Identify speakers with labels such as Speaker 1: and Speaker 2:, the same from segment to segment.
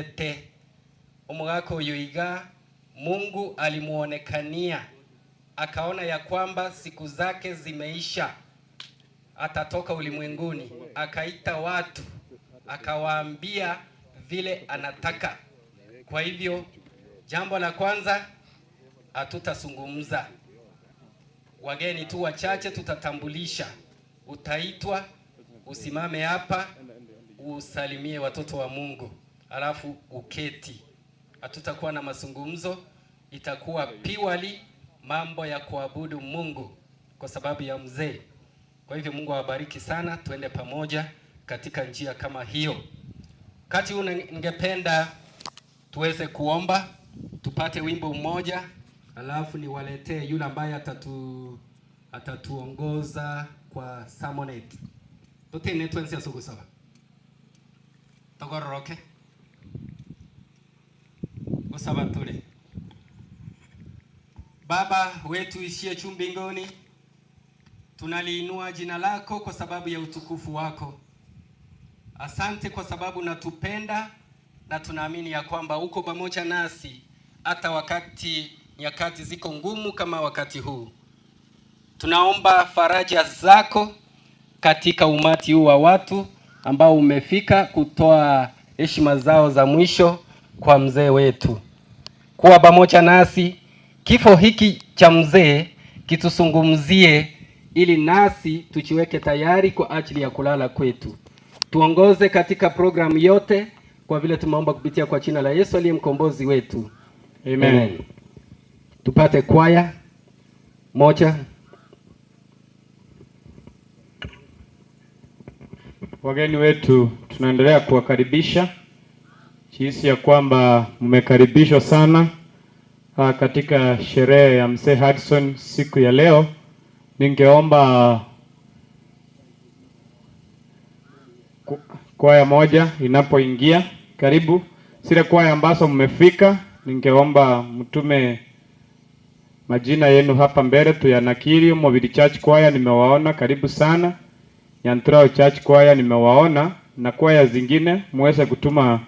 Speaker 1: Ete omogaka oyo iga, Mungu alimuonekania, akaona ya kwamba siku zake zimeisha, atatoka ulimwenguni. Akaita watu akawaambia vile anataka. Kwa hivyo jambo la kwanza hatutasungumza, wageni tu wachache tutatambulisha. Utaitwa usimame hapa usalimie watoto wa Mungu, alafu uketi. Hatutakuwa na mazungumzo, itakuwa piwali mambo ya kuabudu Mungu kwa sababu ya mzee. Kwa hivyo Mungu awabariki sana, tuende pamoja katika njia kama hiyo. Wakati huu ningependa tuweze kuomba, tupate wimbo mmoja, alafu niwaletee yule ambaye atatu atatuongoza kwa sermonette. Totene twensi ase ogosaba. Togororoke. Gosaba tore. Baba wetu ishie juu mbinguni, tunaliinua jina lako kwa sababu ya utukufu wako. Asante kwa sababu unatupenda na tunaamini ya kwamba uko pamoja nasi hata wakati nyakati ziko ngumu kama wakati huu. Tunaomba faraja zako katika umati huu wa watu ambao umefika kutoa heshima zao za mwisho kwa mzee wetu. Kuwa pamoja nasi, kifo hiki cha mzee kitusungumzie, ili nasi tujiweke tayari kwa ajili ya kulala kwetu. Tuongoze katika programu yote, kwa vile tumeomba kupitia kwa jina la Yesu aliye mkombozi wetu.
Speaker 2: Amen.
Speaker 1: Amen. Tupate kwaya moja.
Speaker 2: Wageni wetu tunaendelea kuwakaribisha jinsi ya kwamba mmekaribishwa sana ah, katika sherehe ya Mzee Hudson siku ya leo. Ningeomba ku- kwaya moja inapoingia, karibu zile kwaya ambazo mmefika, ningeomba mtume majina yenu hapa mbele tuyanakiri. Mobili Church Choir nimewaona, karibu sana. Nyantrao Church Choir nimewaona, na kwaya zingine muweze kutuma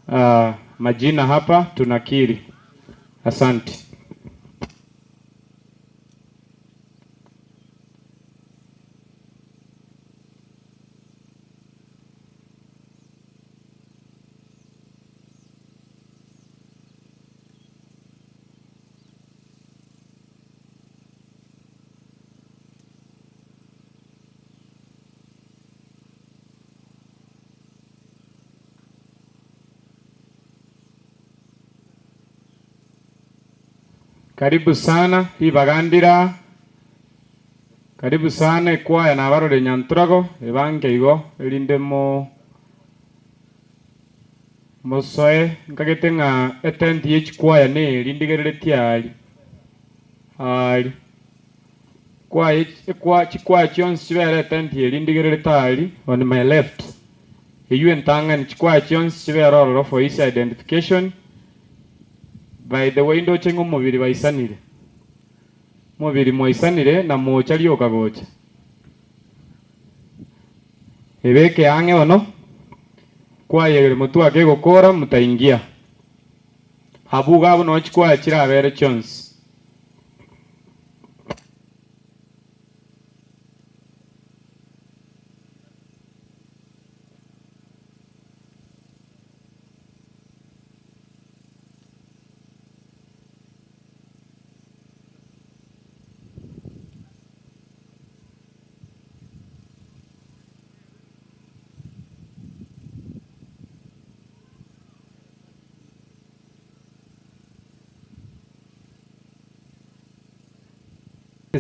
Speaker 2: uh, majina hapa tunakiri. Asante. Karibu sana Ibagandira, karibu sana ekwaya nabarore Nyanturago ebange igo erinde mo mosoe nkagete ng'a etent ye chikwaya neri ndigereretie ari ari kwaya ekwa chikwaya chionsi chibere etent eri ndigererete ari on my left eywo entang'ani chikwaya chionsi chibere ororo for easy identification. By the way ndoche ng'a omobiri baisanire, omobiri mwaisanire na mocha rioka gocha. Ebeke ang'e bono, kwayegere motwe ake egokora motaingia. Abwo iga abwo noo chikwaya chirabere chionsi.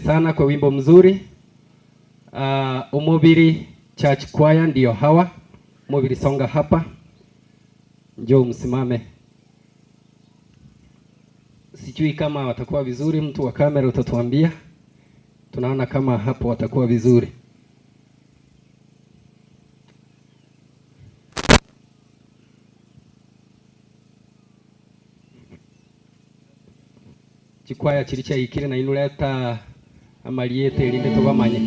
Speaker 1: Sana kwa wimbo mzuri. Uh, Umubiri Church Choir ndio hawa. Umubiri songa hapa, njoo msimame. Sijui kama watakuwa vizuri, mtu wa kamera utatuambia. Tunaona kama hapo watakuwa vizuri. Chikwaya chiri chaikire na inuleta amaliete erinde tobamanye.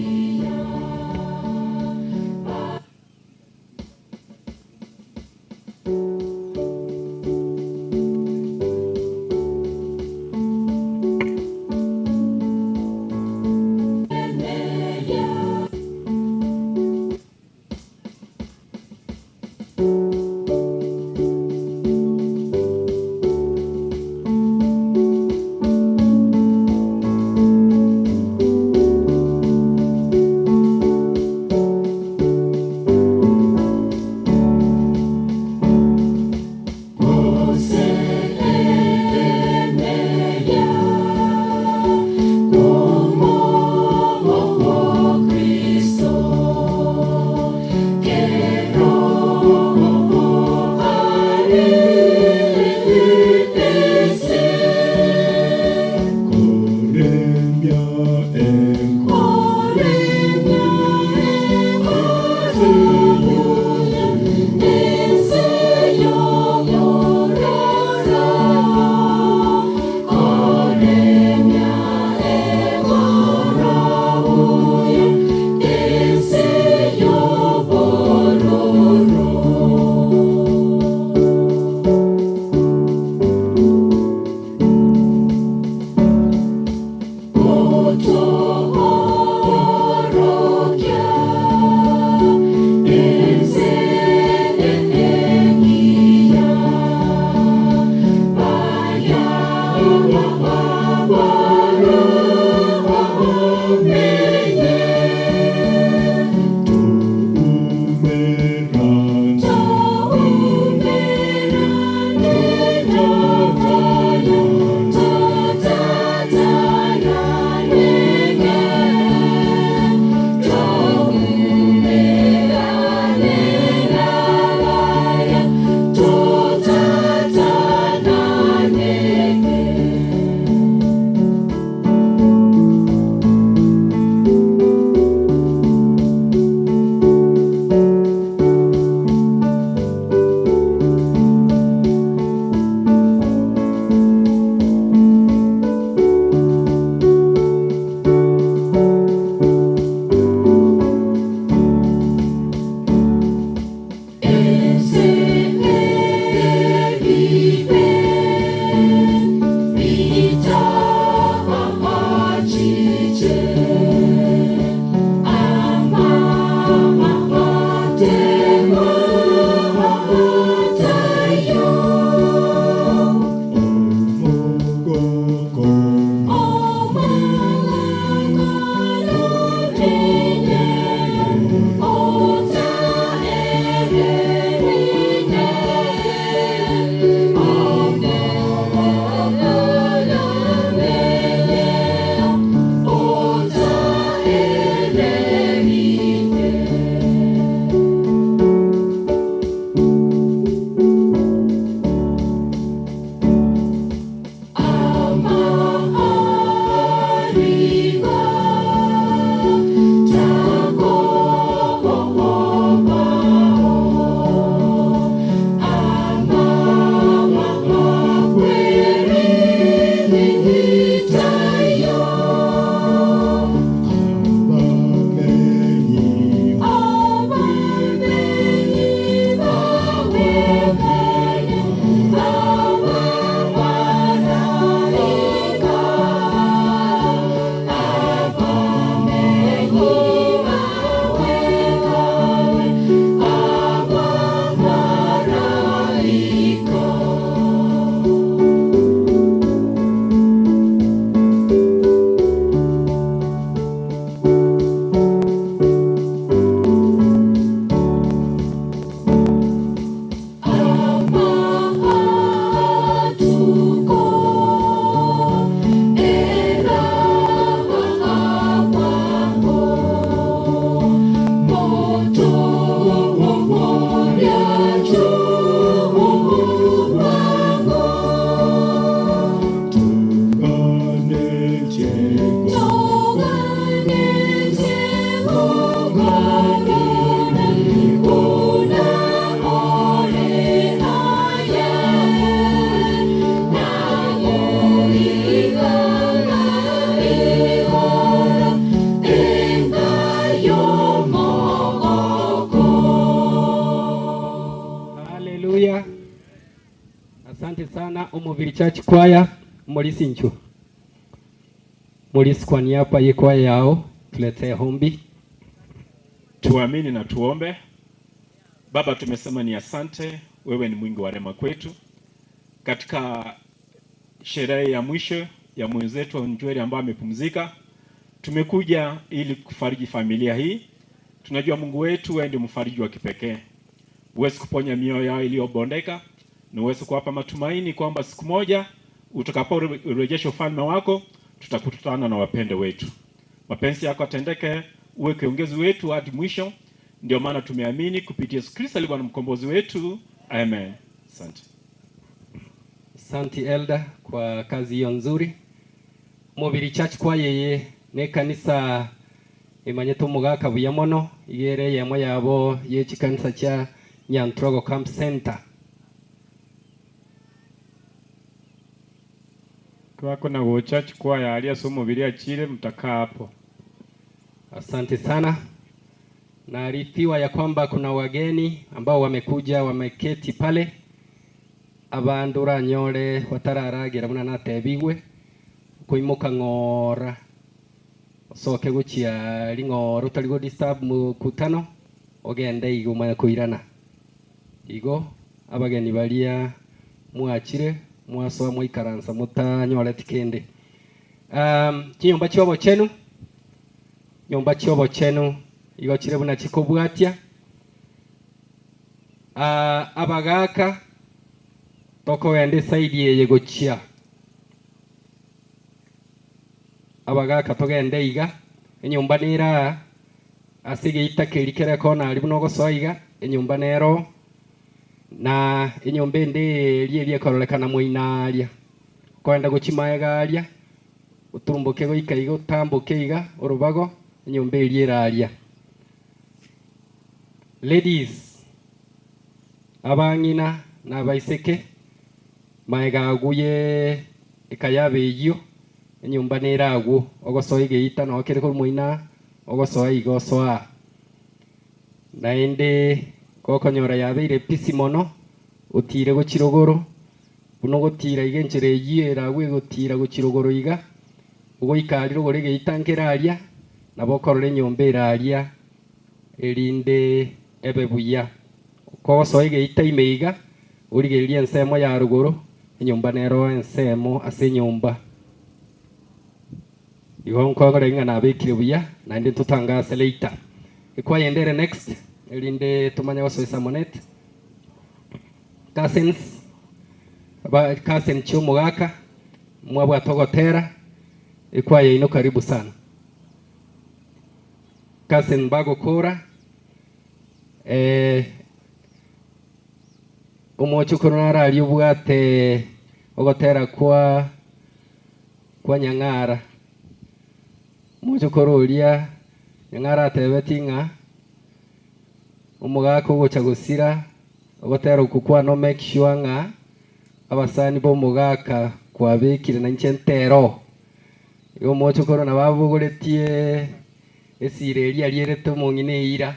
Speaker 1: Asante sana Omobiri Church Choir, Morisi Nchu. Morisi kwa niaba ye kwaya yao tuletee hombi.
Speaker 3: Tuamini na tuombe. Baba, tumesema ni asante, wewe ni mwingi wa rehema kwetu. Katika sherehe ya mwisho ya mwenzetu Njweri ambaye amepumzika, tumekuja ili kufariji familia hii. Tunajua Mungu wetu, wewe ndiye mfariji wa kipekee. Uweze kuponya mioyo yao iliyobondeka na uweze kuwapa matumaini kwamba siku moja utakaporejesha ufalme wako tutakutana na wapende wetu. Mapenzi yako atendeke, uwe kiongozi wetu hadi mwisho. Ndio maana tumeamini kupitia Yesu Kristo aliye Bwana mkombozi wetu. Amen. Asante.
Speaker 1: Asante Elder kwa kazi hiyo nzuri. Mubiri Church Choir yeye ne kanisa imanyete omogaka buya mono igere yemo yabo ye chikanisa cha Nyantrogo Camp Center.
Speaker 2: Twako na gocha chikwaya aria ase omobiri achire mtakaa hapo.
Speaker 1: Asante sana. Naarifiwa ya kwamba kuna wageni ambao wamekuja wameketi pale abandu uranyore batararagira buna natebigwe koimoka ng'ora osoke gochia ring'ora otari go disturb mukutano ogende igo omanye koirana igo abageni baria mwachire mwasoa mwaikaransa motanyoreti kende. Chinyomba chia obochenu nyomba chia obochenu igo chire buna chikobwatia. Abagaka tokogenda esaidi eye gochia abagaka togende iga enyomba nera ase egeita keri kere kona aria buna ogosoa iga enyomba nero na enyomba ende eria eria ekororekana moina aria koenda gochia maega aria oturumboke goika iga otamboke iga orobago enyomba eria ere aria. Ladies abang'ina na abaiseke maega aguye ekayaba eyio enyomba nere agwo ogosoa egeita noo kere korwa moina ogosoa iga osoa naende gokonyora yabeire pisi mono otire gochia rogoro buna ogotira iga enchera eyio ere agwo egotira gochia rogoro iga ogoika aria rogoro egeita nkere aria nabo okorora enyomba ere aria erinde ebe buya kogosoa egeita ime iga origereria ensemo ya rogoro enyomba nero ensemo ase enyomba igo nkwagora ng'a nabekire buya naende ntotangase later. Ekwayendere next erinde tumanye gosoesa monet cousins ba cousin chiomogaka mwabwata ogotera ekwaya ino karibu sana. Cousin bagokora omochukuru nararia obwate ogotera kwa kwa Nyang'ara omochukuru oria Nyang'ara atebeti ng'a omogaka ogocha gosira ogotera okwo kwana make sure ng'a abasani ba omogaka kwabekire na inche ntero igo omochukuru nabo abogoretie esira eria arierete omong'ina eira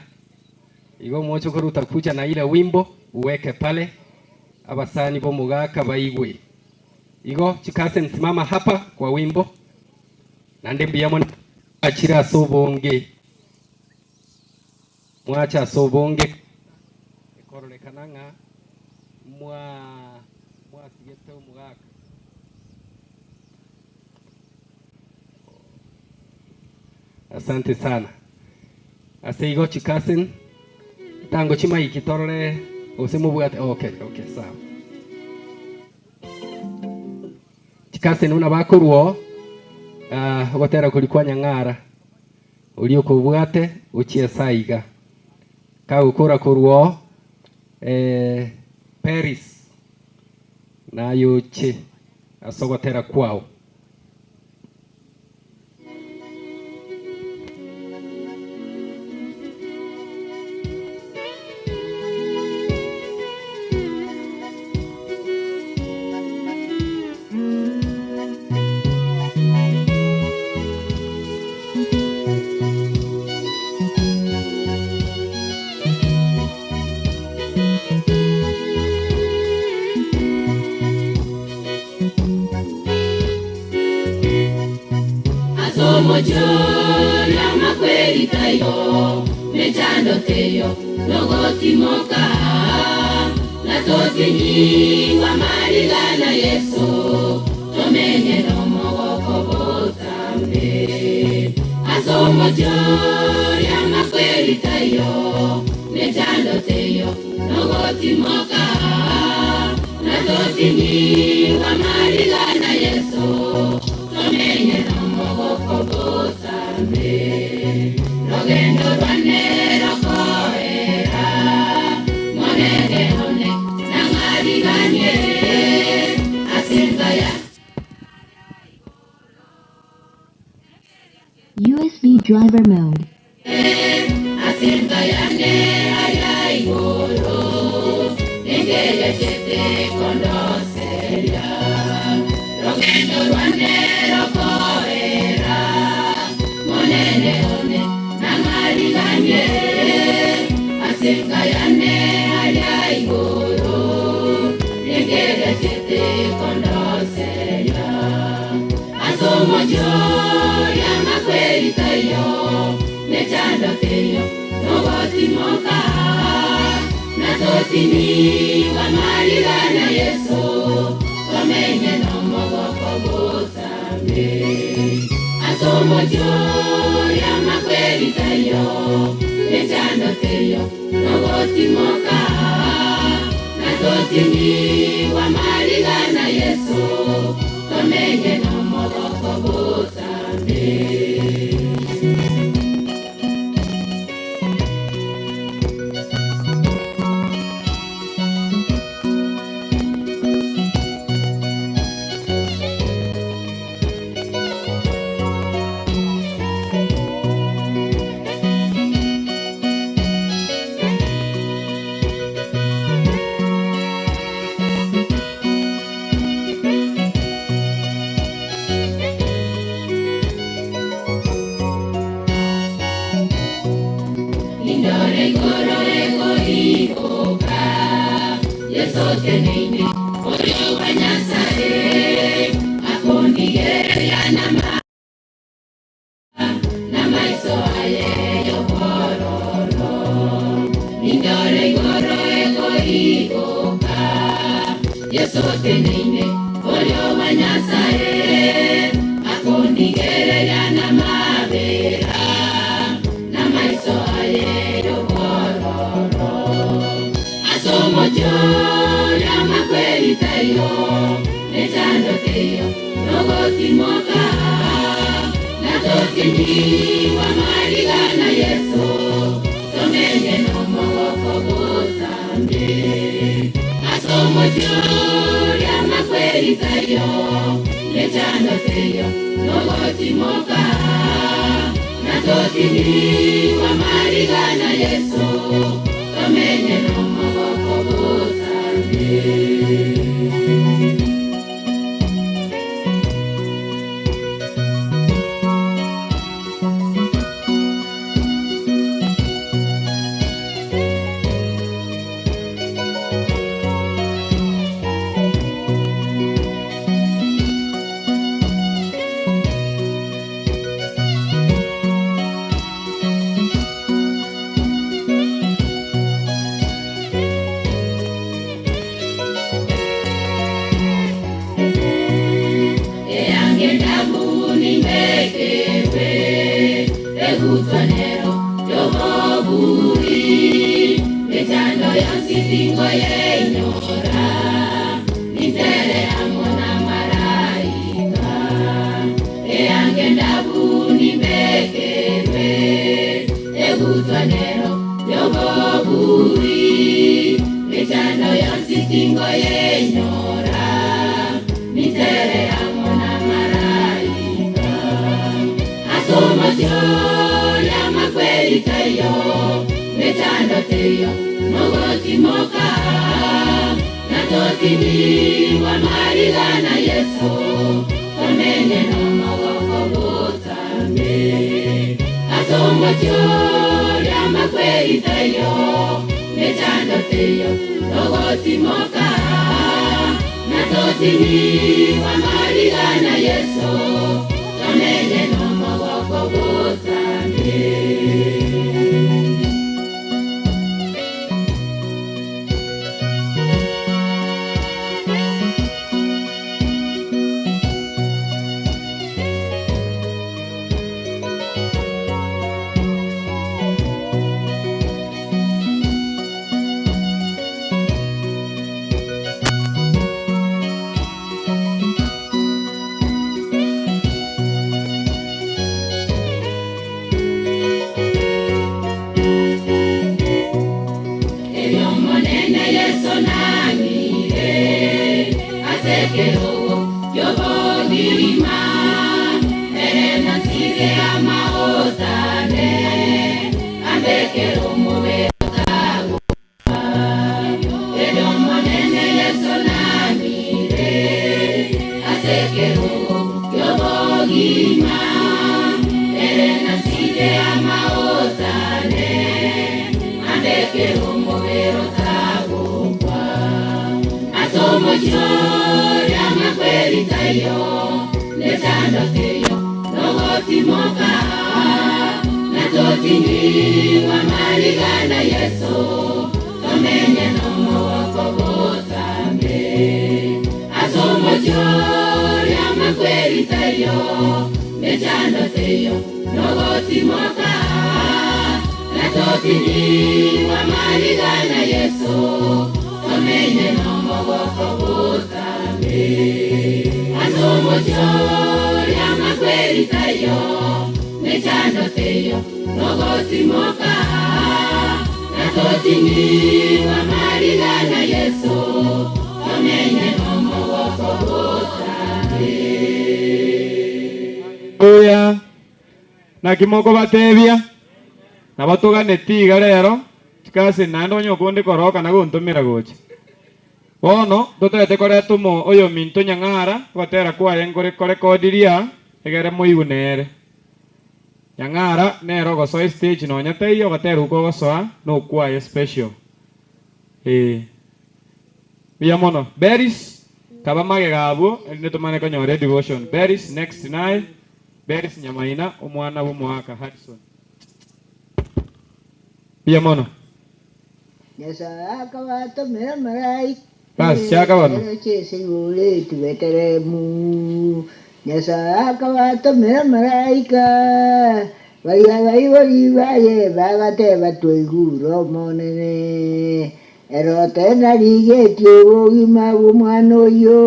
Speaker 1: igo omochukuru utakuja na ile wimbo uweke pale abasani bo omogaka baigwe igo chikase nsimama hapa kwa wimbo nande mbuya mono achire ase obonge mwacha ase obonge ekororekana ng'a mwa mwasigete omogaka. Asante sana. Ase igo chikasen tango chimaiki torore ose mobwate okay okay sawa. Chikasen una bakorwo ogotera kori kwa Nyang'ara ori okobwate ochie saiga kagokora korwo Paris nayoche ase ogotera kwao.
Speaker 4: Asomochoria makweri taiyo, mechando teiyo, nogotimoka, na totinyigwa marigana Yesu, tomenye nomogoko botambe. Asomochoria makweri taiyo, mechando teiyo, nogotimoka, na totinyigwa marigana Yesu, tomenye nomogoko botambe. Rogendo rwane rokoera, monene one nang'ariganie, asinzaya.
Speaker 5: USB driver mode.
Speaker 4: Asingayane aya igoro, nengeyechete kondoseria. Rogendo rwane rokoera, monene one nang'ariganie, asingayane aya igoro, nengeyechete kondoseria. Asomochoria makweri taiyo, mechando teiyo, nogotimoka, na totiniwa marigana Yesu, tomenye nomogoko botambe. Asomochoria makweri taiyo, mechando teiyo, nogotimoka, na totiniwa marigana Yesu, tomenye nomogoko botambe. Indore igoro ego igoka, Yesu teneine, oyo wa Nyasaye, akondigeria na maiso aye yobororo. Indore igoro ego igoka, Yesu teneine, oyo wa Nyasaye, akondigeria na mabera, na maiso aye yobororo. Asomochoria makweri taiyo, mechando teiyo, nogotimoka, na totinyiwa marigana Yesu, tomenye nomogoko botambe. Asomochoria makweri taiyo, mechando teiyo, nogotimoka, na totinyiwa marigana Yesu, tomenye nomogoko botambe. Eyange ndabu nimbekewe, egutwanero yomoburi, mechando yonsi tingo yenyora, nintere amo na maraika. Eyange ndabu nimbekewe, egutwanero yomoburi, mechando yonsi tingo yenyora, nintere amo na maraika. Asomochoria makweri taiyo, mechando teiyo, nogotimoka, na totiniwa marigana Yesu, tomenye nomogoko botambe. Asomochoria makweri taiyo, mechando teiyo, nogotimoka, na totiniwa marigana Yesu, tomenye nomogoko botambe. Erio Omonene Yeso nang'ire ase ekerogo ki'obogima, ere nansibie amaote ane, ambekere omobere otagokwa. Erio Omonene Yeso nang'ire ase ekerogo ki'obogima, ere nansibie amaote ane, ambekere omobere otagokwa. Ase omochie oria amakweri taiyo, mechando teiyo, nogotimoka, na totinyigwe amariga na Yeso, tomenye nomogoko botambe. Ase omochie oria amakweri taiyo, mechando teiyo, nogotimoka, na totinyigwe amariga na Yeso, tomenye nomogoko botambe. Ase omochie oria amakweri taiyo, mechando teiyo, nogotimoka, na totinyigwe amariga na Yeso, tomenye nomogoko botambe.
Speaker 2: Haleluya! Naki mokobatebia? Nabo toganeti iga rero, chikasi naende onye okonde koroka na gontomera gocha. Bono totagete koreta omo oyominto Nyang'ara, ogotera kwaye nkore korekodiria, egere moigwe nere. Nyang'ara nere ogosoa estage nonya taiyo ogotera okwo ogosoa nokwaye special. Ee. Mbuya mono. Beris, kaba magega abwo erinde tomane konyora edevotion. Beris next naye. Beris Nyamaina omwana bw'omoaka Hudson. Mbuya mono.
Speaker 6: Nyasae akabatomera malaika
Speaker 2: Bas, chaka bono.
Speaker 6: Eroche ase igoretu Betelehemu. Nyasae akabatomera malaika, baria abaibori baye bagateba, Twaigure Omonene, Herode narigetie obogima bw'omwana oyio.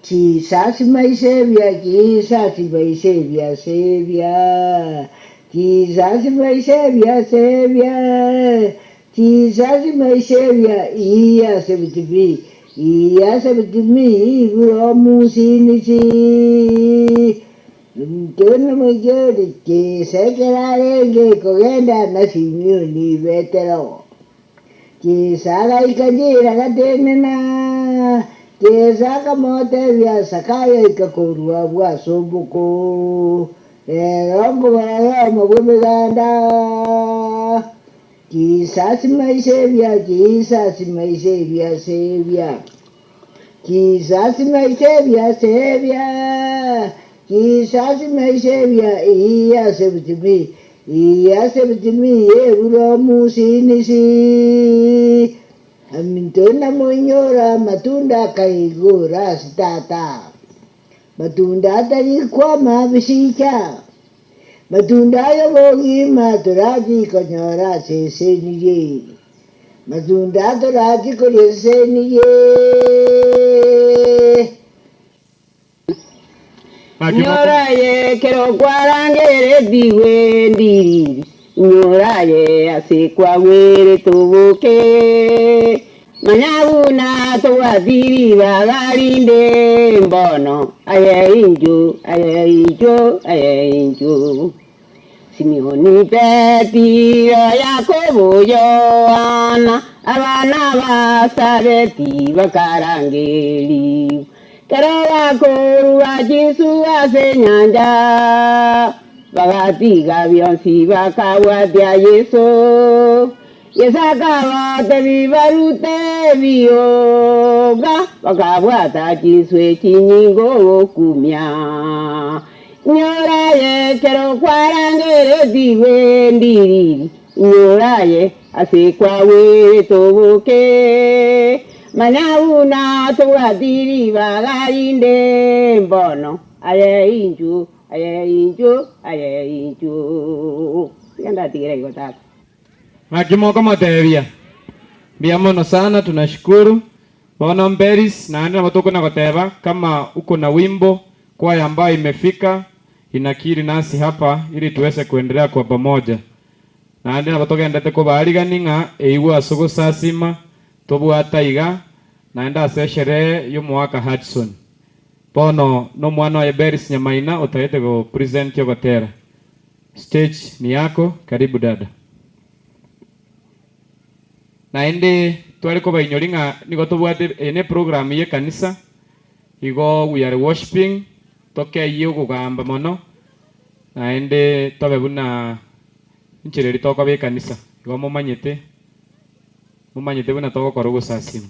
Speaker 6: Jesus my Saviour, Jesus my Saviour, Saviour, Jesus my Saviour, Saviour, Jesus my Saviour, He has saved me, He has saved me from sins. Intwe nomoichori chinsa ekero arenge kogenda na Simioni Petero. Jesu agaika nchera agatenena. Jesu akamotebia, Zakayo ika korwa abwo ase oboko, rero nkobora oyomo bw'emeganda. Jesus my Saviour, Jesus my Saviour, Saviour. Jesus my Saviour, Saviour, Jesus my Saviour, He has saved me, He has saved me from sins. Aminto namoinyora amatunda akaigora ase tata, matunda atari kwama bisicha, matunda ay'obogima torachi konyora ase esenirie. Matunda torachi koria esenirie.
Speaker 7: Inyora aye ekero kwarangeretigwe ndiriri, inyora aye ase kwagwerete oboke. Manya buna tobwati ribaga rinde mbono, aye inchuo, aye inchuo, aye inchuo. Simioni Petiro, Yakobo, Yohana, abana ba Sabeti bakarangerigwa, ekero bakorua chinsu ase enyancha, bagatiga bionsi bakabwatia Yeso. Yeso akabatebia barute ebioga, bakabwata chinswe chinyinge ogokumia. Nyoraye kero kwarangeretigwe ndiriri, nyoraye ase kwagwerete oboke. Manya buna tobwati ribaga rinde mbono, aye inchuo, aye inchuo, aye inchuo. Tiga ndatigere igo tata.
Speaker 2: Naki mokomotebia, Mbuya mono sana, tunashukuru. Bono Mberis, naende nabo tokona goteba kama uko na wimbo, kwaya ambayo imefika, inakiri nasi hapa ili tuweze kuendelea kwa pamoja. Naende nabo togendete kobaarigani ng'a eigwe ase ogosasima tobwate aiga, naende ase esherehe y'omoaka Hudson. Bono nomwana oye Beris Nyamaina otagete go present ogotera. Stage ni yako, karibu dada. Naende tware kobainyori ng'a nigo tobwate eye ne program y'ekanisa, igo we are worshiping, tokeyie okogamba mono, naende tobe buna enchera eria tokoba ekanisa, igo momanyete, momanyete buna togokora ogosasima.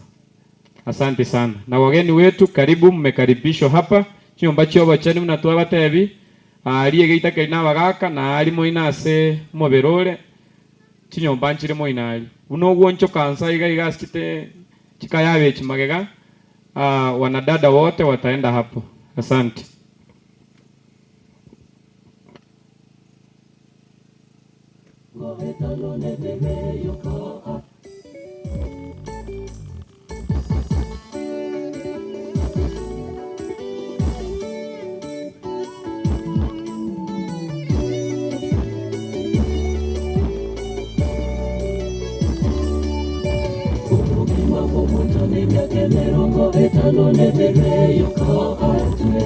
Speaker 2: Asante sana. Na wageni wetu karibu, mmekaribishwa hapa, chinyomba chia obochenu buna twabatebi, aaria egeita keria na abagaka, na aaria moino ase omobere ore, chinyomba nchire moino aria. Buna ogwonchoka nsa iga iga ase chite chikayaba echi magega, wanadada wote wataenda hapo. Asante.
Speaker 4: Obogima bw'omonto n'emiaka emerongo etano n'ebere yoka atwe.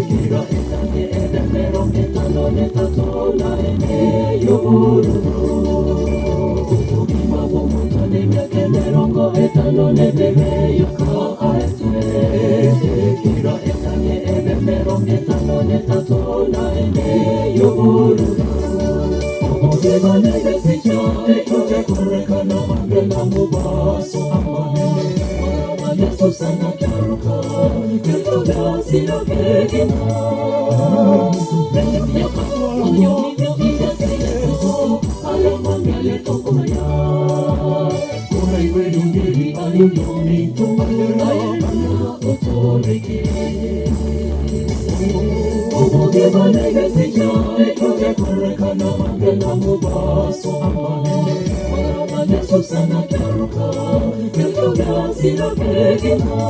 Speaker 4: Kera etange ebe emerongo etano n'etato na ene y'obororo. Obogima bw'omonto n'emiaka emerongo etano n'ebere yoka atwe. Kera etange ebe emerongo etano n'etato na ene y'obororo. Obogima n'egesicho ekyogekorekana mambia na mubaso amanene. Yesu sana kyaruka ekyo byasirokegima. Yesu sana kyaruka ekyo byasirokegima.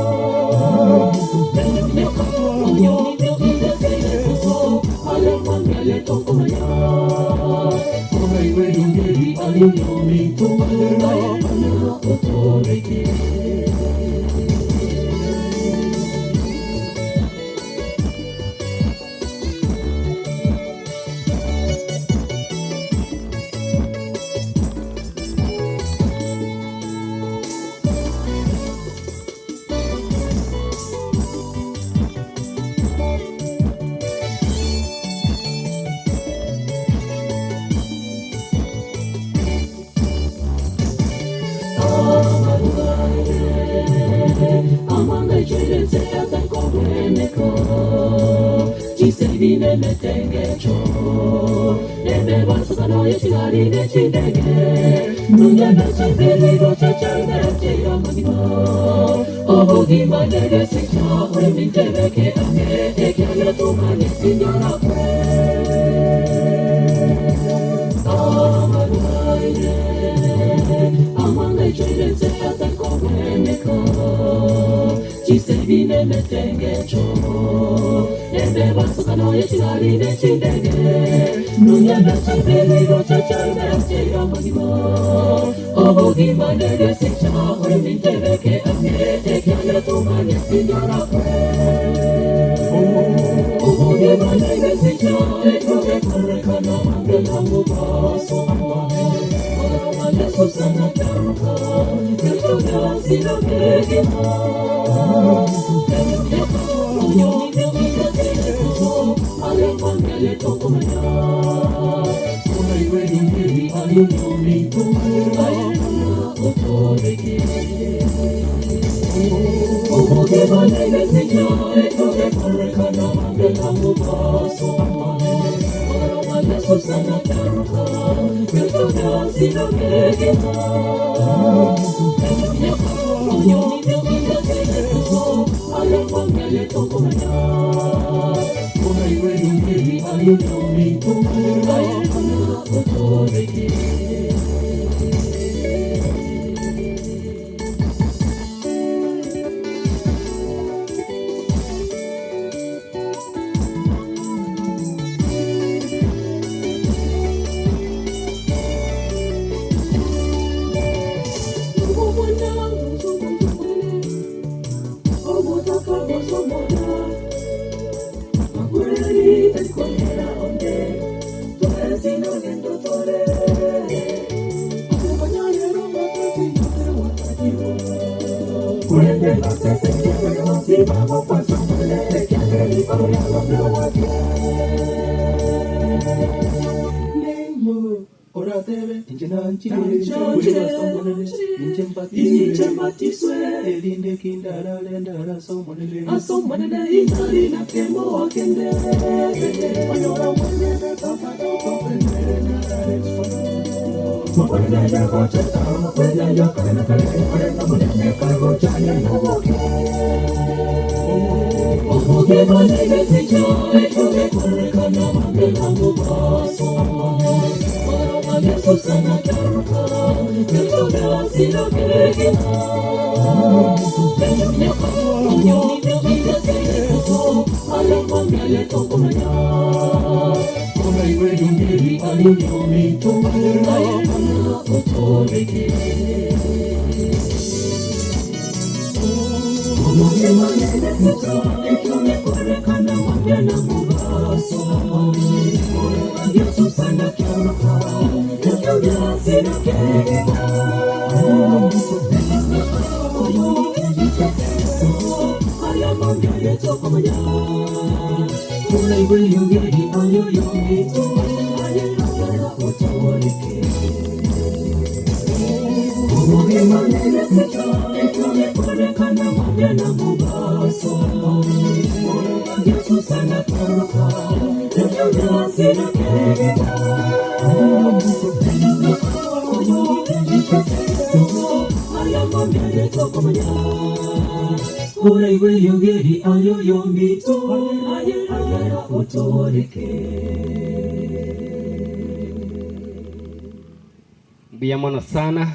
Speaker 1: Mbuya sana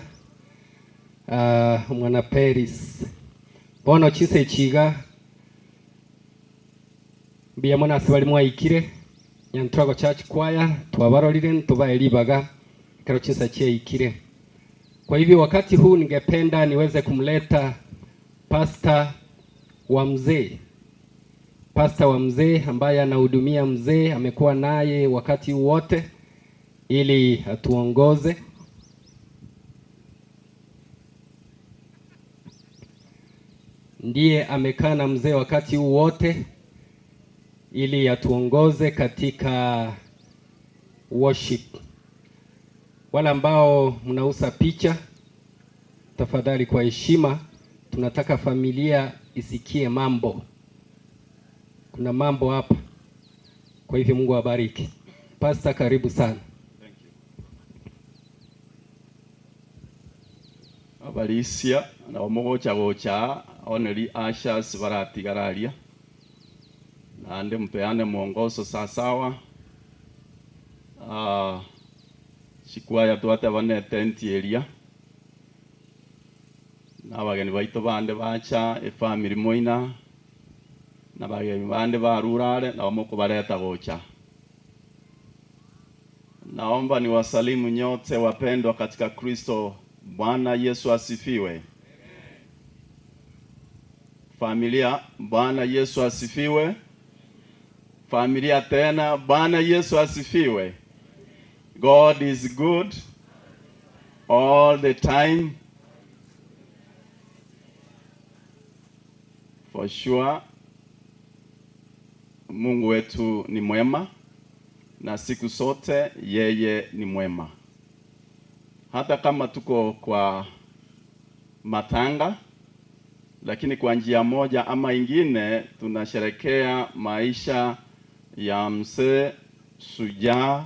Speaker 1: mwana Paris bono chise chiga mbuya mono ase bari mwaikire Nyanturago Church Choir twabarorire ntubae ribaga kero chinsa chiaikire. Kwa hivyo wakati huu ningependa niweze kumleta pasta wa mzee, pasta wa mzee ambaye anahudumia mzee, amekuwa naye wakati wote ili atuongoze. Ndiye amekaa na mzee wakati huu wote ili atuongoze katika worship. Wale ambao mnausa picha, tafadhali kwa heshima, tunataka familia isikie mambo. Kuna mambo hapa. Kwa hivyo Mungu awabariki. Pastor, karibu sana.
Speaker 3: Thank you. Abalisia na omogocha gocha oneli ashas baratigararia nande mpeane mwongozo sawasawa. Chikwaya twate bane tent area na bageni baito bande bacha efamily moina na bageni bande barurare na omokubareta gocha. Naomba niwasalimu nyote wapendwa katika Kristo. Bwana Yesu asifiwe. Familia, Bwana Yesu asifiwe. Familia tena, Bwana Yesu asifiwe. God is good all the time. For sure, Mungu wetu ni mwema na siku zote yeye ni mwema. Hata kama tuko kwa matanga, lakini kwa njia moja ama ingine tunasherekea maisha ya mzee shujaa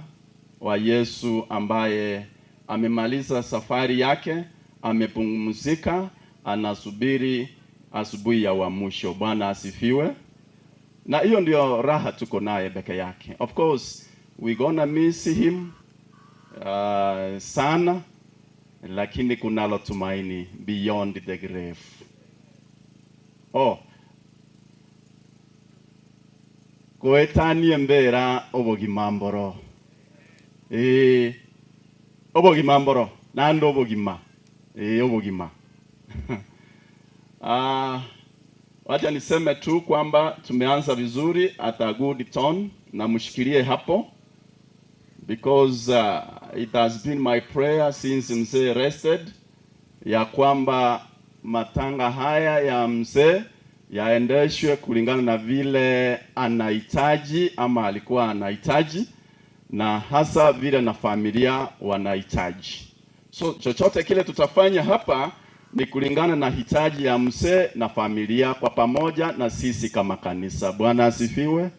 Speaker 3: wa Yesu ambaye
Speaker 8: Amemaliza safari yake, amepumzika, anasubiri asubuhi ya uamsho. Bwana asifiwe. Na hiyo ndio raha tuko naye peke yake. Of course we gonna miss him sana, lakini kunalo tumaini beyond the grave. Oh, goetanie mbera obogima mboro. Eh, obogima mboro naende obogima. Eh, obogima. Ah, wacha niseme tu kwamba tumeanza vizuri at a good tone, na mshikilie hapo because it has been my prayer since mzee rested ya kwamba matanga haya ya mzee yaendeshwe kulingana na vile anahitaji ama alikuwa anahitaji, na hasa vile na familia wanahitaji. So chochote kile tutafanya hapa ni kulingana na hitaji ya mzee na familia kwa pamoja na sisi kama kanisa. Bwana asifiwe.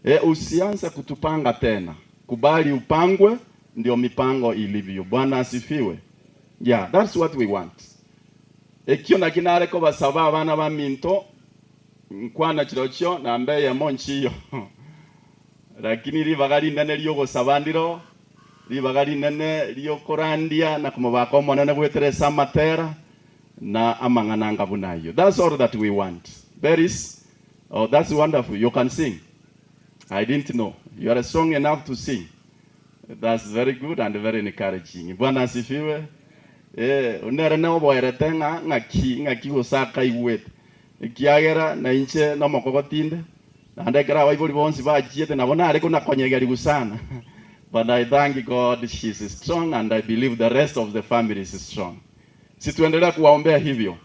Speaker 8: E, usianze kutupanga tena, kubali upangwe, ndio mipango ilivyo. Bwana asifiwe. Yeah, that's what we want. Ekio nakinare ko basaba abana ba minto nkwana chirochio na mbeye monchiyo lakini ribaga rinene riogosaba ndiro ribaga rinene riokorandia na kumobaka omonene gweteresa amatera na amang'ana anga buna aywo. That's all that we want. Beris, oh, that's wonderful. You can sing. I didn't know. You are strong enough to sing. That's very good and very encouraging. Bwana asifiwe. Eh, onere ne oboerete ng'a ng'aki ng'aki gose akaigwete. Ekiagera na inche nomokogotinde naende ekero abaibori bonsi bachiete nabo nare konakonyegeriwu sana. But I thank God she is strong and I believe the rest of the family is strong. Si tuendelea kuwaombea hivyo.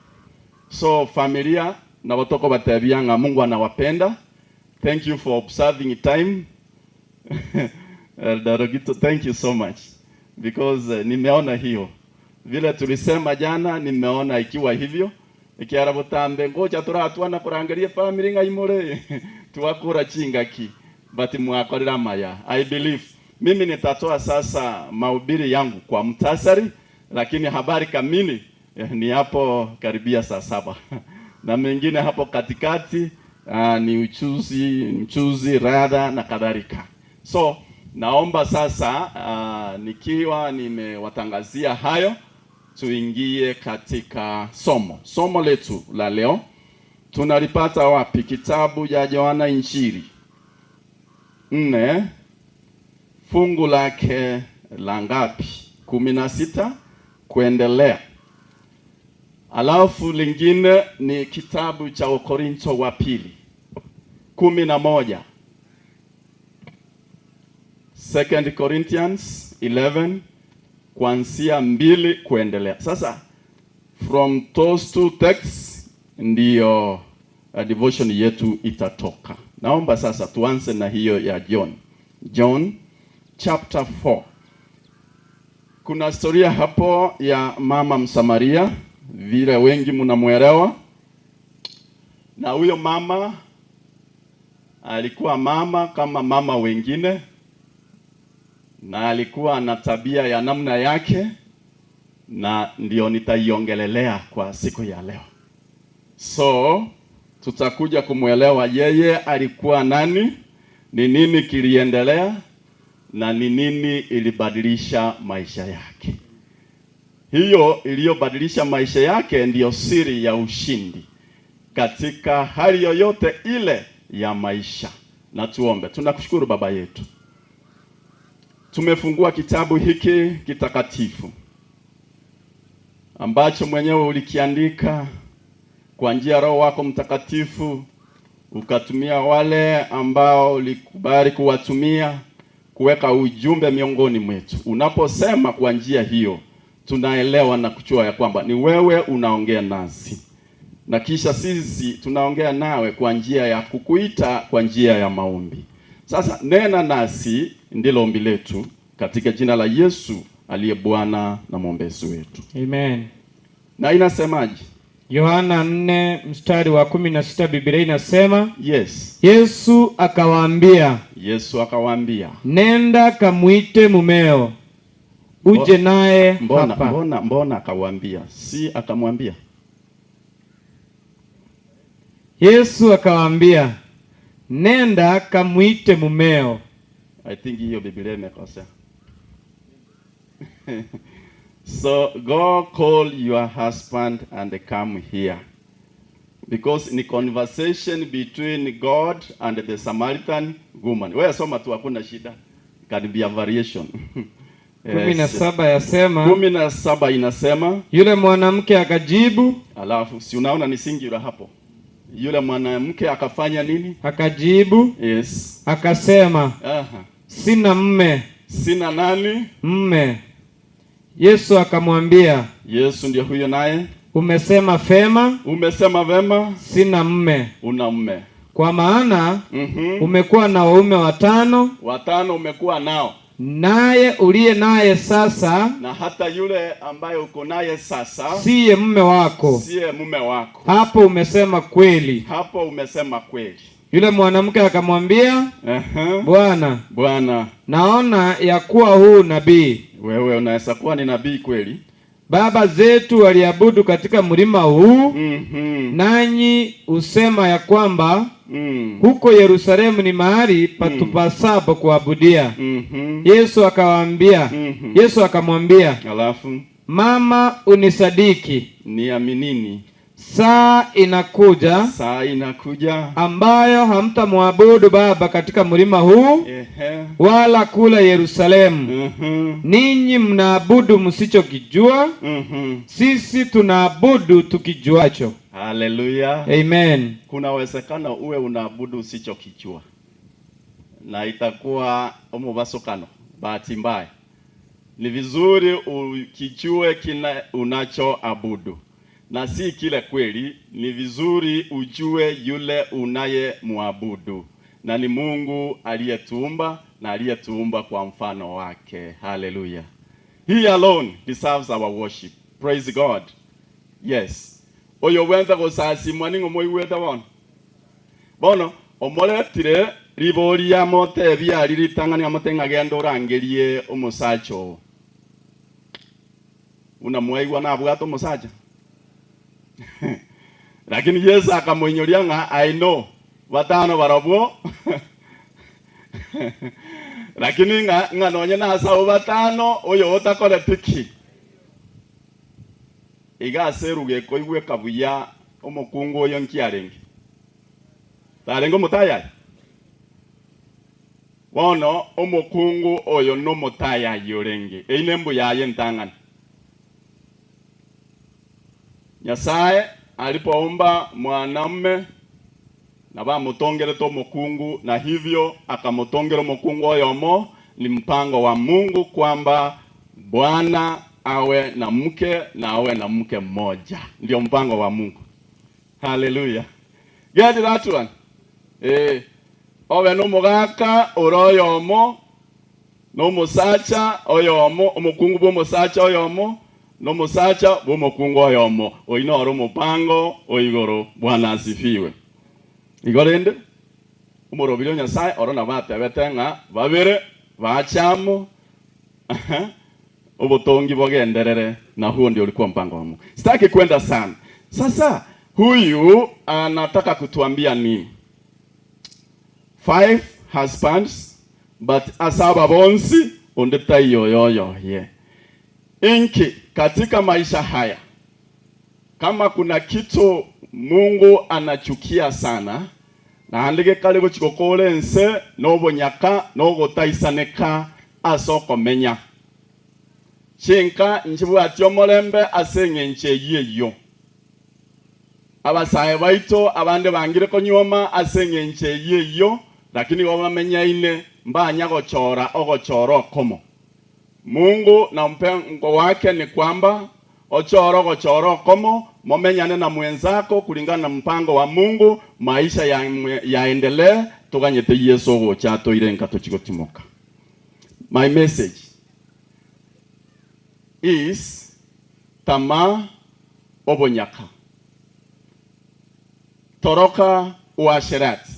Speaker 8: So familia nabo tokobatebia ng'a Mungu anawapenda. Thank you for observing time. Elder Rogito, thank you so much because nimeona hiyo vile tulisema jana, nimeona ikiwa hivyo ikiara butambe ngocha turatwana kurangeria family ng'aimore twakura chingaki but mwakorera maya. I believe mimi nitatoa sasa mahubiri yangu kwa mtasari, lakini habari kamili ni hapo karibia saa saba na mengine hapo katikati ni uchuzi mchuzi radha na kadhalika. So naomba sasa nikiwa nimewatangazia hayo, tuingie katika somo. Somo letu la leo tunalipata wapi? Kitabu cha Yohana Injili 4 fungu lake la ngapi? 16 kuendelea. Alafu lingine ni kitabu cha Wakorintho wa pili 11. 2 Corinthians 11 kuanzia 2 kuendelea. Sasa from those two texts ndio devotion yetu itatoka. Naomba sasa tuanze na hiyo ya John. John chapter 4. Kuna historia hapo ya mama Msamaria, vile wengi mnamuelewa. Na huyo mama alikuwa mama kama mama wengine, na alikuwa na tabia ya namna yake, na ndio nitaiongelelea kwa siku ya leo. So tutakuja kumuelewa yeye alikuwa nani, ni nini kiliendelea, na ni nini ilibadilisha maisha yake. Hiyo iliyobadilisha maisha yake ndiyo siri ya ushindi katika hali yoyote ile ya maisha. Na tuombe. Tunakushukuru Baba yetu, tumefungua kitabu hiki kitakatifu ambacho mwenyewe ulikiandika kwa njia ya Roho wako Mtakatifu, ukatumia wale ambao ulikubali kuwatumia kuweka ujumbe miongoni mwetu. Unaposema kwa njia hiyo, tunaelewa na kujua ya kwamba ni wewe unaongea nasi, na kisha sisi tunaongea nawe kwa njia ya kukuita kwa njia ya maombi. Sasa nena nasi, ndilo ombi letu katika jina la Yesu aliye Bwana na mwombezi wetu.
Speaker 2: Amen.
Speaker 8: Na inasemaje?
Speaker 2: Yohana 4 mstari wa 16, Biblia inasema,
Speaker 8: Yes.
Speaker 2: Yesu akawaambia,
Speaker 8: Yesu akawaambia,
Speaker 2: nenda kamuite mumeo. Uje naye
Speaker 8: Mbona,
Speaker 2: hapa.
Speaker 8: mbona, mbona akawaambia? Si akamwambia?
Speaker 2: Yesu akawaambia, Nenda kamwite mumeo.
Speaker 8: I think hiyo Biblia imekosea. So go call your husband and come here. Because ni conversation between God and the Samaritan woman. Wewe soma tu hakuna shida. Can be a variation.
Speaker 2: 17 yasema,
Speaker 8: 17 inasema,
Speaker 2: yule mwanamke akajibu,
Speaker 8: alafu si unaona ni singular hapo. Yule mwanamke akafanya nini?
Speaker 2: Akajibu,
Speaker 8: Yes.
Speaker 2: akasema,
Speaker 8: Aha.
Speaker 2: Sina mme.
Speaker 8: Sina nani?
Speaker 2: Mme. Yesu akamwambia,
Speaker 8: Yesu ndiye huyo naye.
Speaker 2: Umesema vema.
Speaker 8: Umesema vema.
Speaker 2: Sina mme.
Speaker 8: Una mme.
Speaker 2: Kwa maana umekuwa na waume watano.
Speaker 8: Watano umekuwa nao.
Speaker 2: Naye uliye naye sasa,
Speaker 8: na hata yule ambaye uko naye sasa
Speaker 2: siye mume wako.
Speaker 8: Siye mume wako.
Speaker 2: Hapo umesema kweli.
Speaker 8: Hapo umesema kweli.
Speaker 2: Yule mwanamke akamwambia, Bwana,
Speaker 8: Bwana,
Speaker 2: naona ya kuwa huu nabii.
Speaker 8: Wewe unaweza kuwa ni nabii kweli.
Speaker 2: Baba zetu waliabudu katika mlima huu, nanyi husema ya kwamba huko Yerusalemu ni mahali patupasapo kuabudia. Yesu akawaambia, Yesu akamwambia,
Speaker 8: Alafu
Speaker 2: Mama, unisadiki,
Speaker 8: niaminini,
Speaker 2: saa inakuja,
Speaker 8: saa inakuja
Speaker 2: ambayo hamtamwabudu Baba katika mlima huu, wala kule Yerusalemu. Ninyi mnaabudu msichokijua, sisi tunaabudu tukijuacho.
Speaker 8: Haleluya.
Speaker 2: Amen.
Speaker 8: Kuna uwezekano uwe unaabudu usichokijua, na itakuwa umubasukano. Bahati mbaya, ni vizuri ukijue kina unachoabudu na si kile kweli. Ni vizuri ujue yule unayemwabudu, na ni Mungu aliyetuumba na aliyetuumba kwa mfano wake. Haleluya. He alone deserves our worship. Praise God. Yes. Oyo wenda gosasimwa ning'o moigwete bono. Bono omoretire ribori ya mote biari ritang'ani amote ng'agenda orangerie omosacha oo. Buna mwaigwa nabwate omosacha. Lakini Yesu akamoinyoria ng'a I know batano barabwo. Lakini ng'a ng'a nonye nase abo batano oyo otakoreti ki. Iga ase eruga ekoigweka buya omokungu oyo nki arenge? Tarenge omotayai? Bono omokungu oyo nomotayai orenge, eyio nembuya yaye entang'ani. Nyasae alipoumba mwanamume nabo amotongerete omokungu, na hivyo akamotongera omokungu oyomo. Ni mpango wa Mungu kwamba bwana awe na mke na awe na mke mmoja. Ndio mpango wa Mungu. Haleluya. Get that one. Obe nomogaka ore oyomo, nomosacha oyomo, omokungu bw'omosacha oyomo, nomosacha bw'omokungu oyomo. Oyio noro omopango o igoro. Bwana asifiwe. Igo rende, omorobiri o Nyasae oro nabo atebete ng'a babere bache amo, obotongi bogenderere, na huo ndio ulikuwa mpango wa Mungu. Sitaki kwenda sana. Sasa huyu anataka kutuambia nini? 5 husbands but asaba bonsi onde taiyo yoyo ye. Inki katika maisha haya kama kuna kitu Mungu anachukia sana naende gekare gochia gokora ense nobonyaka nogotaisaneka ase okomenya chinka nchibwati omorembe ase eng'encho eyio eyio abasae baito abande bangire konyuoma ase eng'encho eyio eyio lakini igo bamenyaine mbanya gochora ogochora okomo. Mungu na mpango wake ni kwamba ochore ogochora okomo momenyane na mwenzako kulingana na mpango wa Mungu maisha yaendelee toganyete Yeso ogocha toire nka tochi gotimoka. My message is tamaa obonyaka toroka uasherati,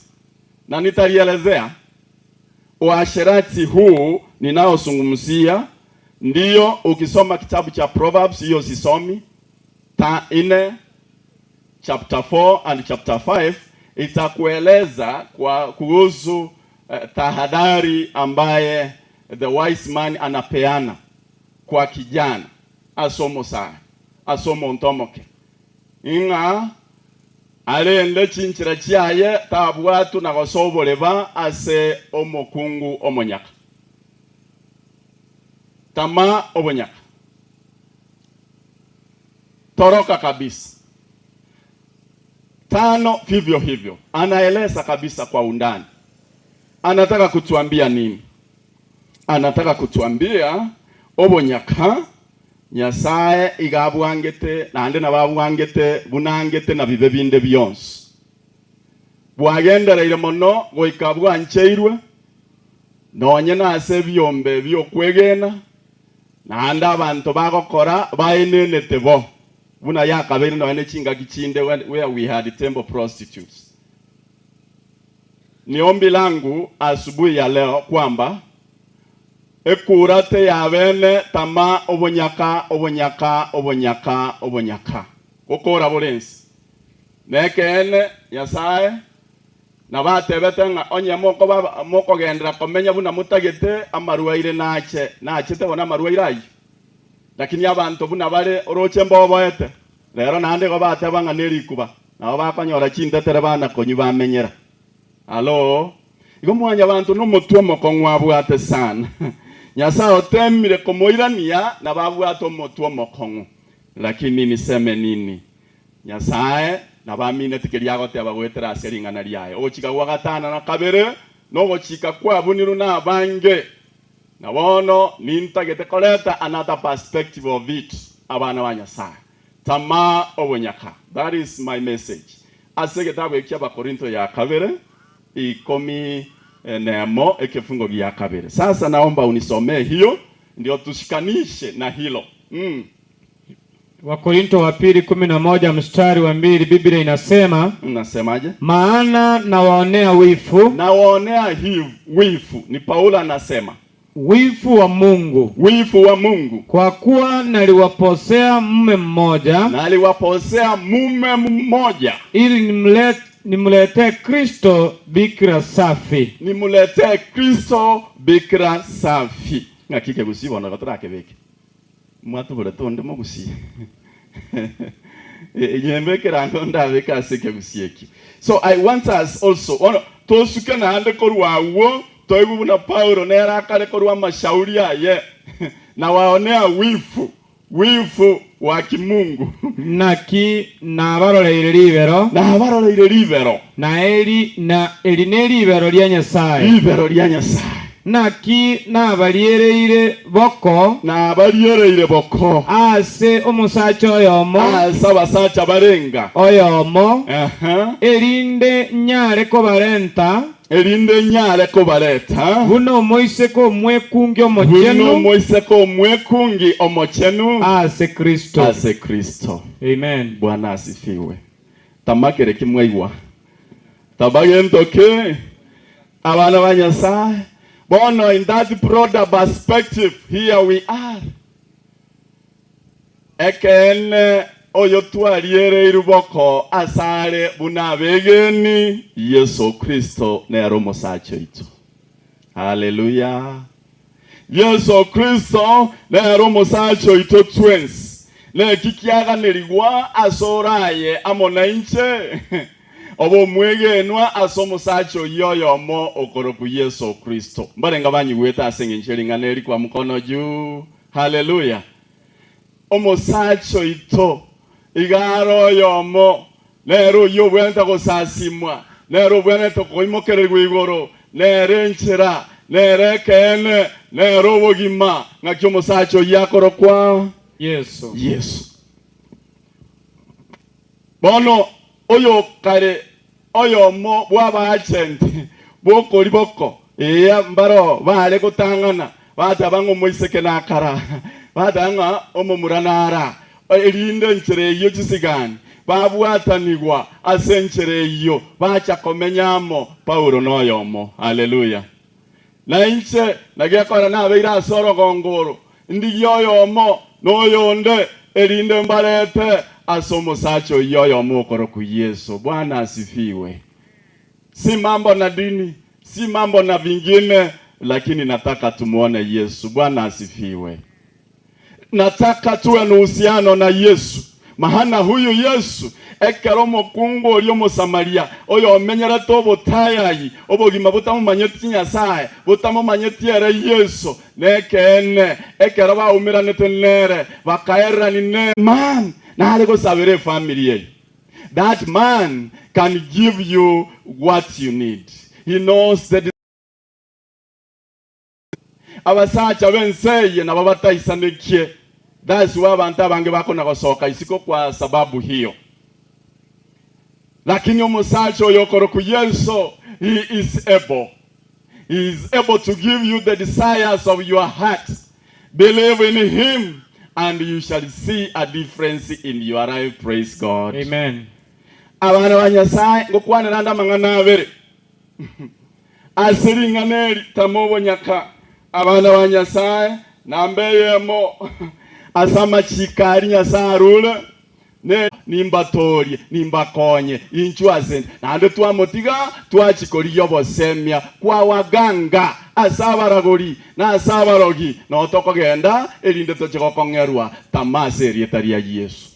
Speaker 8: na nitalielezea uasherati huu ninaozungumzia. Ndiyo ukisoma kitabu cha Proverbs, hiyo sisomi ta ine chapter 4 and chapter 5 itakueleza kwa kuhusu tahadhari ambaye the wise man anapeana kwa kijana ase omosae ase omonto omoke ing'a arende chinchera chiaye tabwatwa na gosoa oboreba ase omokungu omonyaka. Tama obonyaka. Toroka kabisa. Tano vivyo hivyo. Anaeleza kabisa kwa undani. Anataka kutuambia nini? Anataka kutuambia obonyaka Nyasae iga abwangete naende nabo abwangete buna angete na bibe binde bionsi. Bwagendereire mono goika bwancheirwe nonye nase ebiombe bi'okwegena, naende abanto bagokora baenenete bo, buna yakabeire nonye ne chingaki chinde where we had temple prostitutes. Ni ombi langu asubuhi ya leo kwamba ekura teyabene tama obonyaka obonyaka obonyaka obonyaka gokora bore ense. Nekeene Nyasae nabo atebete ng'a onye mokoba mokogenderera komenya buna motagete, amarwaire nache. Nachete bono amarwaire ayio. Lakini abanto buna bare oroche mboboete. Rero naende igo bateba ng'a nerikuba, nabo bakonyora chintetere bana konywa bamenyera. Hallo! Igo mwanyabanto nomotwe omokong'u abwate sana. Nyasae otemire komoirania nabo abwate omotwe omokong'u. Lakini niseme nini? Nyasae nabo amineti keria agoteba goetera ase ring'ana riaye. Ogochika gwa gatano na kabere nogochika kwabunirwe nabange. Na bono nintagete koreta another perspective of it, abana ba Nyasae. Tamaa obonyaka. That is my message. Ase egetabu eki Abakorintho ya kabere ikomi nemo ekefungo gia kabere. Sasa naomba unisomee hiyo ndio tushikanishe na hilo. Mm.
Speaker 2: Wakorinto wa pili 11 mstari wa 2 Biblia inasema,
Speaker 8: Nasemaje?
Speaker 2: maana nawaonea wivu,
Speaker 8: Nawaonea wivu. Ni Paulo anasema.
Speaker 2: Wivu wa Mungu.
Speaker 8: Wivu wa Mungu.
Speaker 2: Kwa kuwa naliwaposea mume mmoja,
Speaker 8: Naliwaposea mume mmoja,
Speaker 2: ili nimletee Kristo bikira safi.
Speaker 8: Nimuletee Kristo bikira safi. Ng'aki kegusii bono igo torakebeke? Mwatobore tonde mogusii. Nyembe ekerango ndabeke ase ekegusii ekio. So I want us also bono tosuke naende korwa agwo toigwe buna Paulo nere akare korwa amashauri aye na waonea wifu wifu wa kimungu.
Speaker 2: Naki nabaroreire ribero.
Speaker 8: Nabaroreire ribero.
Speaker 2: Na eri na eri neribero ria Nyasae.
Speaker 8: Ribero ria Nyasae.
Speaker 2: Naki nabariereire boko.
Speaker 8: Nabariereire boko.
Speaker 2: Ase omosacha oyomo.
Speaker 8: Ase abasacha barenga.
Speaker 2: Oyomo. Erinde nyare kobarenta.
Speaker 8: Erinde nyare kobareta.
Speaker 2: Buna omoiseke omwekungi omochenu.
Speaker 8: Buna omoiseke omwekungi omochenu.
Speaker 2: Ase Kristo.
Speaker 8: Ase Kristo.
Speaker 2: Amen.
Speaker 8: Bwana asifiwe. Tamakere ki mwaigwa? Taba gento ki? Abana ba Nyasae, bono in that broader perspective, here we are. Ekeene oyo twariereirwe boko asare buna abegeni, Yeso Kristo nere omosacha oito. Haleluya! Yeso Kristo nere omosacha oito twensi. Neki kiaganerigwa ase oraye amo nainche? Obe omwegenwa ase omosacha oyio oyomo okorokwa Yeso Kristo. Mbarenge banyigwete ase engencho ye ring'ana eri kwa mkono juu. Haleluya! Omosacha oito iga are oyomo, nere oyio obwenerete gosasimwa, nere obwenerete koimokererigwa igoro, nere enchera, nere ekeene, nere obogima. Ng'aki omosacha oyio akorokwa?
Speaker 2: Yeso.
Speaker 8: Yeso. Bono oyokare oyomo bw'abaachenti b'okoriboko, ee, mbaro baare gotang'ana, bateba ng'a omoiseke nakara, bateba ng'a omomura nara, erinde enchera eyio chisigani babwatanigwa ase enchera eyio, bacha komenya amo. Paulo noyomo. Haleluya! Na inche nagekora nabeire ase orogongo oro. Ndigie oyomo na oyonde, erinde mbarete ase omosacha oyio oyomo okorokwa Yeso. Bwana asifiwe. Si mambo na dini, si mambo na vingine, lakini nataka tumuone Yesu. Bwana asifiwe. Nataka tuwe na uhusiano na Yesu, mahana huyu Yesu ekero omokungu oria Omosamaria oyomenyerete obotayayi, obogima botamomanyeti Nyasae, botamomanyeti ere Yeso, nekeene, ekero baumeranete nere, bakaererani ne. Man nare gosabera efamiri eye. That man can give you what you need. He knows the. Abasacha b'ense eye nabo bataisanekie. That's why abanto abange bakona gosoka isiko kwa sababu hiyo. Lakini omosacha oyo okorokwa Yeso, he is able. He is able to give you the desires of your heart. Believe in him and you shall see a difference in your life. Praise God.
Speaker 2: Amen.
Speaker 8: Abana ba Nyasae, ngokwanera ande amang'ana abere. Ase ring'ana eri tamobonyaka, abana ba Nyasae, namba eyemo ase amachiko aria Nyasae arure, ne nimbatoorie, nimbakonye inchwe ase 'nde. Naende twamotiga twachia korigia obosemia kw'abaganga ase abaragori na ase abarogi, nao tokogenda, erinde toche gokong'erwa tama ase erieta ria Yeso.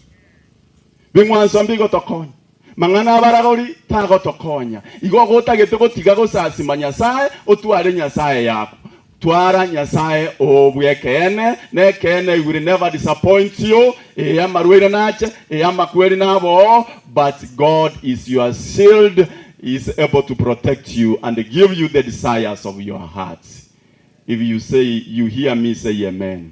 Speaker 8: Bing'wanso mbigotokonya. Mang'ana abaragori tagotokonya. Igo gotagete gotiga gosasima Nyasae, otware Nyasae yako. Twara Nyasae oo bw'ekeene, na ekeene he will never disappoint you. Ee amarwaire nache, ee amakweri naboo, but God is your shield, he is able to protect you and give you the desires of your heart. If you say you hear me say amen.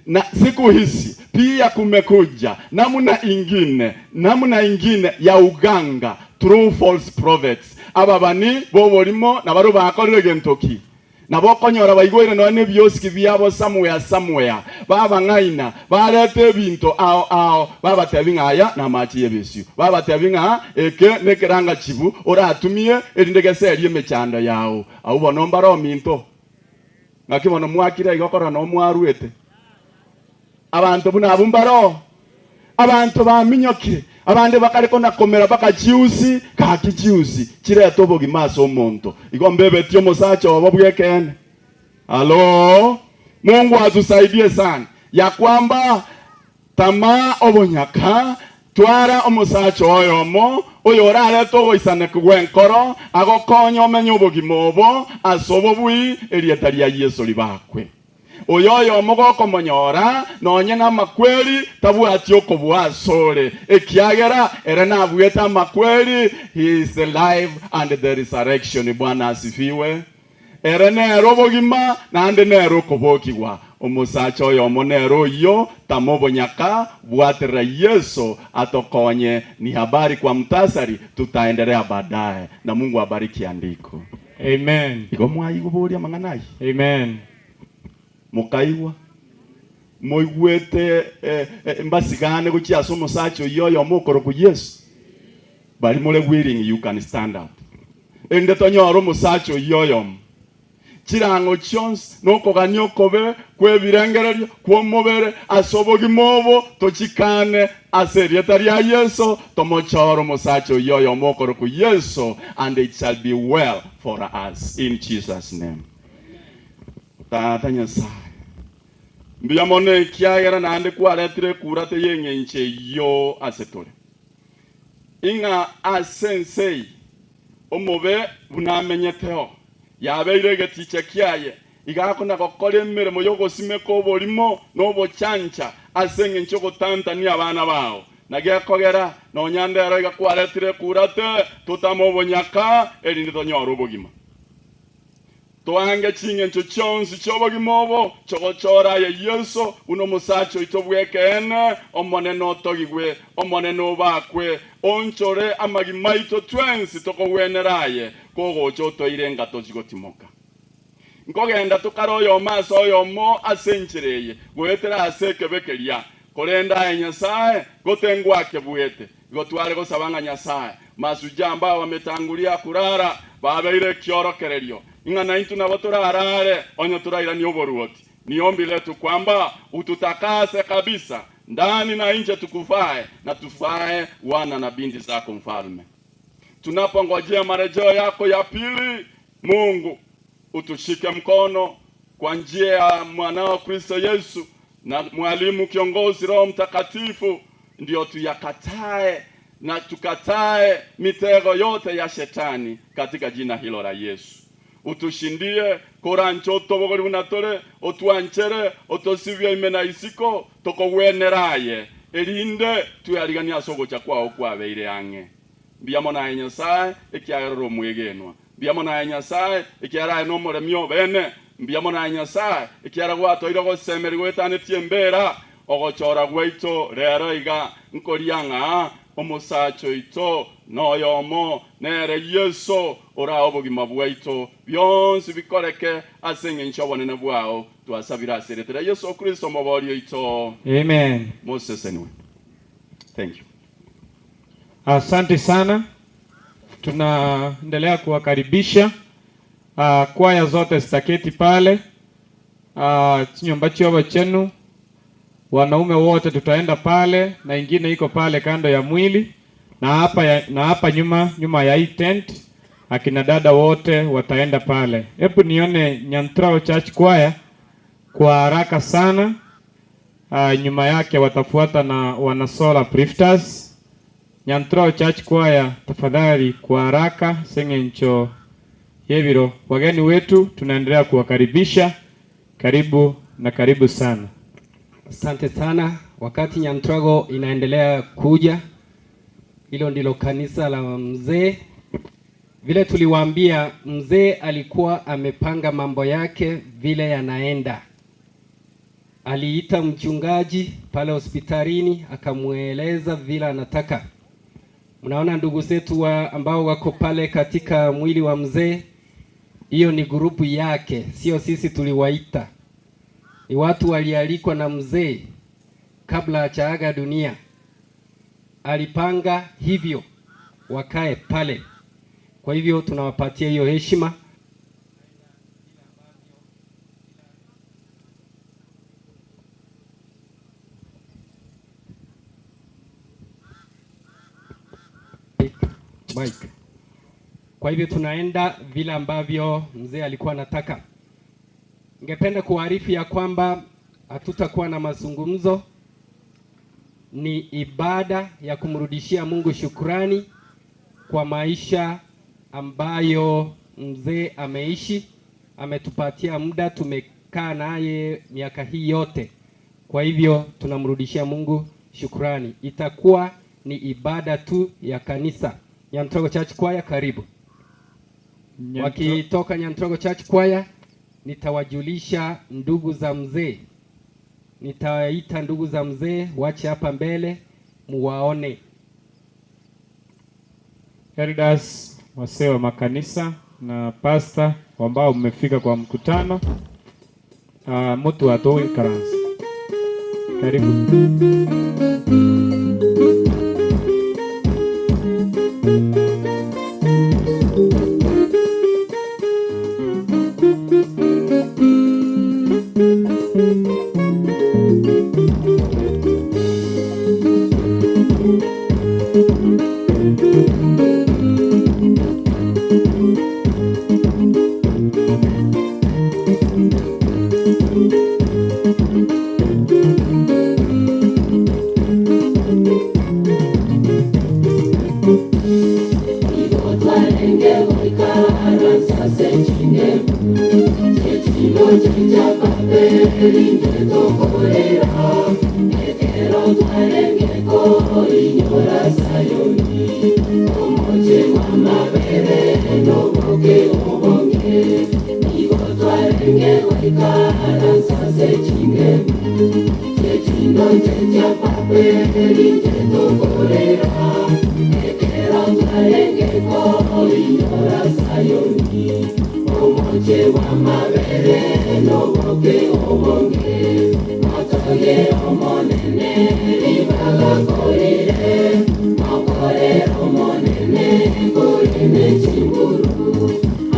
Speaker 8: Na siku hizi pia kumekuja namna ingine namna ingine ya uganga through false prophets, ababani b'oborimo nabarobwo bakorire gento ki? Nabo okonyora baigweire nonya nebiosiki biabo somewhere somewhere, babang'aina, bareta ebinto ao ao, babatebi ng'a aya namache y'ebesio, babatebi ng'a eke nekerangachibu oratumie erinde geserie emechando yao. Abwo bono mbare ominto. Naki bono mwakire iga korora noo mwaruete. Abanto buna abwo mbaroo, abanto baminyokire, abande bakare kona-komera mpaka chiusi, gaki chiusi chirete obogima ase omonto. Igo mbebetie omosacha obo bw'ekeene. Hallo! Mungu atusaidie sana ya kwamba Tama obonyaka, twara omosacha oyomo oyorarete ogoisaneka gw'enkoro, agokonye omenye obogima obo ase obobui, erieta ria Yeso ribakwe. Oyo oyomo gokomonyora, nonye namakweri, tabwati okobua asore, ekiagera ere nabuete amakweri, he is the life and the resurrection. Bwana asifiwe. Ere nere obogima, naende nere okobokigwa. Omosacha oyomo nere oyio, tama obonyaka, bwaterera Yeso atokonye. Ni habari kwa mtasari, tutaendelea baadaye. Na Mungu abariki andiko.
Speaker 2: Amen.
Speaker 8: Igo mwaigwa boria amang'ana ayio?
Speaker 2: Amen.
Speaker 8: Mokaigwa? Moigwete mbasigane gochia ase omosacha oyio oyomo okorokwa Yeso? Baria more willing you can stand up. Erinde tonyore omosacha oyio oyomo. Chirang'o chionsi na okogania okobe kw'ebirengererio kw'omobere ase obogima obo tochikane ase erieta ria Yeso, tomochore omosacha oyio oyomo okorokwa Yeso, and it shall be well for us in Jesus name. Tata Nyasae, mbuya mono ekiagera naende kwaretire ekurata y'eng'encho eyio ase tore. Ing'a ase ense eye omobe buna amenyeteo, yabeire egeticha kiaye, iga akona-gokora emeremo y'ogosimeka oborimo na obochancha ase engencho y'ogotantania abana bao. Na gekogera nonya ndero iga kwaretire ekurate, totame obonyaka, erinde tonyore obogima. Toange chingencho chionsi chi'obogima obo, chi'ogochora aye Yeso, buna omosacha oito bw'ekeene, Omonene otogigwe, Omonene obakwe, onchore amagima aito twensi tokogwenera aye, kogocha otoire enga tochi gotimoka. Nkogenda tokare oyomo ase oyomo ase enchera eye, goetera ase ekebe keria, korende aye Nyasae, gotengwakebuete. Igo tware gosaba ng'a Nyasae, masuja mbao wametanguria kurara, babeire ekiorokererio, ing'a naintwe nabo torarare onye torairanie oboruoti. Ni ombi letu kwamba ututakase kabisa ndani na nje, tukufae na tufae wana na binti zako Mfalme. Tunapongojea marejeo yako ya pili, Mungu utushike mkono kwa njia ya mwanao Kristo Yesu na mwalimu kiongozi Roho Mtakatifu, ndio tuyakatae na tukatae mitego yote ya shetani katika jina hilo la Yesu. Utushindie korancho otobogori buna tore, otwanchere otosibie ime na isiko tokogweneraye, erinde tuyarigania ase ogocha kwao kwabeire ang'e. Mbuya mono aye Nyasae, ekiagera ore omwegenwa. Mbuya mono aye Nyasae, ekiagera aye nomoremi obene. Mbuya mono aye Nyasae, ekiagera gwatoeire ogosemeria goetanetie embera. Ogochora gwaito rero iga nkoria ng'a omosacha oito noyomo, nere Yeso, orae obogima bwaito, bionsi bikoreke ase engencho y'obonene bwao. Twasabire ase erieta ria Yeso Kristo Omobori oito.
Speaker 2: Amen.
Speaker 8: Mosesenwe. Thank you.
Speaker 2: Asante sana, tunaendelea kuwakaribisha kwaya zote zitaketi pale chinyomba chiobo chenu, wanaume wote tutaenda pale, na ingine iko pale kando ya mwili na hapa nyuma nyuma ya hii tent akina dada wote wataenda pale. Hebu nione Nyantrao Church Choir kwa haraka sana. Nyuma yake watafuata na wanasola Prifters. Nyantrao Church Choir tafadhali kwa haraka seng'encho yebiro. Wageni wetu tunaendelea kuwakaribisha, karibu na karibu sana.
Speaker 1: Asante sana. Wakati Nyantrago inaendelea kuja, hilo ndilo kanisa la mzee. Vile tuliwaambia, mzee alikuwa amepanga mambo yake vile yanaenda. Aliita mchungaji pale hospitalini akamweleza vile anataka. Mnaona ndugu zetu wa ambao wako pale katika mwili wa mzee, hiyo ni grupu yake, sio sisi tuliwaita. Ni watu walialikwa na mzee kabla hajaaga dunia. Alipanga hivyo wakae pale. Kwa hivyo tunawapatia hiyo heshima. Mike. Kwa hivyo tunaenda vile ambavyo mzee alikuwa anataka. Ningependa kuarifu ya kwamba hatutakuwa na mazungumzo, ni ibada ya kumrudishia Mungu shukrani kwa maisha ambayo mzee ameishi. Ametupatia muda, tumekaa naye miaka hii yote. Kwa hivyo tunamrudishia Mungu shukrani. Itakuwa ni ibada tu ya kanisa. Nyantrogo Church Choir, karibu. Wakitoka Nyantrogo Church Choir, nitawajulisha ndugu za mzee, nitawaita ndugu za mzee wache hapa mbele muwaone.
Speaker 2: Elders, wasee wa makanisa na pasta ambao mmefika kwa mkutano, mtu atoe karansi. Karibu.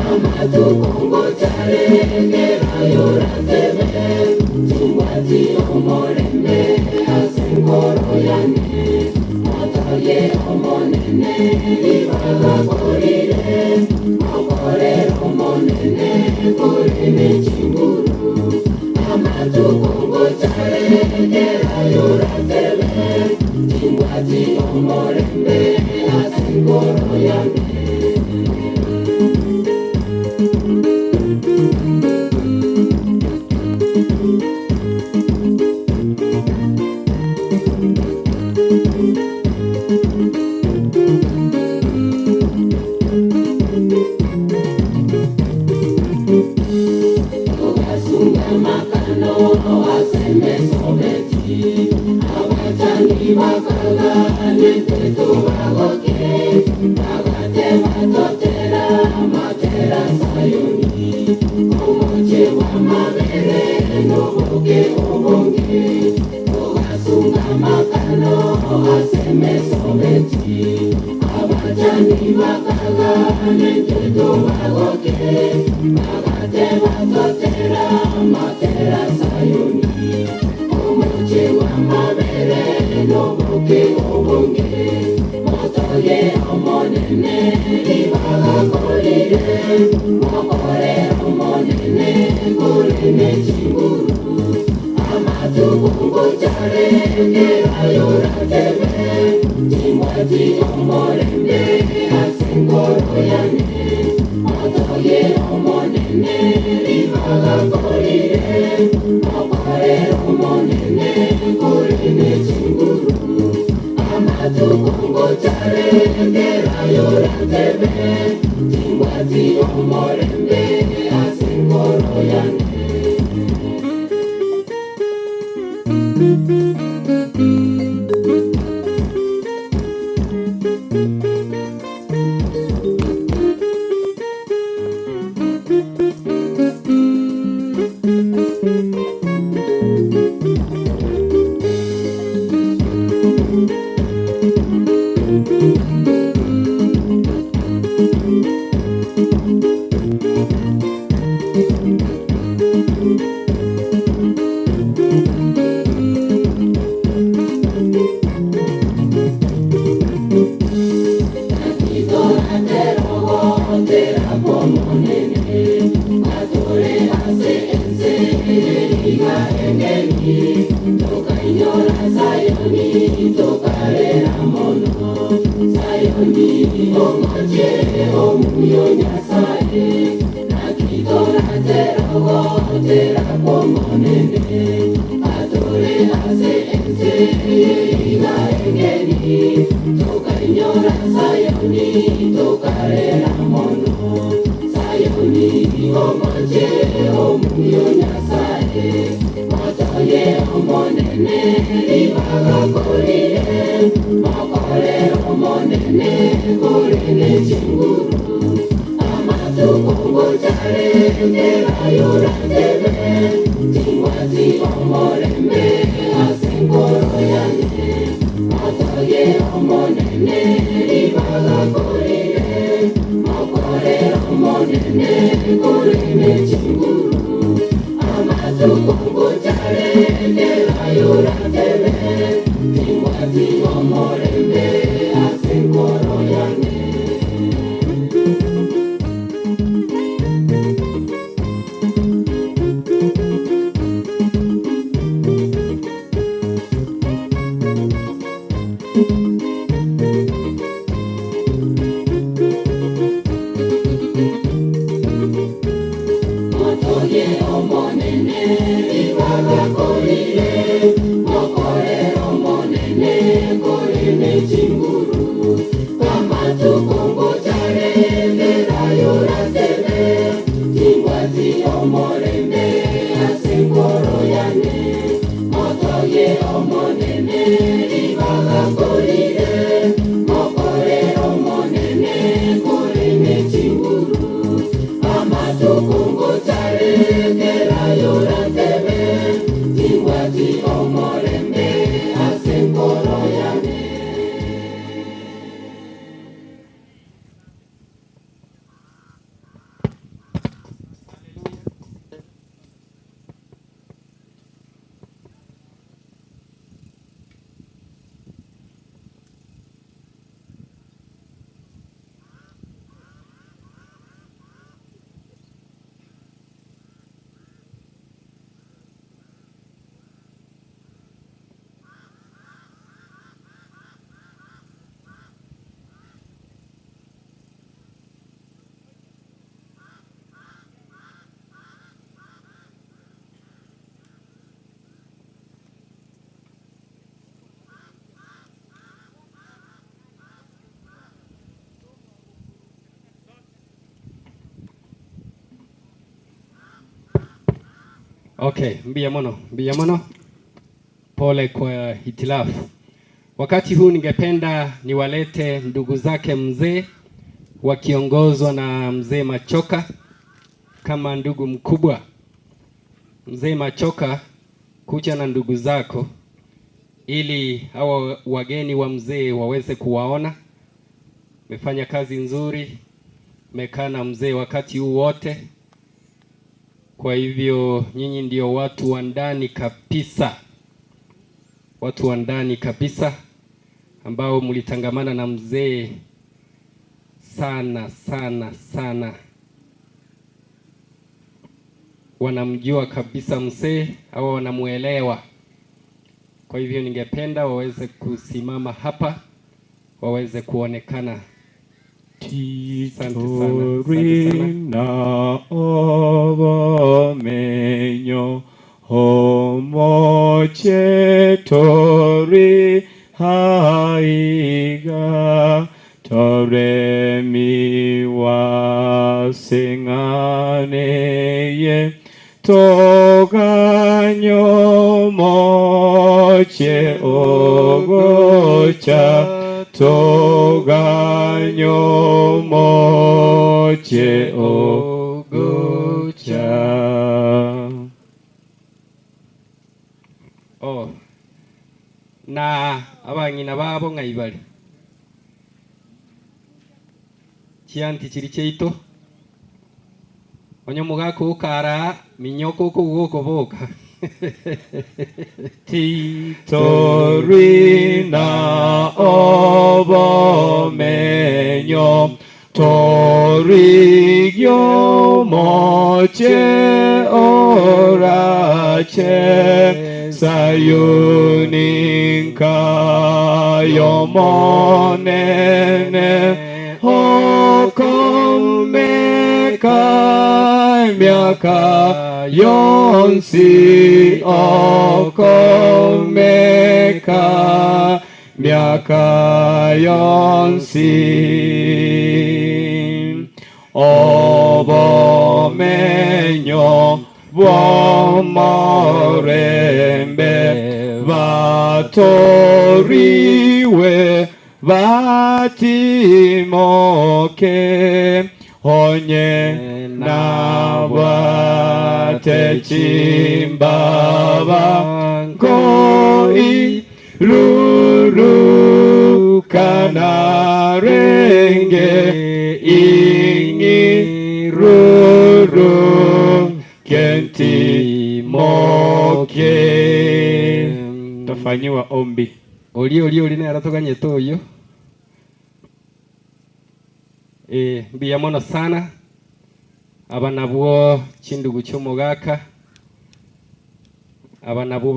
Speaker 4: Amatukongo charegera yorateme.
Speaker 1: Okay, mbuya mono, mbuya mono. Pole kwa hitilafu. Wakati huu ningependa niwalete ndugu zake mzee wakiongozwa na mzee Machoka kama ndugu mkubwa. Mzee Machoka, kuja na ndugu zako ili hawa wageni wa mzee waweze kuwaona. Mefanya kazi nzuri, mekaa na mzee wakati huu wote. Kwa hivyo nyinyi ndio watu wa ndani kabisa, watu wa ndani kabisa ambao mlitangamana na mzee sana sana sana, wanamjua kabisa mzee au wanamuelewa. Kwa hivyo ningependa waweze kusimama hapa waweze kuonekana. Asante sana, asante sana.
Speaker 2: Torina obomenyo omoche tori haiga toremiwa sing'aneye toganyo moche ogocha toganyo moche ogocha.
Speaker 1: Oh. Na abang'ina babo ng'aibari chianti chiri chiaito onye omogaka okara minyoko okogokoboka.
Speaker 2: Torina obomenyo torigyo moche orache sayuni nkayo monene okomeka miaka yonsi okomeka miaka yonsi obomenyo bw'omorembe batoriwe batimoke onye nabate chimbaba ngoi rurukana renge ing'i ruru kentimoke.
Speaker 3: Tafanyiwa ombi.
Speaker 1: Ori ori ori nere toganyete oyo. Mbuya mono sana aba nabwo chindugu chi'omogaka aba nabwo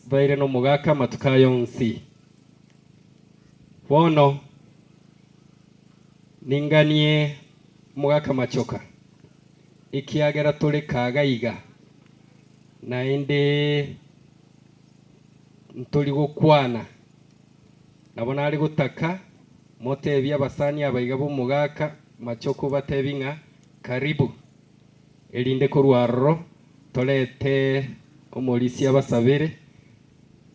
Speaker 1: baire n'omogaka matuka yonsi bono ninganie omogaka Machoka ekiagera tore kagaiga naende ntori gokwana nabo nari gotaka motebi abasani abaiga b'omogaka Machoka batebi ng'a karibu erinde korwaroro torete omorisi abasabere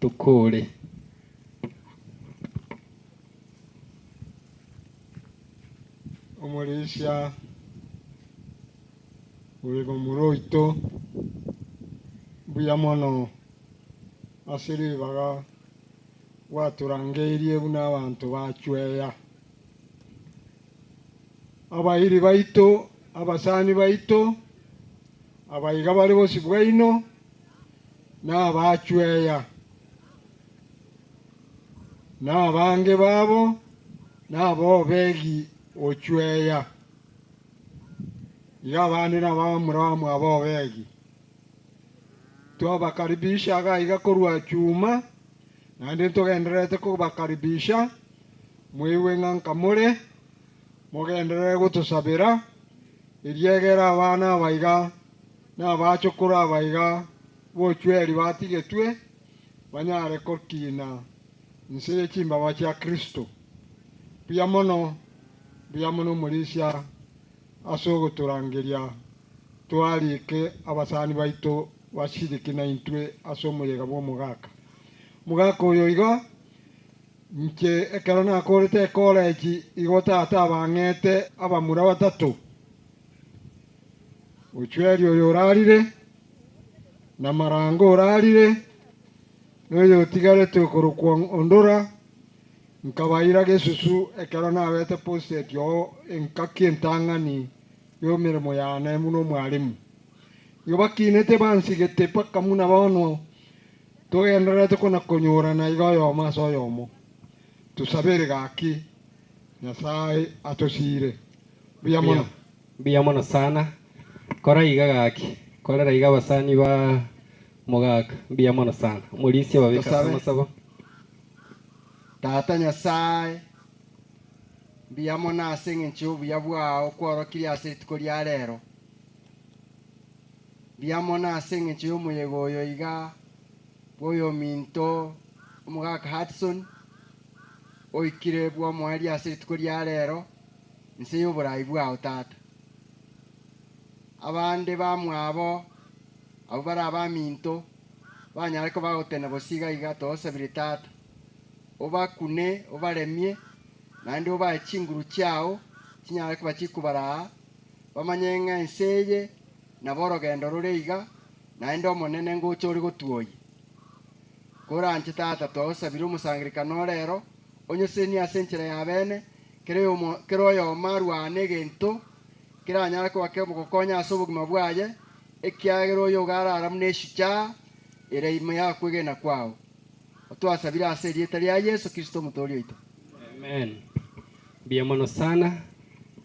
Speaker 1: tukore.
Speaker 9: Omorisia uri muroito mbuya mono ase ribaga gwaturangeirie buna abanto bachweya abairi baito abasani baito abaiga bari bosi bwaino na abachweya na abange babo na abobegi ochweya iga abande na abamura abobegi twabakaribisha iga korwa chuma naende ntogendererete kobakaribisha mwiwe ng'a nkamore mogenderere gotosabera eriegera abana abaiga na abachokoro abaiga bochweri batigetwe banyare kokina nse y'echimbaba chia Kristo. Mbuya mono mbuya mono omorisia ase ogotorangeria twarike abasani baito Bashiriki naintwe ase omoyega bw'omogaka. Omogaka oyo igo, inche ekero nakorete ecollege igo tata abang'ete abamura batato, Ochweri oyo orarire, na Marango orarire, na oyo otigarete okorokwa Ondora, nkabaira gesusu ekero nabete posted oo engaki entang'ani y'emeremo yane buna omwalimu. Igo bakinete bansigete mpaka buna bono togendererete kona-konyorana iga oyomo ase oyomo. Tosabere gaki Nyasae atosiire. Mbuya mono.
Speaker 1: Mbuya mono sana. Kora iga gaki. Korera iga abasani ba mogaka. Mbuya mono sana. Omorisia obabeke ase
Speaker 10: Tosabe.
Speaker 1: amasabo.
Speaker 10: Tata Nyasae, mbuya mono ase engencho y'obuya bwao kworokirie ase rituko ria rero. Mbuya mono ase engencho y'omoyega oyo iga bw'oyominto omogaka Hudson, oikire bw'omoerio ase rituko ria rero inse y'oborai bwao Tata. Abande bamwabo abwo bare abaminto banyare koba gotena bosio iga iga togosabire Tata, obakune obaremie naende obae chinguru chiao chinyare koba chikobaraa Bamanye ng'a ense eye nabo orogendo rore iga, naende Omonene ngocha ore gotwoyia. Koranche Tata, twagosabire omosangererekano o rero, onyosenie ase enchera ya bene, kera oyomo arwane egento keranyare koba kemogokonya ase obogima bwaye, ekiagera oyo iga arara buna eshujaa ere ime y'okwegena kwao. Otwasabire ase erieta ria Yeso Kristo Omotooria oito.
Speaker 1: Amen. Mbuya mono sana.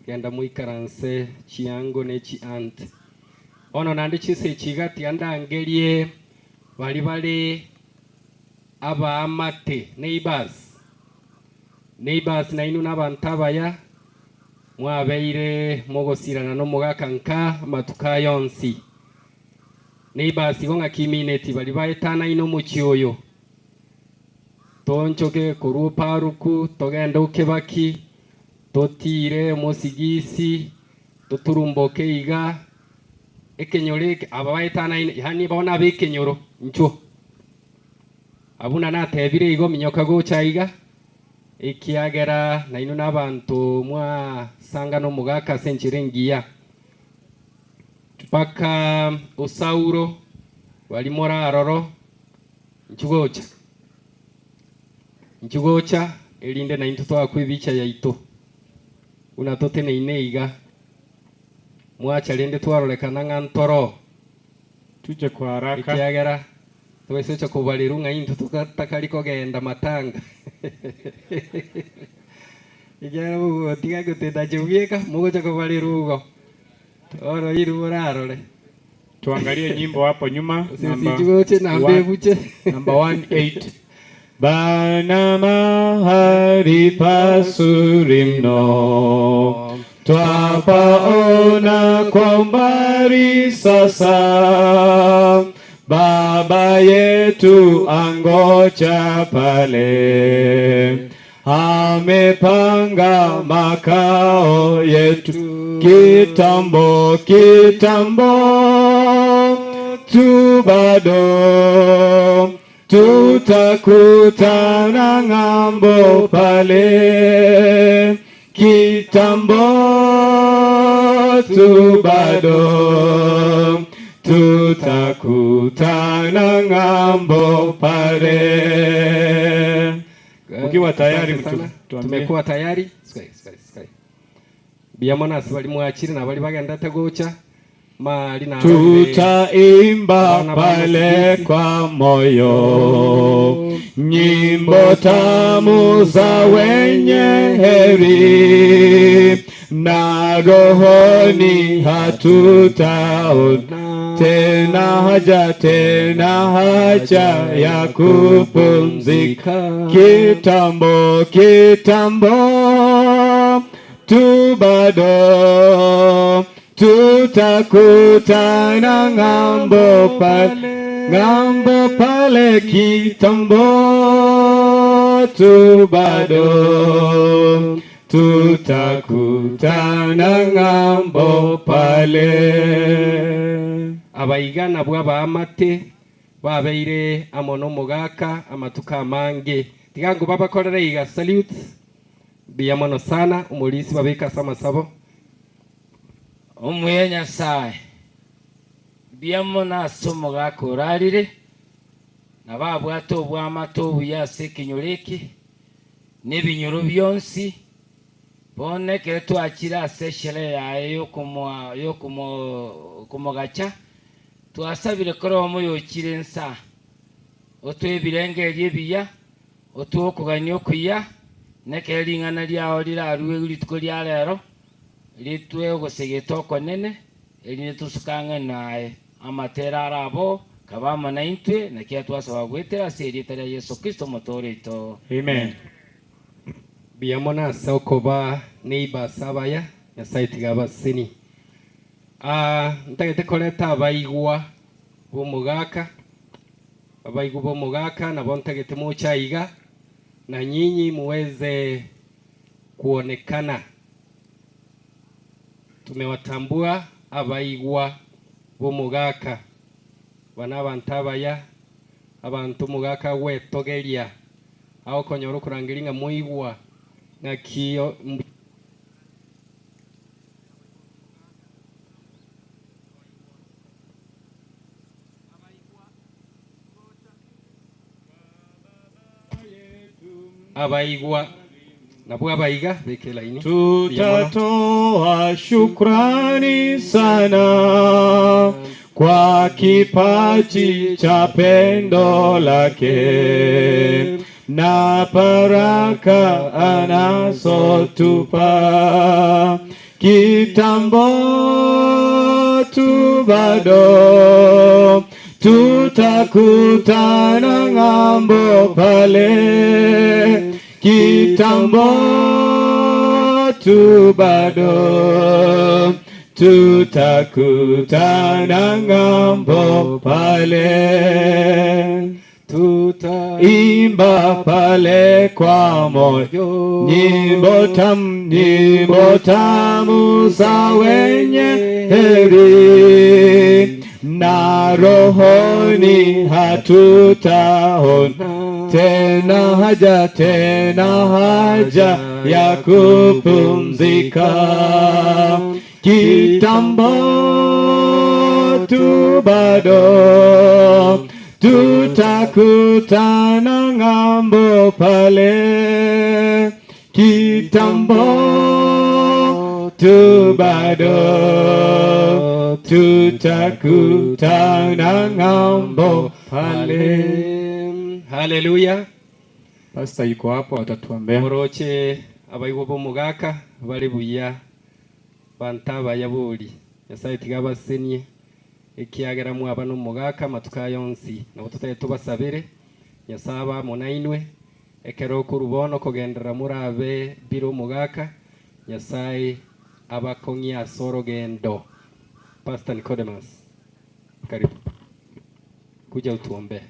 Speaker 1: Genda moikaranse chiango ne chiaunt. Bono naende chinsa echi iga tiga ndangerie baria bare abaamate, neighbors. Neighbors nainwe nabanto abaya, mwabeire mogosirana nomogaka nka amatuko aya onsi. Neighbors igo ng'aki imineti baria baetanaine omochie oyo. Toonchoke korwa Oparuku togende Okebaki, totiire omosigisi, toturumboke iga, ekenyoro eke, aba baetanaine, yaani bono ab'ekenyoro, inchuo. Abwo buna natebire igo, minyoka gocha aiga, ekiagera nainwe nabanto mwasangana omogaka ase enchera engiya. Mpaka Osauro, baria more aroro, Inchuo gocha, inchuo gocha, erinde naintwe toakwe ebicha yaito, buna toteneine iga. Mwacha rende twarorekana ng'a ntoroo,
Speaker 2: Tuje kwa haraka.
Speaker 1: ekiagera tobaisa gocha kobarerwa ng'a intwe totakari kogenda matanga. Ekiagera mogotiga gotetacha bweka, mogocha kobarerwa igo. Bono inwe morarore.
Speaker 2: Tuangalie nyimbo hapo nyuma
Speaker 1: Gose sichigoche namba ebuche.
Speaker 2: Number 18. Bana mahali pazuri mno, twapaona kwa umbali sasa, Baba yetu angoja pale, amepanga makao yetu kitambo kitambo tu bado tutakutana ng'ambo pale kitambo tu bado tutakutana ng'ambo pale. Ukiwa tayari
Speaker 1: Asante
Speaker 2: mtu,
Speaker 1: sana.
Speaker 2: tuambie.
Speaker 1: Tumekuwa tayari. Sikai, sikai, sikai. Mbuya mono ase baria mwachire na baria bagendete gocha mari na
Speaker 2: Tutaimba
Speaker 1: Abana ba
Speaker 2: pale
Speaker 1: Musigisi.
Speaker 2: kwa moyo nyimbo tamu za wenye heri, na rohoni hatutaona tena haja tena haja ya kupumzika. Kitambo kitambo tu bado tutakutana ng'ambo pale, ng'ambo pale kitambo tu bado tutakutana ng'ambo pale.
Speaker 1: Abaiga nabwo abaamate babeire amo nomogaka amatuko amange. Tiga nkobabakorere iga salute. Mbuya mono sana omorisia babeke ase amasabo.
Speaker 11: Omuya Nyasae, mbuya mono ase omogaka orarire, na babwate oboamate obuya ase ekenyoro eke, na ebinyoro bionsi. Bono ekero twachire ase esherehe yaye y'okomogacha, twasabire kera oyomo oyochire insa, otoe ebirengererio ebiya, otoe okogania okuya, na ekero ring'ana riao rirarue rituko ria rero, ritwe ogosegeta okonene, erinde tosuke ang'e naye. Amatera are aboo, kabe amo naintwe, naki atwasaba goetera ase erieta ria Yeso Kristo Omotoori oito.
Speaker 2: Amen.
Speaker 1: Mbuya mono ase okoba neighbors abaya, Nyasae tiga abaseni. Aa ntagete koreta abaigwa b'omogaka, abaigwa b'omogaka nabo ntagete moche aiga, na nyinyi muweze kuonekana. Tumewatambua abaigwa b'omogaka, aba nabanto abaya, abanto omogaka agwetogeria. Agokonyora okorangeria ng'a moigwa ng'aki mbuya. Abaigwa nabwo abaiga beka elaini. Mbuya mono.
Speaker 2: Tutatoa shukrani sana kwa kipaji cha pendo lake na baraka anazotupa. Kitambo tu bado tutakutana ng'ambo pale. Kitambo tu bado tutakutana ng'ambo pale. Tutaimba pale kwa moyo nyimbo tamu, nyimbo tamu za wenye heri, na rohoni hatutaona tena haja, tena haja ya kupumzika. Kitambo tu bado tutakutana ng'ambo pale. Kitambo tu bado tutakutana ng'ambo pale.
Speaker 1: Haleluya.
Speaker 2: Pastor yuko hapo atatuombea.
Speaker 1: Moroche abaigwa b'omogaka bare buya, banto abaya bori. Nyasae tiga abasenie, ekiagera mwaba nomogaka amatuko aya onsi. Nabo totagete tobasabere, Nyasae abe amo nainwe, ekero okorwa bono kogenderera morabe bire omogaka, Nyasae abakong'ie ase orogendo. Pastor Nicodemus, karibu. Kuja utuombee.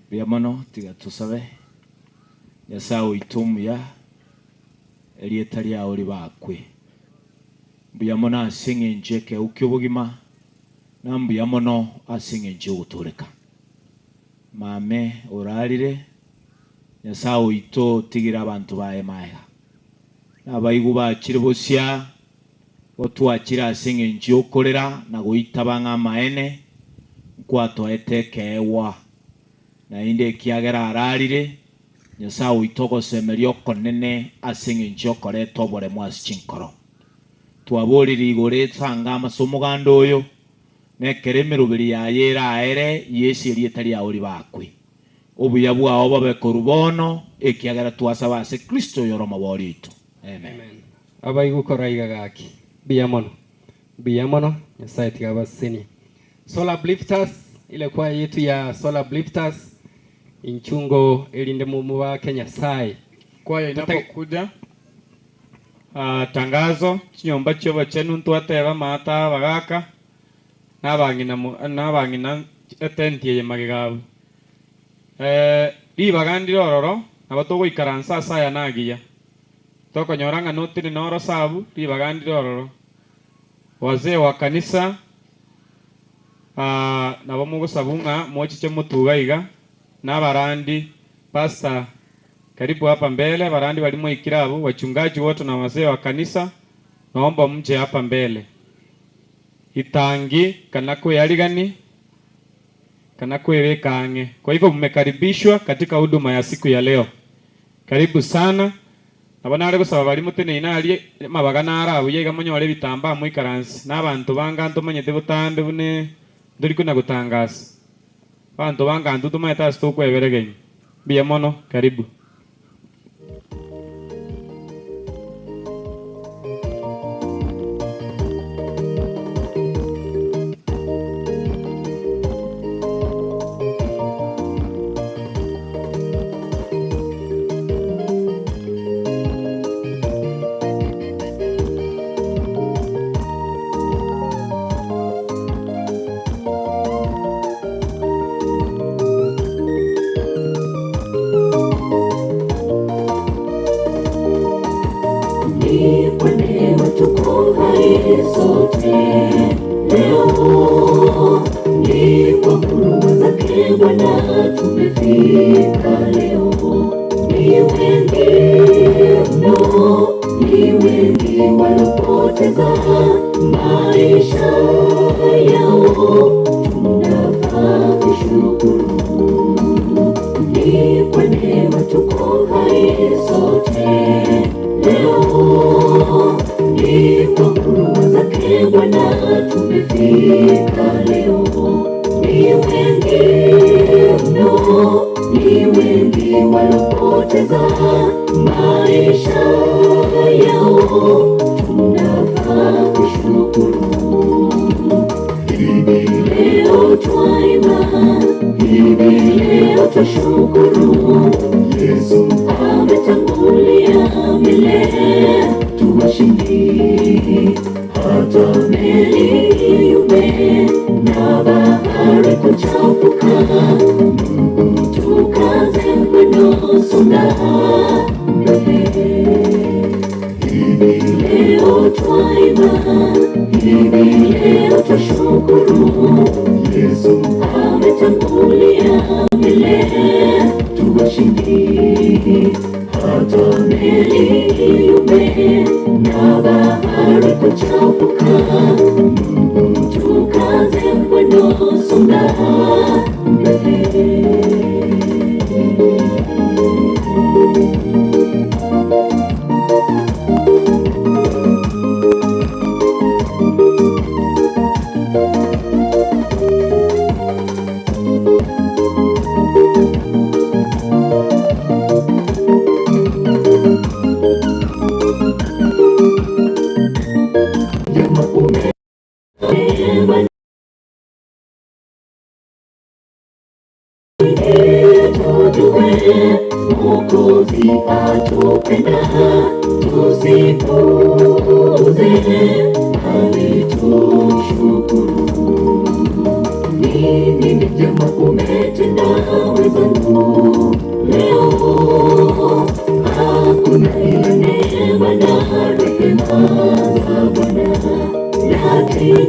Speaker 12: Mbuya mono, tiga tosabe. Nyasae oito omuya, erieta riao ribakwe. Mbuya mono ase eng'encho y'ekeegwa ki'obogima, na mbuya mono ase eng'encho y'ogotooreka. Mame orarire, Nyasae oito otigire abanto baye magega. Na abaigwa bachire bosia, gotwachire ase eng'encho y'okorera na goitaba ng'a amaene, nkwatoete ekeegwa. Naende ekiagera ararire, Nyasae oito ogosemeria okonene ase engencho y'okoreta oboremu ase chinkoro. Twaborire igoro esangama ase omoganda oyo, na ekero emeroberi yaye eraere, Yeso erieta riao ribakwe. Obuya bwao bobe korwa bono, ekiagera twasaba ase Kristo oyore Omobori oito. Amen.
Speaker 1: Abaigwa koraiga gaki. Mbuya mono. Mbuya mono. Nyasaye tiga abasesenie. Soul Uplifters, ile kwaya yetu ya Soul Uplifters, inchungo erinde momobake Nyasaye.
Speaker 2: Kwaya inapokuja ah, tangazo chinyomba chi'obochenu ntwateba amaata abagaka na abang'ina na abang'ina etenti eye magega abwo. Eh, ribaga ndire ororo nabo togoikaransa ase aya nagiya. Tokonyora ng'a notiri noro sabu ribaga ndire ororo. Wazee wa kanisa, ah, nabo mogosabwa ng'a mochiche motuga iga, na abarandi, pastor, karibu hapa mbele, abarandi baria mwaikire abwo, wachungaji wote na wazee wa kanisa, naomba mje hapa mbele. Itangi kana kweyarigani kana kwebeka ang'e. Kwa hivyo mmekaribishwa katika huduma ya siku ya leo. Karibu sana. Nabo nare gosaba baria moteneine aria amabaga naro abuya iga monyore ebitambaa moikaranse na abanto banga ntomanyete botambe buna ntori kona gotangasa. Abanto banga intwe tomaete ase tokweberegenya. Mbuya mono, karibu.
Speaker 4: Ni kwa neema tuko hai sote leo, ni kwa huruma zake Bwana tumefika leo. Ni wengi mno, ni wengi walopoteza maisha yao, tunafaa kushukuru. Ni kwa neema tuko hai sote leo, ni kwa huruma zake Bwana tumefika leo. Ni wengi mno, ni wengi walopoteza maisha yao, tunafaa kushukuru. Hivi leo twaimba, hivi leo twashukuru, Yesu ametangulia mbele, tuwashindi hata meli iyumbe na bahari kuchafuka, tukaze mwendo, songa mbele. Hivi leo twaimba, hivi leo twashukuru, Yesu ametangulia mbele, tuwashindi hata meli iyumbe na bahari kuchafuka, tukaze mwendo, songa mbele. Tujue Mwokozi atupenda, tusipuuze, bali tumshukuru. Nini ni jema umetenda wenzangu leo? Hakuna ila neema na rehema za Bwana, lakini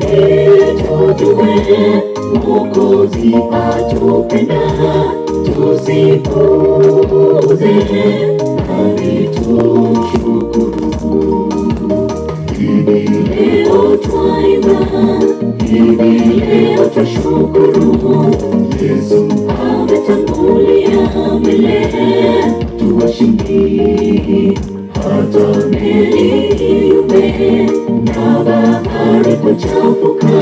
Speaker 4: tujue Mwokozi atupenda, tusipuuze, bali tumshukuru. Hivi leo twaimba, hivi leo twashukuru, Yesu ametangulia mbele, tuwashindi hata meli iyumbe na bahari kuchafuka,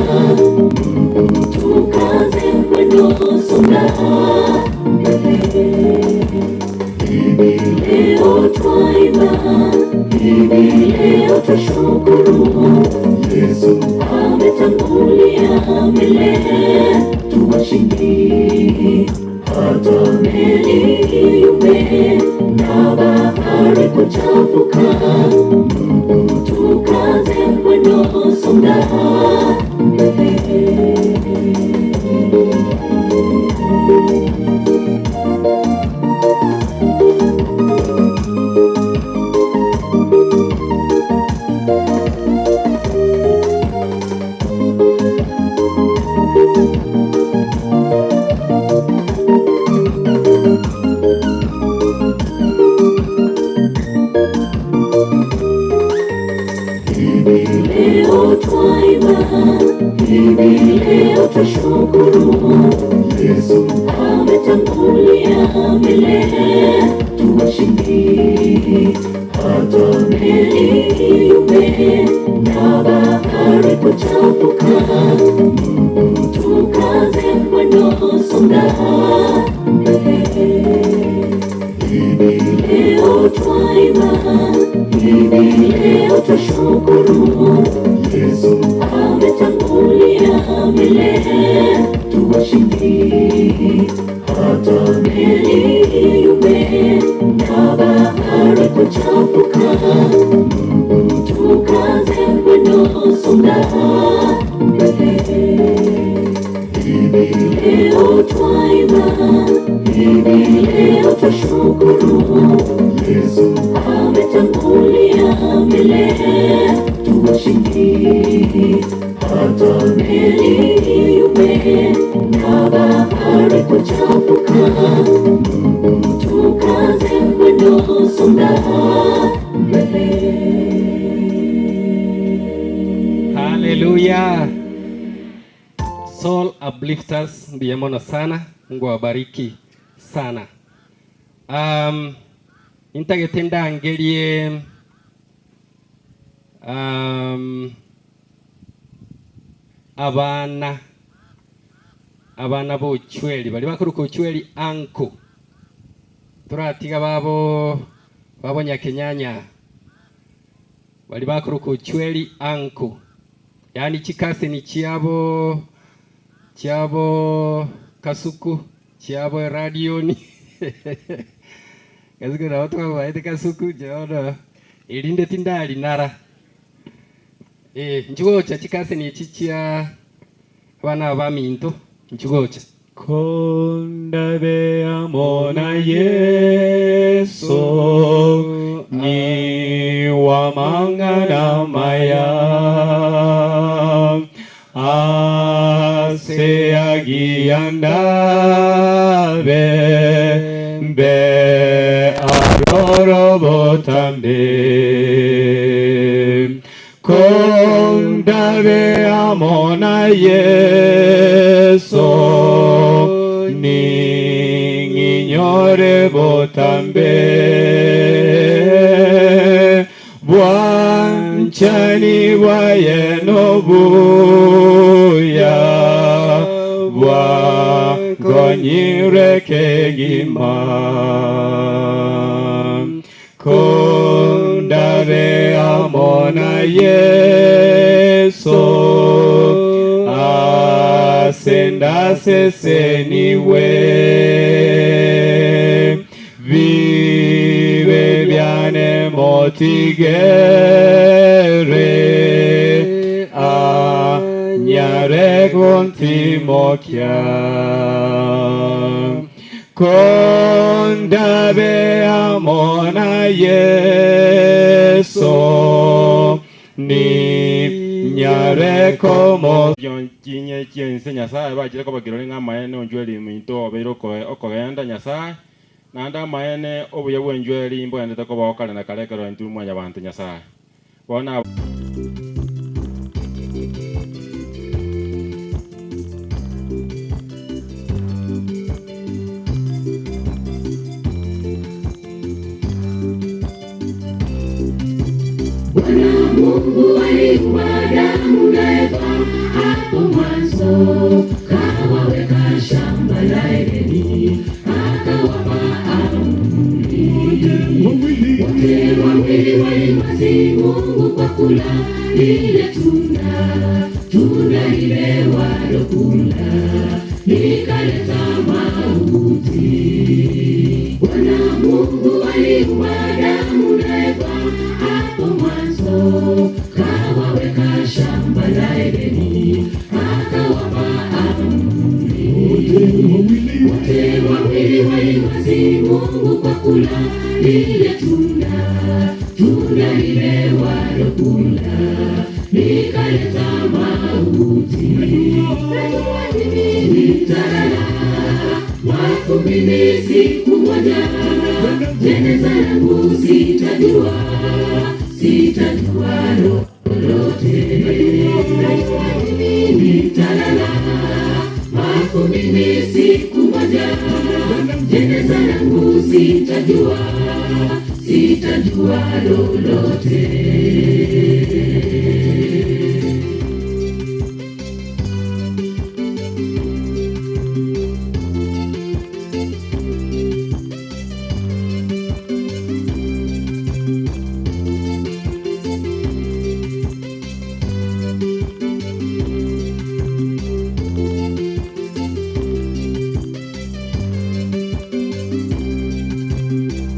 Speaker 4: tukaze mwendo, songa mbele. Hivi leo twaimba, hivi leo twashukuru, Yesu ametangulia mbele, tuwashindi hata meli iyumbe na bahari kuchafuka, tukaze mwendo, songa mbele. Hivi leo twaimba, hivi leo twashukuru, Yesu ametangulia mbele, tuwashindi hata meli iyumbe na bahari kuchafuka, tukaze mwendo, songa mbele. Hivi leo twaimba, hivi leo twashukuru, Yesu ametangulia mbele, tuwashindi hata meli iyumbe na bahari kuchafuka, tukaze mwendo, songa mbele. Hivi leo twaimba, hivi leo twashukuru, Yesu ametangulia mbele, tuwashindi hata meli iyumbe na bahari kuchafuka, tukaze mwendo, songa mbele.
Speaker 1: Haleluya. Soul Uplifters ndiyemono sana. Mungu awabariki sana. Intagete ndangerie abana abana bochweli bali bakuruka ochweli anko turatiga babo babo nyakenyanya bali bakuruka ochweli anko yani chikase ni chiabo chiabo kasuku chiabo radioni kasuku nabo twabaete kasuku jono erinde tindali nara nchigocha chikase ni echi chia abana ba minto nchigocha
Speaker 2: Kondabe amona Yesu ni wa mangana maya ase agiandabe be arorobotambe kondabe amona Yesu ninginyore botambe bwanchani bwaye nobuya bwangonyire kegima kondabe amona Yesu asenda seseniwe vive byane motigere anyare kontimokia kondabe amona Yesu ni nyare komo
Speaker 13: Kinye chiense nyasaye bachire kobakirore ng'a amaene onchweri minto obeire okogenda nyasaye naende amaene obuya bwa enchweri mbogendete koba okare na kare ekero intwe mwanya banto nyasaye bono
Speaker 4: Bwana Mungu aliumba Adamu na Eva hapo mwanzo, kawaweka shamba la Edeni, akawapa amri. Wote wawili walimwasi Mungu kwa kula lile tunda, tunda lile walokula likaleta mauti. Bwana Mungu aliumba Adamu na Eva hapo mwanzo, kawaweka shamba la Edeni, akawapa amri. Wote wawili walimwasi Mungu kwa kula lile tunda, tunda lile walokula likaleta mauti. Najua mimi nitalala wafu mimi siku moja, jeneza langu sitajua, sitajua roho. lolote. Najua mimi nitalala mavumbini siku moja, jeneza langu sitajua, sitajua lolote.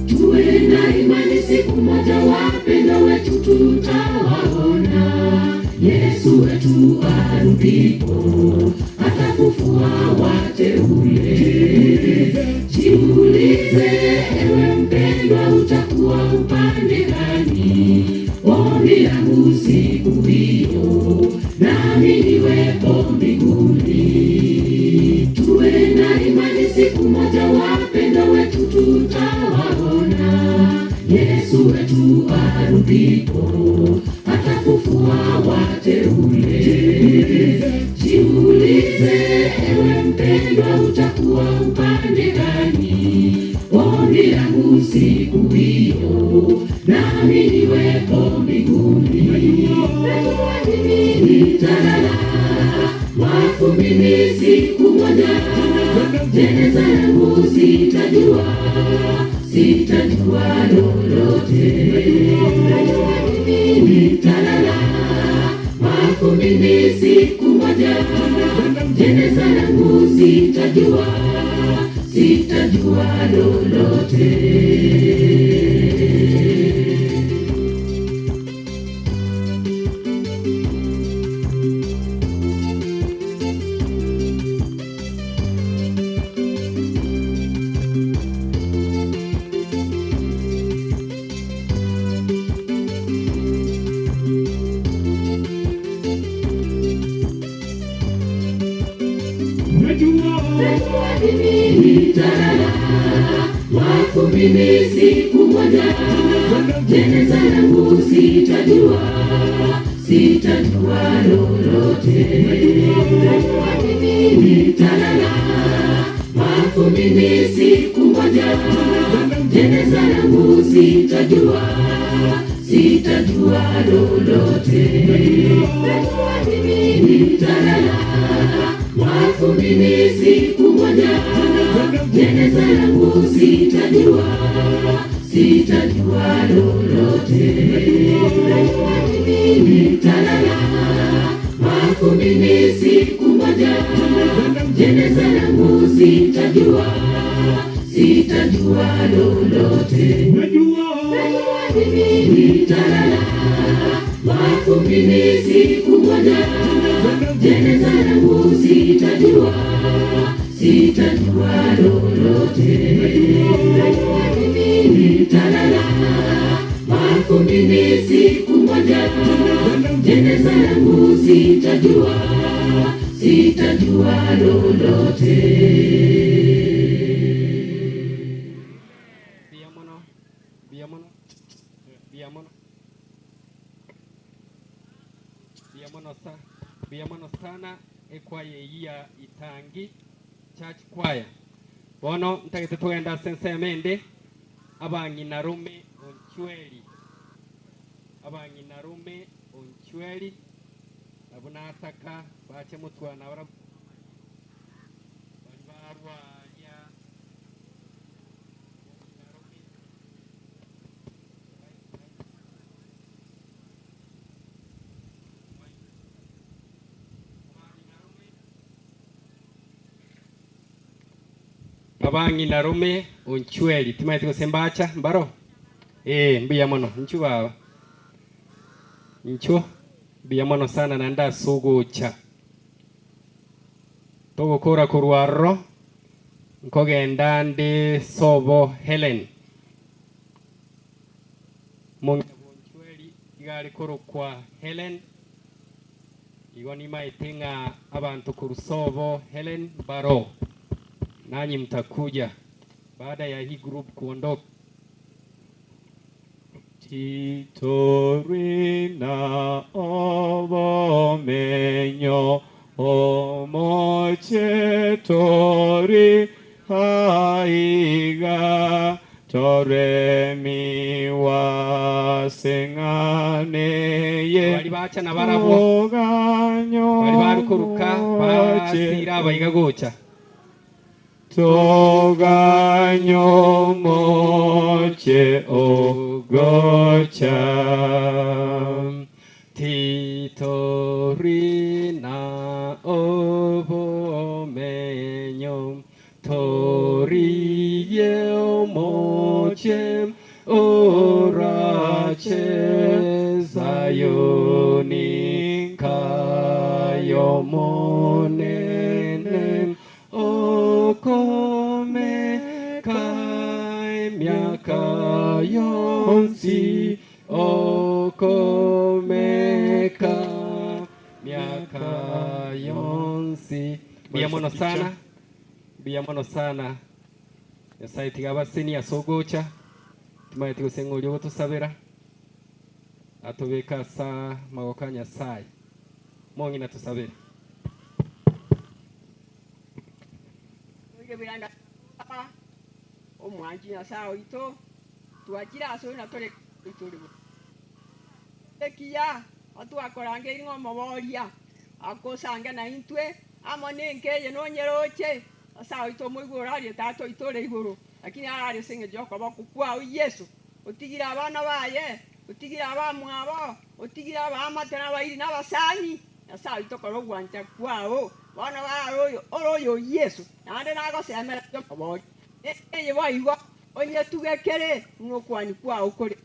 Speaker 4: Tuwe na imani, siku moja wapendwa wetu tutawaona. Yesu wetu arudipo, atafufua wateule. Jiulize ewe mpendwa, utakuwa upande gani? Ombi langu siku hiyo, nami niwepo mbinguni. Tuwe na imani, siku moja wapendwa wetu tutawaona. Yesu wetu arudipo, atafufua wateule. Jiulize ewe mpendwa, utakuwa upande gani? Ombi langu siku hiyo, nami niwepo mbinguni. Najua mimi nitalala mavumbini siku moja, jeneza langu sitajua, sitajua lolote. Najua mimi nitalala mavumbini siku moja, jeneza langu sitajua, sitajua lolote. Najua mimi nitalala mavumbini siku moja, jeneza langu sitajua, sitajua lolote. Najua mimi nitalala mavumbini siku moja, jeneza langu sitajua, sitajua lolote. Najua mimi nitalala mavumbini siku moja, jeneza langu sitajua, sitajua lolote. Najua mimi nitalala mavumbini siku moja, jeneza langu sitajua, sitajua lolote. Najua mimi nitalala mavumbini siku moja, jeneza langu sitajua, sitajua lolote. Najua mimi nitalala mavumbini siku moja, jeneza langu sitajua, sitajua lolote.
Speaker 1: Biamono, biamono, biamono, biamono sa, biamono sana ekwaya eyi ya Itangi Church Choir. Bono ntagete tugenda sensemende abang'inarume onchweri, abang'inarume onchweri nabo nataka bache mutwana bara bari barwanya abang'inarume onchweri timaete gose mbacha mbaro eh mbuya mono nchu baba nchu mbuya mono sana naende ase ogocha togokora korwa aroro nkogenda nde sobo Helen mong'ina bwa onchweri iga are korokwa Helen igo nimaete ng'a abanto korwa sobo Helen mbaro nanyi mtakuja baada ya hii group kuondoka.
Speaker 3: Titorina
Speaker 2: neye
Speaker 1: Bari bacha nabarabwo bari barukuruka basira abaiga gocha
Speaker 2: Toganyomoche ogocha
Speaker 1: Titorina obomenyo toriye omoche orache Zayuni kayomonene okomeka emiaka yonsi okomeka miaka yonsi mbuya mono sana mbuya mono sana nyasaye tiga abaseni ase ogocha timanyeti gose ng'a oria ogotosabera atobeke asa amagoko a nyasaye mong'ina tosabere.
Speaker 14: Oire biranda Papa, omwanchi Nyasae oito, twachire asore na tore tore ekiya, otwakorangeiri ng'a omoboria akosange naintwe amo nenka eye nonyeroche. Nyasae oito omoigwe orarie Tata oito ore igoro, lakini ararie ase engencho y'okoboko kwao Yeso, otigire abana baye, otigire abamwabo, otigire abaamate na abairi na abasani. Nyasae oito kora ogwancha kwao. Bono barare oyo ore oyo Yeso, naende nagosemera omoboria. Eye boigo onyetugekere buna okoani kwao kore.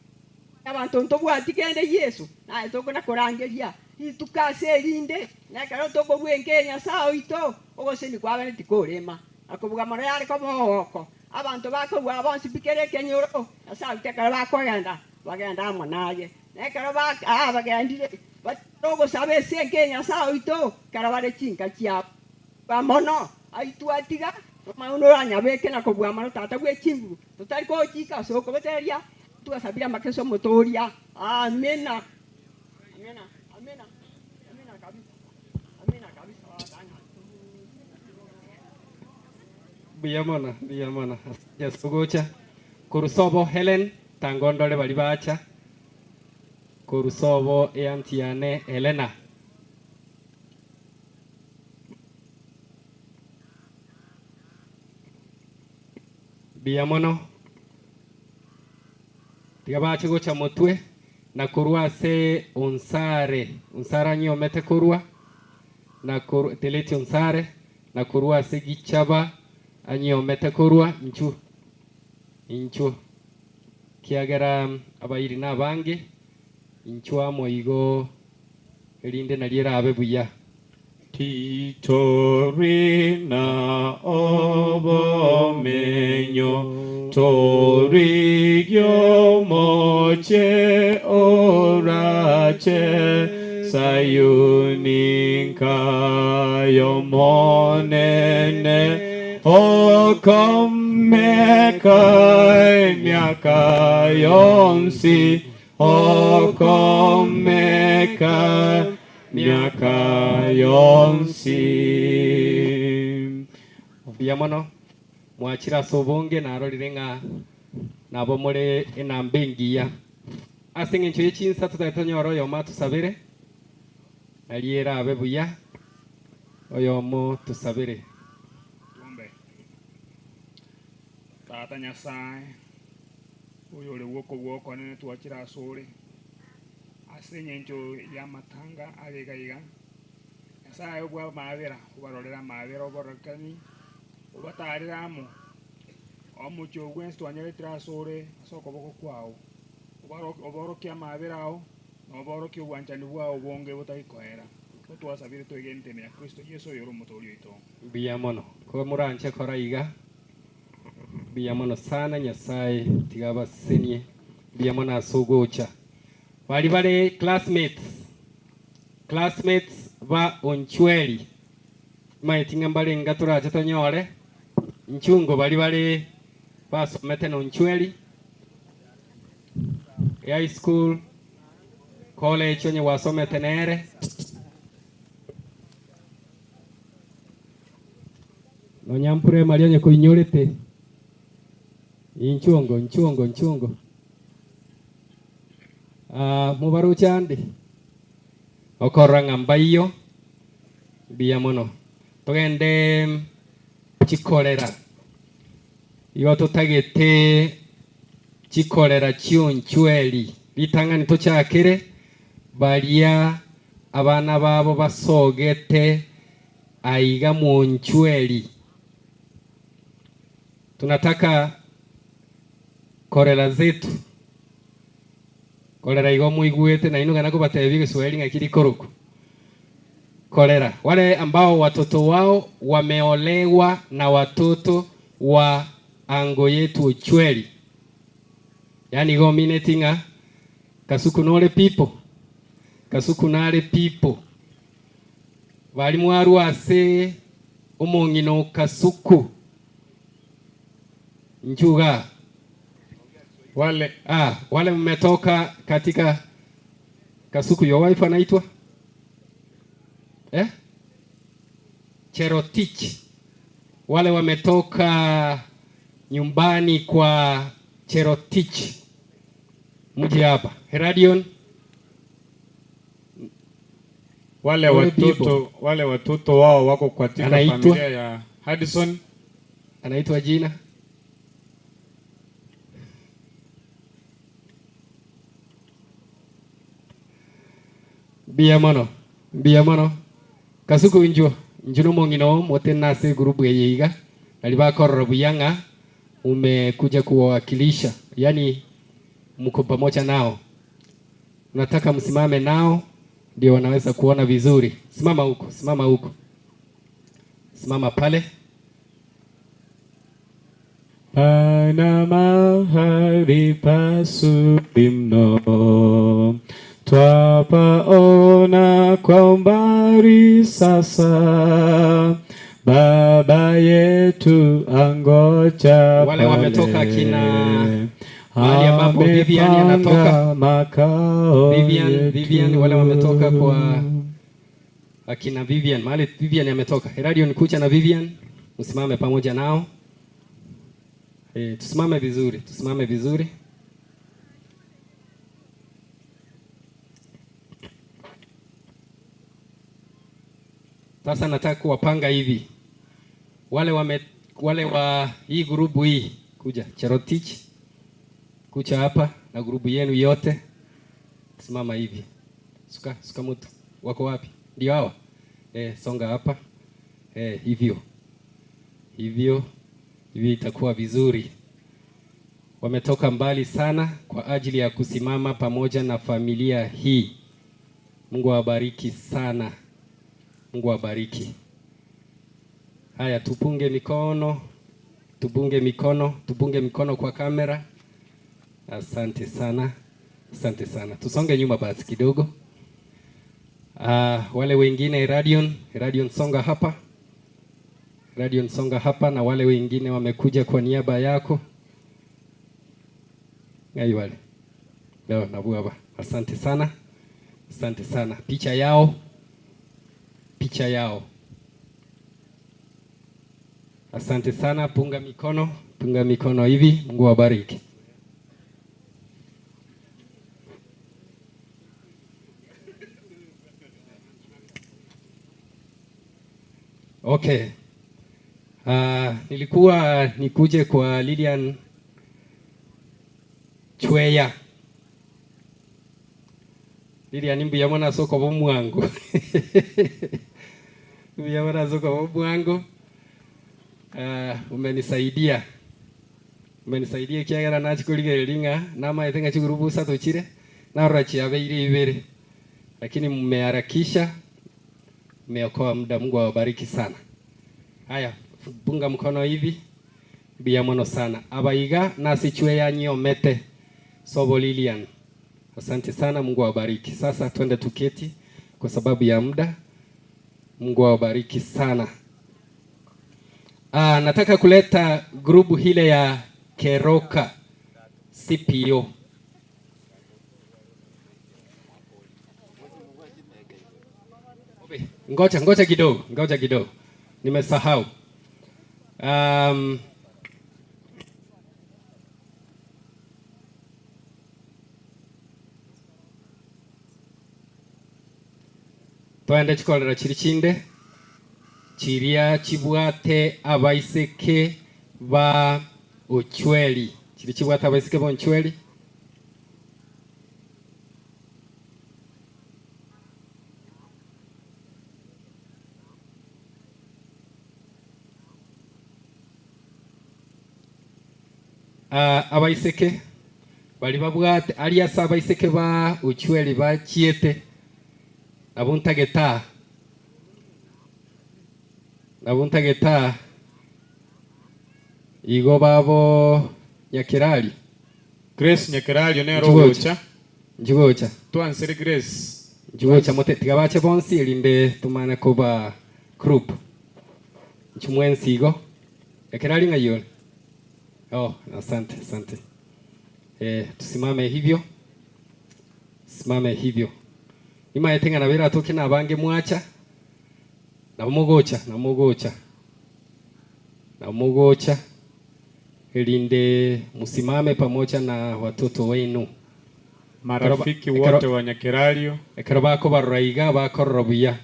Speaker 14: Abanto ntobwati kende Yeso, naye tokona korangeria rituko ase erinde, na ekero tokorua enka ya Nyasae oito, ogosemi kwabene tikorema, na kobuga mono yare koba ogoko. Abanto bakorua bonsi pi kera ekenyoro, Nyasae oito ekero bakogenda, bagende amo naye. Na ekero bagendire, batigare ogosaba ase enka ya Nyasae oito, ekero bare chinka chiabo. Kobua mono, ayio twatiga, nomanyene oranyabeke na kobua mono Tata bwe chinguru, totari gochika ase okobetereria, twasabire amakeso omotoria. Amina. Amina. Amina. Amina kabisa. Amina kabisa.
Speaker 1: Mbuya mono, mbuya mono ase ase ogocha. Korwa sobo Helen, tanga ondore baria bacha. Korwa sobo eanti yane Helena. Mbuya mono. Tiga bache gocha motwe na korwa ase Onsare. Onsare anyiomete korwa na korwa Teleti Onsare na korwa ase Gichaba anyiomete korwa inchuo inchuo kiagera abairi nabange inchuo amo igo erinde nario erabe buya.
Speaker 2: Titori na obomenyo, torigie omochie orache Sayuni nka y'Omonene, okomeka emiaka yonsi, okomeka miaka yonsi.
Speaker 1: Mbuya mono mwachire ase obonge, narorire ng'a nabo more enamba engiya. Ase engencho ye chinsa totari tonyore oyomo atusabere, nario erabe buya oyomo tusabere.
Speaker 15: Tumbe. Tata Nyasae, oyore bw'okobua okonene twachire asore, Ase engencho y'amatanga are iga iga, Nyasae obw'amaabera obarorere amaabera oborokani, obataarere amo omochie o bwensi twanyoretire asore ase okoboko kwao, oborokie amaabera ao, na oborokie obwanchani bwao obonge botari koera, igo twasabire twegenete ime ya Kristo Yeso oyore Omotooria oito.
Speaker 1: Mbuya mono komoranche kora iga. Mbuya mono sana Nyasae tiga abasesenie mbuya mono ase ogocha. Baria bare classmates classmates ba Onchweri timanyeti ng'a mbare inga torache tonyore nchungo baria bare basomete na Onchweri high school, college onye gwasomete nere. Nonya mprimary onye koinyorete inchungo inchungo inchungo. Ah, mobaroche ande okorora ng'a mbaiyo mbuya mono togende chikorera igo totagete chikorera chionchweri ritang'ani tochakere baria abana babo basogete aiga mwonchweri tunataka korera zetu korera igo mwiguete na inu kana kubatebia Kiswahili ng'aki rikoroku korera wale ambao watoto wao wameolewa na watoto wa ango yetu Ochweli yani igo omineti ng'a kasuku nore people kasuku nare people bari mwarwa ase omong'ina kasuku nchuga
Speaker 2: Wale
Speaker 1: ah, wale mmetoka katika Kasuku, your wife anaitwa eh? Cherotich. Wale wametoka nyumbani kwa Cherotich, mje hapa Heradion.
Speaker 2: Wale
Speaker 1: Wale
Speaker 2: watoto wale watoto wao wako katika
Speaker 1: Anaitwa?
Speaker 2: familia ya Hudson.
Speaker 1: Anaitwa jina mbuya mono mbuya mono kasuku injuo inju nomong'ina omote nase egurupu eye iga nari bakorora buya ng'a umekuja kuwawakilisha yani mko pamoja nao nataka msimame nao ndio wanaweza kuona vizuri simama huko simama huko simama pale
Speaker 16: Pana mahali pazuri mno, twapaona kwa umbali sasa. Baba yetu angoja
Speaker 1: Wale wametoka
Speaker 16: pale.
Speaker 1: kina mahali ambapo Vivian anatoka.
Speaker 16: Amepanga makao
Speaker 1: Vivian,
Speaker 16: yetu.
Speaker 1: Vivian wale wametoka kwa akina Vivian, mahali Vivian ametoka. Heradion kucha na Vivian, msimame pamoja nao. E, tusimame vizuri, tusimame vizuri. Sasa nataka kuwapanga hivi wale wame, wale wa hii grupu hii kuja Cherotich kucha hapa na grupu yenu yote simama hivi, suka suka mtu wako wapi? Ndio hawa eh, songa hapa eh, hivyo hivyo hivyo itakuwa vizuri. Wametoka mbali sana kwa ajili ya kusimama pamoja na familia hii. Mungu awabariki sana, Mungu awabariki. Haya, tupunge mikono, tupunge mikono, tupunge mikono kwa kamera. Asante sana, asante sana. Tusonge nyuma basi kidogo. Wale wengine Radion, Radion songa hapa, Radion songa hapa, na wale wengine wamekuja kwa niaba yako. Ngai wale leo nabu hapa. Asante sana, asante sana. Picha yao, picha yao. Asante sana, punga mikono, punga mikono hivi. Mungu awabariki. Okay. Nilikuwa nikuje kwa Lilian Chweya. Lilian mbuya mwana soko bomwangu. Mbuya mwana soko bomwangu. Umenisaidia. Umenisaidia kiagera nachikurigereria ng'a namaete ng'a chigurubu isato chire narora chiabeire ibere lakini mmeharakisha mmeokoa muda. Mungu awabariki sana. Haya, punga mkono hivi mbuya mono sana abaiga nasichwe yanyiomete sobo Lilian, asante sana, Mungu awabariki. Sasa twende tuketi kwa sababu ya muda. Mungu awabariki sana. Nataka kuleta grupu hile ya Keroka CPO. Ngoja ngoja kidogo, ngoja kidogo, nimesahau. Twende chikorera chiri chinde chiria chibwate abaiseke ba Ochweli chiri chibwate abaiseke ba Onchweli. Ah, abaiseke bari babwate aria ase abaiseke ba Ochweli bachiete nabo ntagete aa nabo ntagete aa igo babo Nyakerario.
Speaker 2: Grace Nyakerario nere
Speaker 1: Nchigocha.
Speaker 2: ogocha.
Speaker 1: Nchigocha.
Speaker 2: Twansere Grace.
Speaker 1: Nchigocha mote tiga bache bonsi erinde tomane koba group. Inche mwensi igo. Nyakerario ng'ai ore? Oh, asante, asante. Eh, tusimame hivyo. Simame hivyo. Nimaete ng'a nabo eratoke na abange mwacha, nabo mogocha, nabo mogocha, nabo mogocha, erinde musimame pamoja na watoto wenu.
Speaker 2: Marafiki wote wa Nyakerario.
Speaker 1: Ekero bakobarora iga bakorora buya.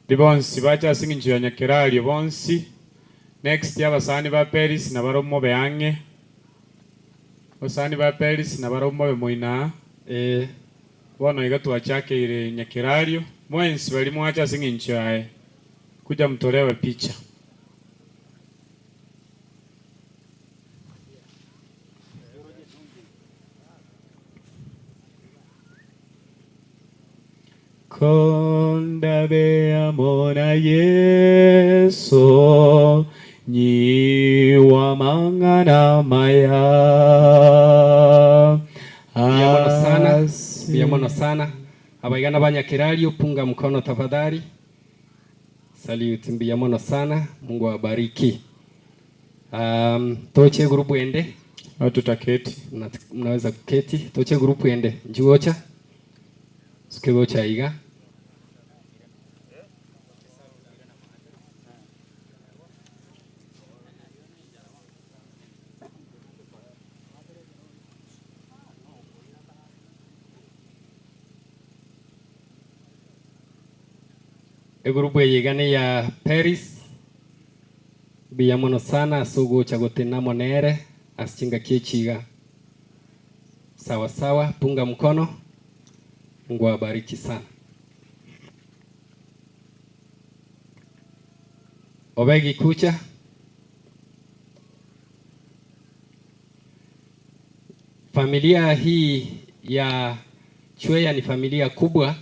Speaker 2: Ndi bonsi bache ase eng'encho ya Nyakerario bonsi. Next abasani ba Peris nabarobwo mobe ang'e. Abasani ba Peris nabarobwo mobe moino aa.
Speaker 1: Ee.
Speaker 2: Bono iga twachakeire Nyakerario. Mwensi baria mwache ase eng'encho yaye. Kuja mtolewe picha.
Speaker 16: Kondabe amo na Yeso nyiwa mang'ana maya
Speaker 1: Mbuya mono sana,
Speaker 16: Asi-
Speaker 1: mbuya mono sana. Abaigana ba Nyakerario punga mkono tafadhali. Salute, mbuya mono sana. Mungu awabariki. Toche gurupu ende.
Speaker 2: Tutaketi.
Speaker 1: Mnaweza kuketi. Toche gurupu ende. Njuocha. Sukegocha iga. Egurupu eye iga ne ya Paris. Mbuya mono sana ase ogocha gotena amo nere ase chingaki echi iga. Sawa sawa, punga mkono. Mungu awabariki sana. Obegi kucha. Familia hii ya Chweya ni familia kubwa,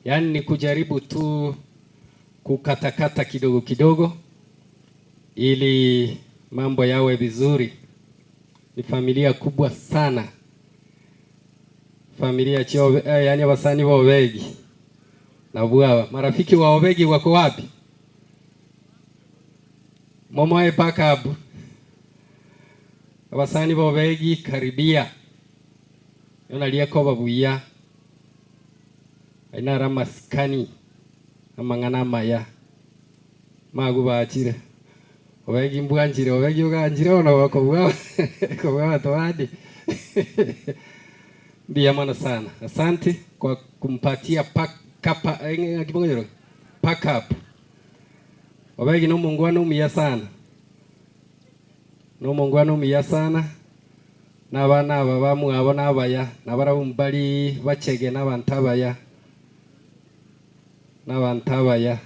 Speaker 1: yaani ni kujaribu tu kukatakata kidogo kidogo ili mambo yawe vizuri. Ni familia kubwa sana, familia chio, yani wasani wa Obegi na bwawa. Marafiki wa Obegi wako wapi? Momoe backup. Abasani ba Obegi karibia yonalia ko babuya aina ramaskani amang'ana amaya magu bachire Obegi mbwanchire Obegi oganchire ono bakobwa kobwa watu wadi Mbuya mono sana. Asante kwa kumpatia pak, kapa, eh, kibongero, pack up. Obegi no mungwana omuya sana. No mungwana omuya sana. N'abana aba bamwabo n'abaya nabarabo bari bachege n'abantu abaya n'abantu abaya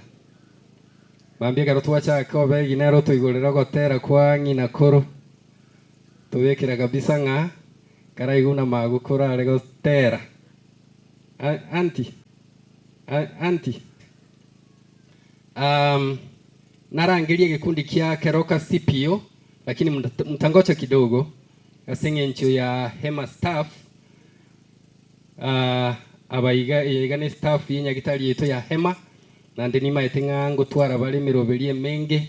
Speaker 1: bambie kero twachaka Obegi nero toigorera gotera kwa ng'ina koro tobekera kabisa ng'a karaigu na magukuru are gotera anti anti narangerie gikundi kia Keroka CPO lakini mtangocha kidogo ase eng'encho ya Hema staff abaiga iga ne staff yenyagitari yetu ya Hema nande nimaete ng'a ngotwara bare emeroberi emenge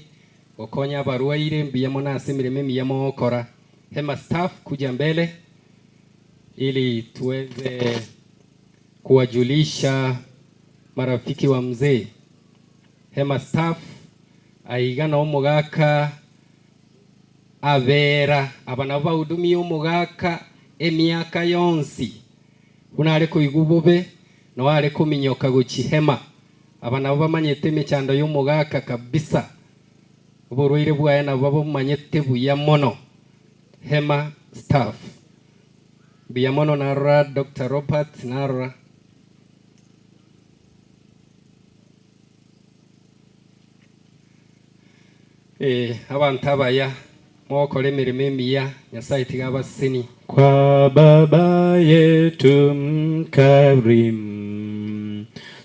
Speaker 1: gokonya abarwaire mbuya mono ase emeremo emiya mogokora. Hema staff kuja mbele ili tuweze kuwajulisha marafiki wa mzee. Hema staff aiga na omogaka abera aba nabo bahudumia omogaka emiaka yonsi Buna are koigwa bobe, noo are kominyoka gochia hema. Aba nabo bamanyete emechando y'omogaka kabisa. Oborwaire bwaye nabo babomanyete buya mono. Hema staff. Mbuya mono narora Doctor Robert narora. Ee, abanto abaya, mogokora emeremo emiya, Nyasae tiga abasesenie.
Speaker 16: Kwa Baba yetu mkarimu,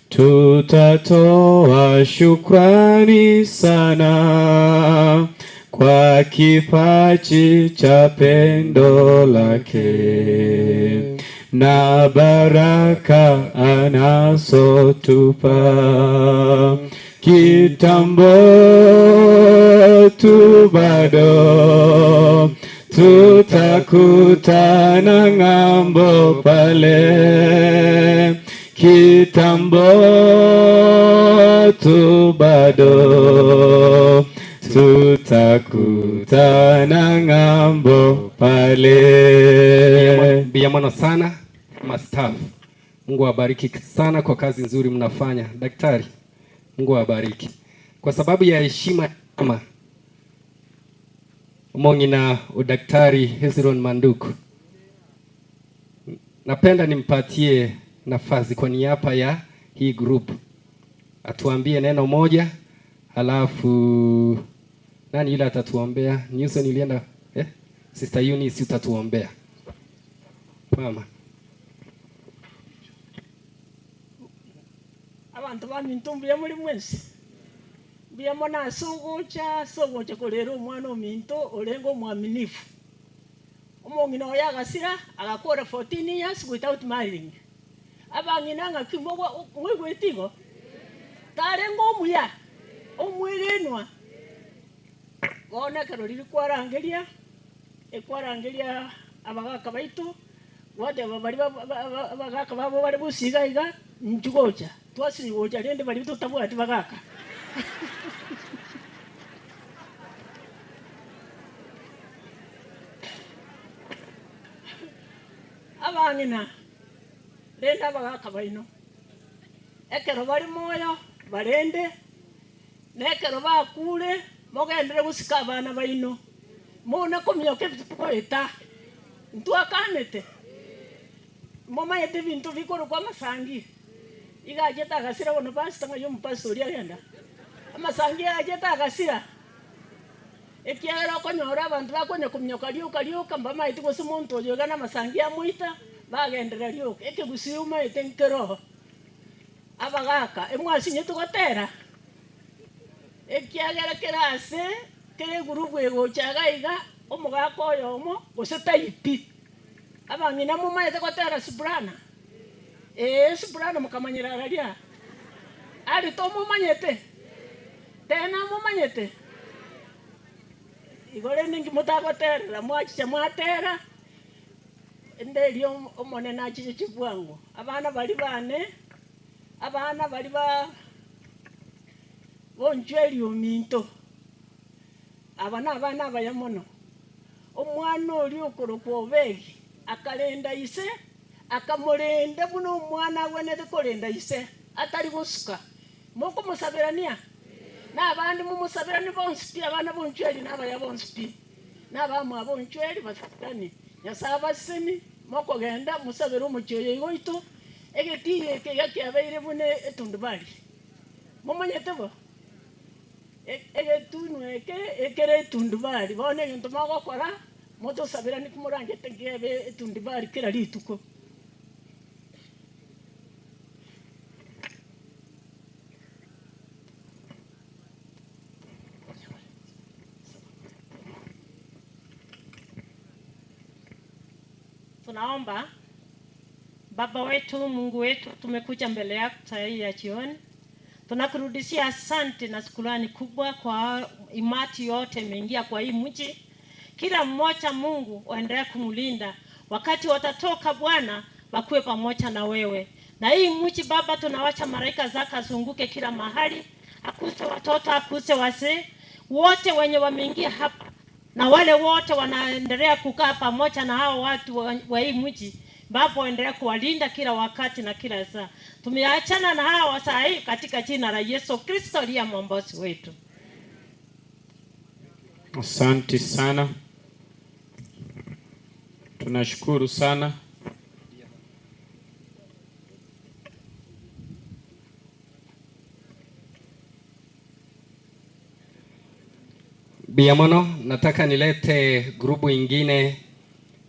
Speaker 16: tutatoa shukrani sana kwa kipaji cha pendo lake na baraka anazotupa. Kitambo tu bado tutakutana ng'ambo pale. Kitambo tu bado tutakutana ng'ambo pale.
Speaker 1: Mbuya mono sana mastaff. Mungu awabariki sana kwa kazi nzuri mnafanya. Daktari, Mungu awabariki. Kwa sababu ya heshima kama Mong'ina Udaktari Hezron Manduku, napenda nimpatie nafasi kwa niaba ya hii group atuambie neno moja, halafu nani yule atatuombea? Newson ilienda eh? Sister Eunice utatuombea mama.
Speaker 17: Abanto baminto mbuya more mwensi? Mbuya mono ase ogocha ase ogocha korera omwana ominto orenge omwaminifu. Omong'ina oye agasira agakora 14 years without marrying. Abang'ina ng'aki mwaigwete igo? Tarenge omuya, omwegenwa. Bono ekero riria kwarangeria, ekwarangeria abagaka baito, gwateba baria abagaka babo bare bosio iga iga, inchuo gocha. Twasinywa gocha rende baria totabwati bagaka. Abang'ina, rende abagaka baino, ekero bare moyo, barende, na ekero bakuure, mogenderere gosika abana baino. Mona kominyoka ebituko goeta, ntwakanete, momanyete ebinto bikorokwa amasangi. Iga achete agasira bono pastor, ng'ai omopastor oria agenda? Amasangi achete agasira, ekiagera okonyora abanto bakonya kominyoka rioka rioka, mbamaeti gose monto oyo iga namasangi amoita, bagenderera rioka. Ekegusii omaete nkero abagaka, emwasinyete gotera, ekiagera kera ase kera egurupu egocha iga iga, omogaka oyomo gose taipi. Abang'ina momaete gotera Subrana? Ee, Subrana mokamanyera araria. Aria tomomanyete? Tena momanyete? Igo rende inki motagoterera? Mwachicha mwatera, ende erio Omonene achiche chibwango. Abana baria bane, abana baria ba bonchweri ominto, aba nabana abaya mono. Omwana oria okorokwa Obedi akarenda ise, akamorenda buna omwana agwenerete korenda ise, atari gosuka. Mokomosaberania? Na abande momosaberanie bonsi pi, abana b'onchweri na abaya bonsi pi, na abamwabo onchweri basaberanie. Nyasae abasesenie, mokogenda mosabere omochie oyo iga oito, egetiiri eke iga kiabeire buna etundubari. Momanyete bo? Egetunwa eke ekere etundubari. Bono egento mogokora, motosaberanie komoranchete nkebe etundubari kera rituko.
Speaker 18: Tunaomba. Baba wetu, Mungu wetu, tumekuja mbele yako saa hii ya jioni. Tunakurudishia asante na shukrani kubwa kwa imati yote imeingia kwa hii mji. Kila mmoja Mungu waendelee kumlinda. Wakati watatoka Bwana, wakuwe pamoja na wewe. Na hii mji Baba, tunawacha malaika zako azunguke kila mahali, akuse watoto, akuse wazee, wote wenye wameingia hapa na wale wote wanaendelea kukaa pamoja na hao watu wa hii mji. Baba, endelea kuwalinda kila wakati na kila saa. Tumeachana na hawa saa hii katika jina la Yesu Kristo aliye mwombozi wetu.
Speaker 2: Asante sana, tunashukuru sana.
Speaker 1: Biamono, nataka nilete grupu ingine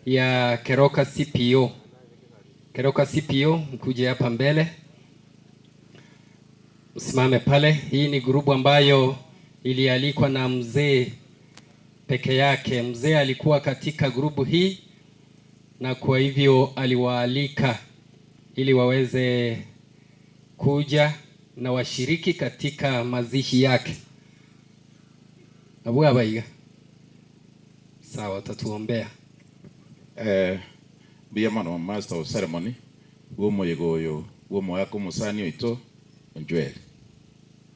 Speaker 1: ya Keroka CPO. Keroka CPO, mkuje hapa mbele, msimame pale. Hii ni grupu ambayo ilialikwa na mzee peke yake. Mzee alikuwa katika grupu hii na kwa hivyo aliwaalika ili waweze kuja na washiriki katika mazishi yake. Abu abaiga. Sawa, utatuombea.
Speaker 19: Mbuya mono master of ceremony bwa omoyega oyo bwa omoaka omosani oito Onchweri.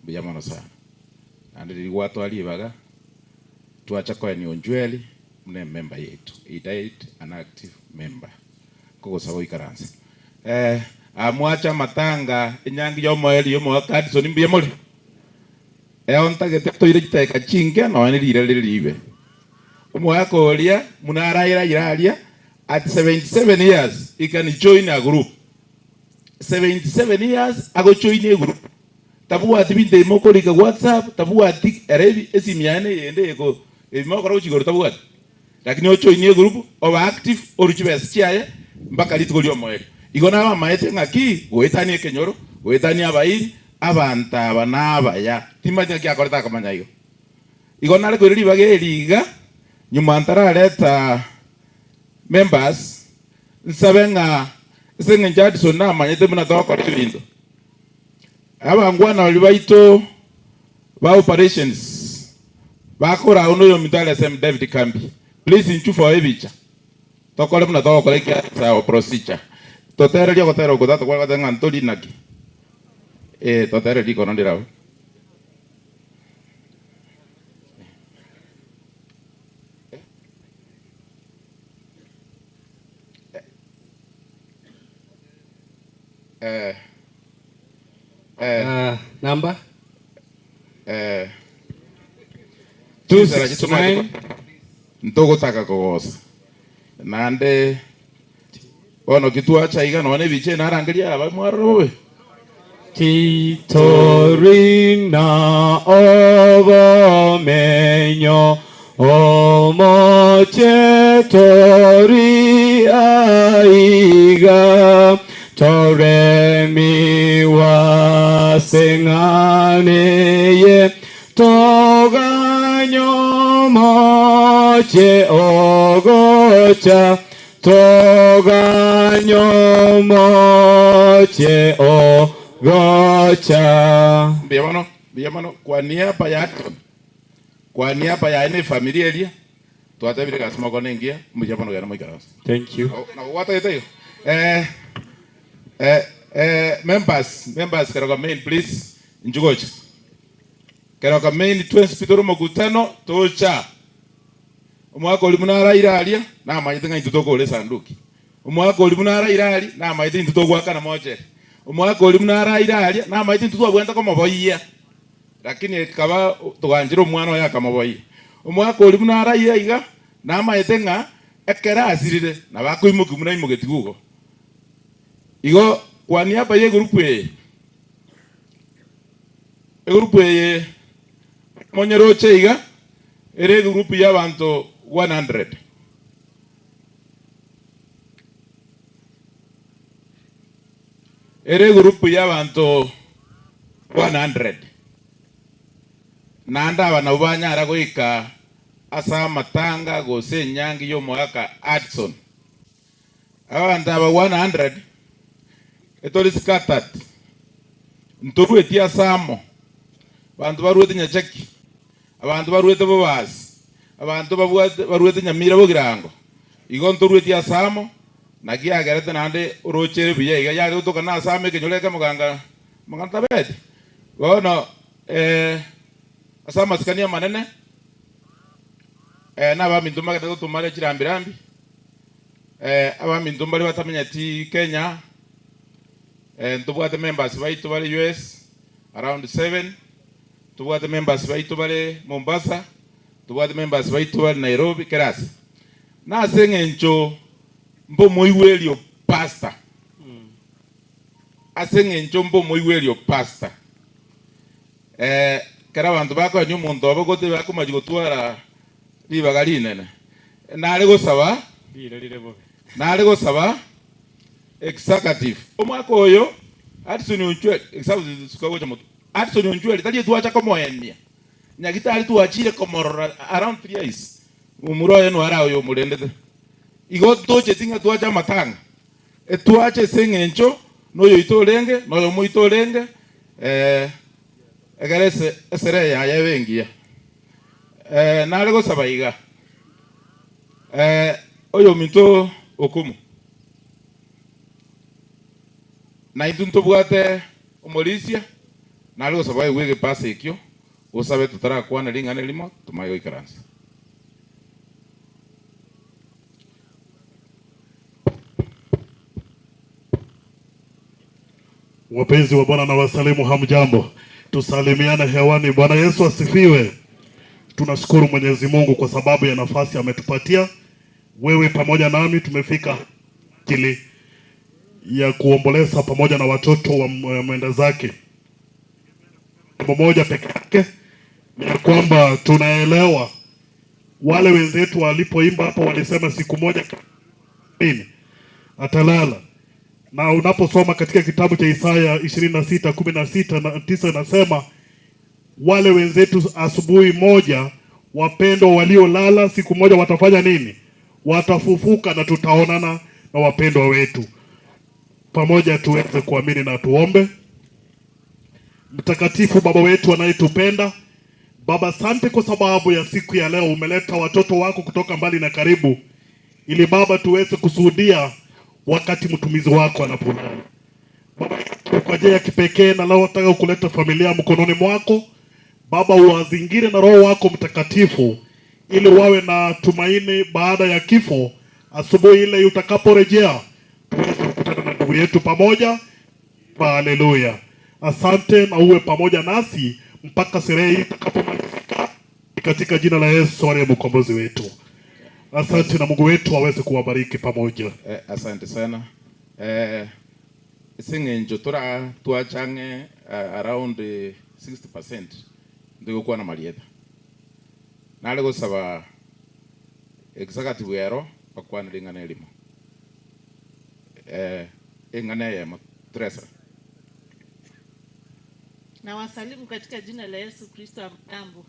Speaker 19: Mbuya mono sana. Naende riria gwatoa ribaga twacha koenia Onchweri buna emember yaito. He died an active member. Nkogosaba oikaranse. Amwache amatanga enyangi ya omoerio ya omoaka Addison mbuya more? Eo ntagete toire chidakika chinke nonya ne riira rire ribe. Omoaka oria buna araire aire aria at 77 years he can join a group. 77 years agojoin egroup. Tabwati binto ebi mokorika whatsapp, tabwati ere ebi esimi yaye neyende eko ebi mogokora gochia igoro tabwati. Lakini ojoin egroup obe active orue chibesa chiaye mpaka rituko riomoerio. Igo nabamaete ng'aki goetania ekenyoro, goetania abairi, abanto aba nabaya. Timanyeti ng'aki akorete akamanya igo. Igo nare koira ribaga eri iga, nyuma ntarareta members, nsabe ng'a ase eng'encho Addison namanyete buna togokora ebinto. Abangwana baria baito ba operations bakora onde oyominto are SM David Kambi, please inchuo for ebicha. Tokore buna togokora ekiagera our procedure. Totererie ogotera oko tata kware goteba ng'a ntori naki. Eh, totererie rikono ndire abwo. Eh. Eh.
Speaker 1: Number?
Speaker 19: Eh.
Speaker 2: 269.
Speaker 19: Ntogotaka kogosa. Naende bono ki twacha iga nonya ebicha eye narangeria aba mwarora bobe.
Speaker 16: Titori na obomenyo omoche tori aiga toremiwa seng'aneye toganyomoche ogocha toganyomoche ogocha.
Speaker 19: Mbuya mono, mbuya mono kwa niaba ya Acton, kwa niaba yaye na efamiri eria, twatebire egasi mokone engiya, mbuya mono genda moikaranse.
Speaker 2: Thank you.
Speaker 19: Nabo gwatagete igo? Eh, eh, eh, members, members Keroka Main please, inchuo gocha. Keroka Main twensi pi tore omokutano, tocha. Omwaka oria buna araire aria, namanyete ng'a intwe tokogora esanduki. Omwaka oria buna araire aria, namanyete intwe togoakana mochere. Omwaka oria buna araire aria, namanyete intwe twabwenerete komoboyia. Lakini ekaba toganchera omwana oye akamoboyia. Omwaka oria buna araire iga, namanyete ng'a ekero asirire, nabo akoimokia buna aimogetigwe igo. Igo kwa niaba y'egurupu eye, egurupu eye monyeroche iga, ere egurupu y'abanto 100. Ere egurupu y'abanto 100. Naende aba nabwo banyara goika ase amatanga gose enyangi y'omogaka Hudson. Abanto aba 100 etori scattered, ntorueti ase amo, abanto baruete Nyachaki, abanto baruete Bobasi, abanto babwate baruete Nyamira Bogirango, igo ntorueti ase amo, naki yagerete naende oroche ere buya iga yare gotoka nase amo ekenyoro ekemo ganga amang'ana tabeti. Bono ase amasikani amanene, nabaminto mbagete gotomara chirambi rambi. Eh, abaminto mbare batamenyeti Kenya, eh, ntobwate members baito bare US around 7, ntobwate members baito bare Mombasa, ntobwate members baito bare Nairobi, kera ase. Na ase eng'encho mbomoigweri o pastor, ase eng'encho mbomoigweri o pastor, eh, kera abanto bakoenia omonto obo gose bakomachi gotwara ribaga rinene, nare gosaba,
Speaker 13: Rire rire bobe.
Speaker 19: nare gosaba executive omwaka oyo Hudson Onchweri, executive suka gocha motwe, Hudson Onchweri tari etwacha komoenia, nyagitari twachire komorora around 3 years, momura oye nware oyo omorendete. Igo tocheti ng'a twache amatanga, etwache ase eng'encho noyoito orenge, na oyomo oito orenge, eh, ekero ese esere yaye ebe engiya. Eh, nare gosaba iga, eh, oyominto okumu, na intwe ntobwate omorisia, nare gosaba oegwe egepasa ekio, osabe totarakwana ring'ana erimo, tomanye goikaransa.
Speaker 20: Wapenzi wa Bwana na wasalimu, hamjambo? Tusalimiane hewani. Bwana Yesu asifiwe. Tunashukuru Mwenyezi Mungu kwa sababu ya nafasi ametupatia wewe pamoja nami, tumefika ajili ya kuomboleza pamoja na watoto wa mwenda zake. Jambo moja peke yake ni ya kwamba tunaelewa wale wenzetu walipoimba hapo walisema siku moja nini atalala na unaposoma katika kitabu cha Isaya 26 16 na 9 inasema wale wenzetu asubuhi moja, wapendwa waliolala siku moja watafanya nini? Watafufuka na tutaonana na wapendwa wetu pamoja. Tuweze kuamini na tuombe. Mtakatifu Baba wetu anayetupenda, Baba, asante kwa sababu ya siku ya leo umeleta watoto wako kutoka mbali na karibu, ili Baba tuweze kushuhudia wakati mtumizi wako anapolala. Baba, kwa njia ya kipekee na leo nataka kuleta familia mkononi mwako Baba, uwazingire na Roho wako Mtakatifu ili wawe na tumaini baada ya kifo. Asubuhi ile utakaporejea tuweze kukutana na ndugu yetu pamoja. Haleluya! Asante na uwe pamoja nasi mpaka sherehe hii itakapomalizika, katika jina la Yesu aliye mkombozi wetu. Asante na Mungu wetu aweze kuwabariki pamoja.
Speaker 19: Eh, asante sana eh, ase eng'encho tora twachang'e around 60% ndigokwana marieta nare gosaba executive ero bakwane ring'ana erimo eh, eng'ana eyemo treasurer.
Speaker 21: Na wasalimu katika jina la Yesu Kristo. Hamjambo.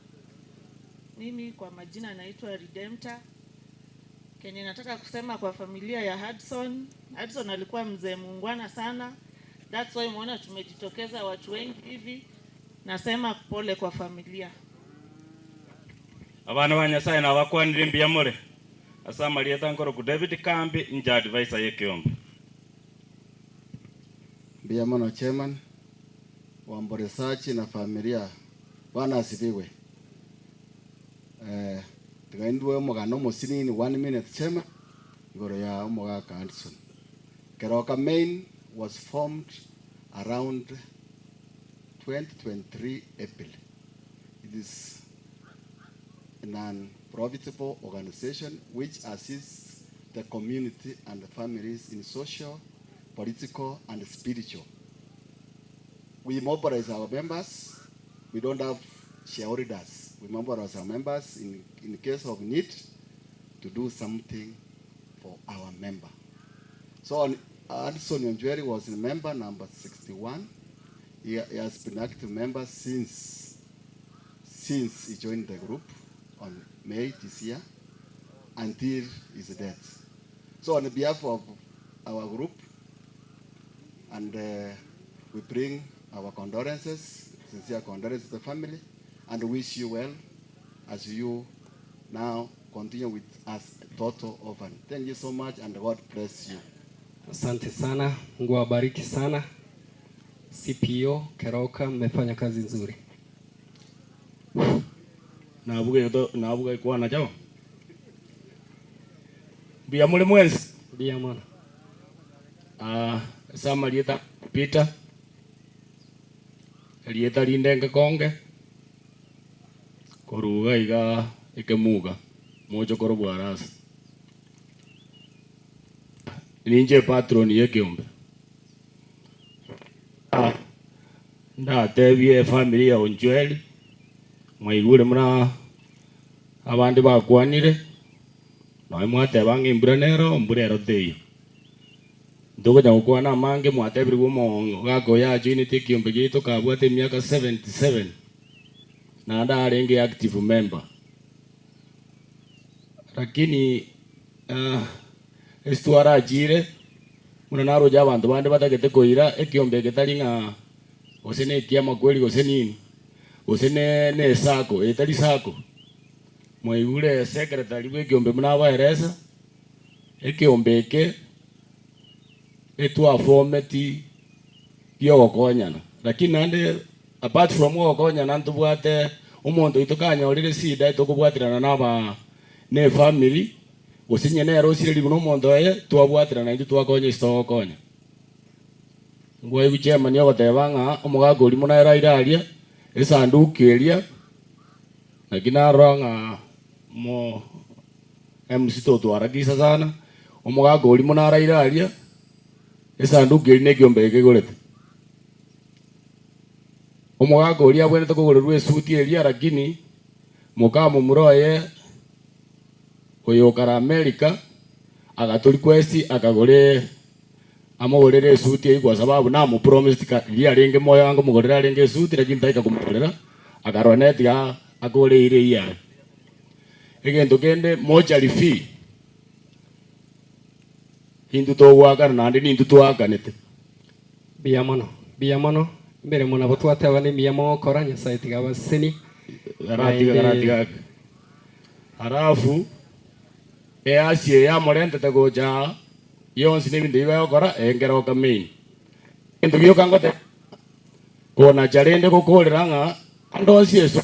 Speaker 21: Mimi kwa majina naitwa Redemptor. Kenye nataka kusema kwa familia ya Hudson, Hudson alikuwa mzee muungwana sana. That's why umeona tumejitokeza watu wengi hivi. Nasema pole kwa familia.
Speaker 13: Abana ba Nyasaye nabakwanire mbuya more ase amarieta nkoroku David Kambi inche advisor ya ekeombe.
Speaker 22: Mbuya mono chairman, waombolezaji na familia, Bwana asifiwe. Eh, tiga omogano omosinini one minute chairman igoro ya omogaka Hudson. Keroka Main was formed around 2023 April. It is a non-profitable organization which assists the community and the families in social, political, and spiritual. We mobilize our members. We don't have shareholders. We mobilize our members in case of need to do something for our member. So on, Hudson Onjweri was member number 61. He has been active member since he joined the group on May this year until his death. So on behalf of our group, and we bring our condolences, sincere condolences to the family, and wish you well as you now continue with us total orphan. Thank you so much and God bless you.
Speaker 1: Asante sana, Mungu awabariki sana. CPO Keroka, mmefanya kazi nzuri.
Speaker 13: Nabuga yoto nabuga ikwana chao. Mbuya muri mwensi.
Speaker 1: Mbuya mono.
Speaker 12: Ah, ase amarieta Peter, erieta rinde ngekonge, korwa iga iga ekemuga, mochokoro bwa Arasa. Ninche epatron ya ekeombe. Ah, ndatebie efamiri ya Onchweri, mwaigure buna abande bakwanire, Nonya mwateba ng'a embura nero, mbura ero teiyo. Ntogocha gokwana amange, mwatebirigwe omogaka oyo ajoinete ekiombe giaito kabwate emiaka 77, naende arenge active member. Lakini ase twarachire, buna naroche abanto bande batagete koira ekiombe eke tari ng'a gose nekiamakweri gose nini, gose ne esacco, etari sacco. Mwaigure secretary bw'ekeombe buna abaeresa, ekeombe eke etwafometi giogokonyana, lakini naende apart from ogokonyana ntobwate omonto oito kanyorire eshida tokobwaterana na aba na efamiri gose onye nere osireri buna omonto oye twabwaterana intwe twakonya ase togokonya. Ngwaigwa chairman ogoteba ng'a omogaka oria buna ere aire aria esanduki eria. Naki narora ng'a mo MC totwarakisa sana, omogaka oria buna araire aria, esanduki eria nekiombe eke egorete. Omogaka oria abwenerete kogorerwa esuti eria lakini mokamomura oye oyo okare America agato request akagore amogorere esuti eyio kwa sababu namo promised ka riria arenge moyo ango mogorere arenge esuti lakini taika komogorera akarora nere tiga akore eira eyio yaye. Egento kende mortuary fee intwe togoakana naende nintwe twaakanete.
Speaker 1: Mbuya mono, mbuya mono, emeremo nabo twateba nemiya mogokora, Nyasaye tiga abasesenie.
Speaker 12: Garatiga garatiga ake. Halafu easi eye amorentete gocha aa Yonsi nebinto ebi bagokora, enkeroka main. Egento gioka ngoteba, konacha rende gokorera ng'a ande onsi ase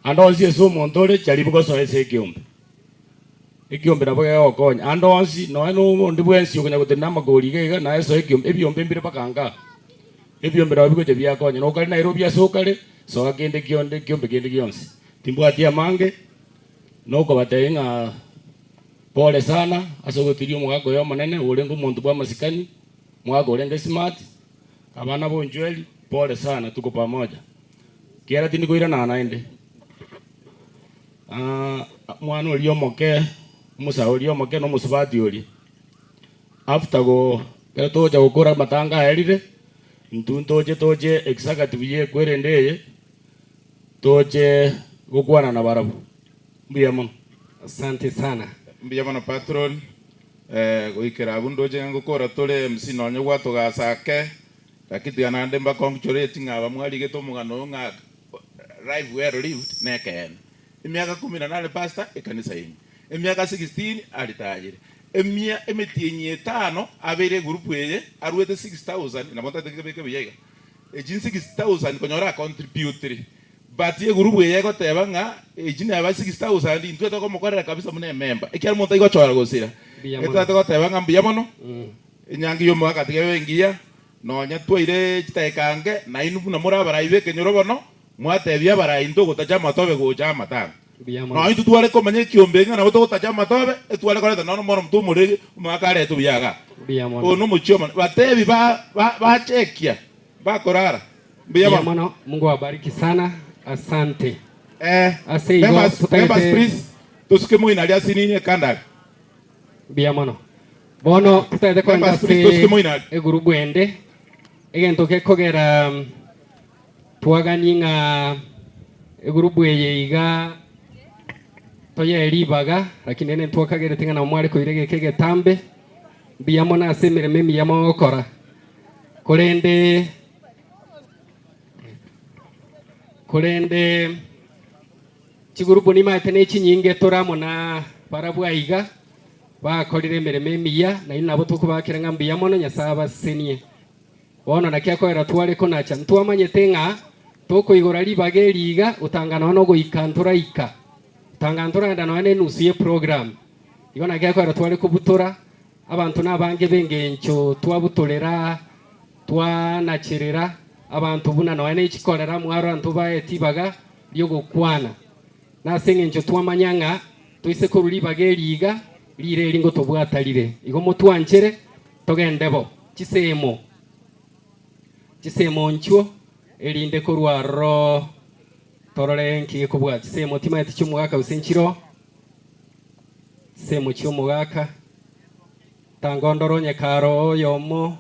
Speaker 12: ande onsi ase omonto ore jaribu gosoa ase ekeombe. Ekeombe nabo kegokonya ande onsi nonya na onde bwensi okonya gotenena amagori iga iga naye soa ekeombe, ebiombe mbire mpaka nkaa. Ebiombe nabo bigocha biakonya. Nokare Nairobi ase okare, soa kende kionde ekeombe kende gionsi. Timbwati amange, nokobatebia ng'a. Pole sana ase ogotiria omogaka oyo omonene orenge omonto bw'amasikani, omogaka orenge smart, abana bonchweri, pole sana tuko pamoja. Kiagera tindi koirana naende. Omwana oria omoke, omosae oria omoke na omosubati oria, after go ekero togocha gokora amatanga aerire, intwe ntoche toche executive ya ekwerende eye, toche gokwana nabarabwo. Mbuya mono.
Speaker 1: Asante sana.
Speaker 19: Mbuya mono patron, eh, goikera abwo ndoche ng'a ngokora tore MC nonye gwatogasa ake, lakini tiga naende mba congratulate ng'a aba mwarigete omogano oyo ng'a life well lived nekeene. Emiaka kumi na nane pastor ekanisa ime, emiaka 16 aritayire, emia emetienyi etano abeire egroup eye aruete 6000 nabo ntagete nkebeke buya iga, echi 6000 konyora acontributire But egurubu eye egoteba ng'a echi neba 6000 intwe tokomokorera kabisa buna ememba ekiagera omonto aigochora gosira.
Speaker 1: Mbuya mono.
Speaker 19: Etwate goteba ng'a mbuya mono, enyangi y'omogaka tiga ebe engiya, nonya twaire chidakika nge, nainwe buna more abarai b'ekenyoro bono, mwatebia abarai ntogotacha amatobe gocha amatanga.
Speaker 1: Mbuya mono.
Speaker 19: Nonya intwe tware komanya ekiombe ng'a nabo togotacha amatobe, etware koreta nonya omwana omonto omoreri, omogaka aretwe buya igaa.
Speaker 1: Mbuya mono.
Speaker 19: Oyo nomochie omonene. Batebi ba ba bachekia, bakorara. Mbuya
Speaker 1: Mbuya
Speaker 19: mono.
Speaker 1: mono, Mungu awabariki sana, asante.
Speaker 19: Eh,
Speaker 1: Ase igo
Speaker 19: members, members
Speaker 1: totagete
Speaker 19: please, tosuke moino aria asinini ekandare.
Speaker 1: mbuya mono. Bono totagete kogenda
Speaker 19: Members please, tosuke
Speaker 1: ase
Speaker 19: moino aria.
Speaker 1: egurubu ende, egento gekogera twaganie ng'a egurubu eye iga toyee ribaga, lakini rende ntwakagerete ng'a nabo mware koira egeka egetambe, mbuya mono ase emeremo emiya mogokora. Korende korende chigurupu nimaete ne chinyinge tore amo na barabwo aiga, bakorire emeremo emiya, nainwe nabo tokobakera ng'a mbuya mono, Nyasae abasesenie. Bono naki akoera tware konacha, ntwamanyete ng'a tokoigora ribaga eri iga, gotanga nonya nogoika ntoraika, gotanga ntoragenda nonya nenusu ye program. Igo naki akoera tware kobutora. Abanto nabange b'engencho twabutorera, twanacherera abanto buna nonya ne chikorera mwarora ntobaeti ibaga ri'ogokwana. Nase engencho twamanya ng'a toise korwa ribaga eri iga, rire eri ngotobwata rire. Igo motwanchere togende bo chisemo, chisemo nchwo, erinde korwa aroro torore nki gekobua. Chisemo timaeti chi'omogaka gose nchiroo, chisemo chi'omogaka, tanga ondore onye kare oyomo,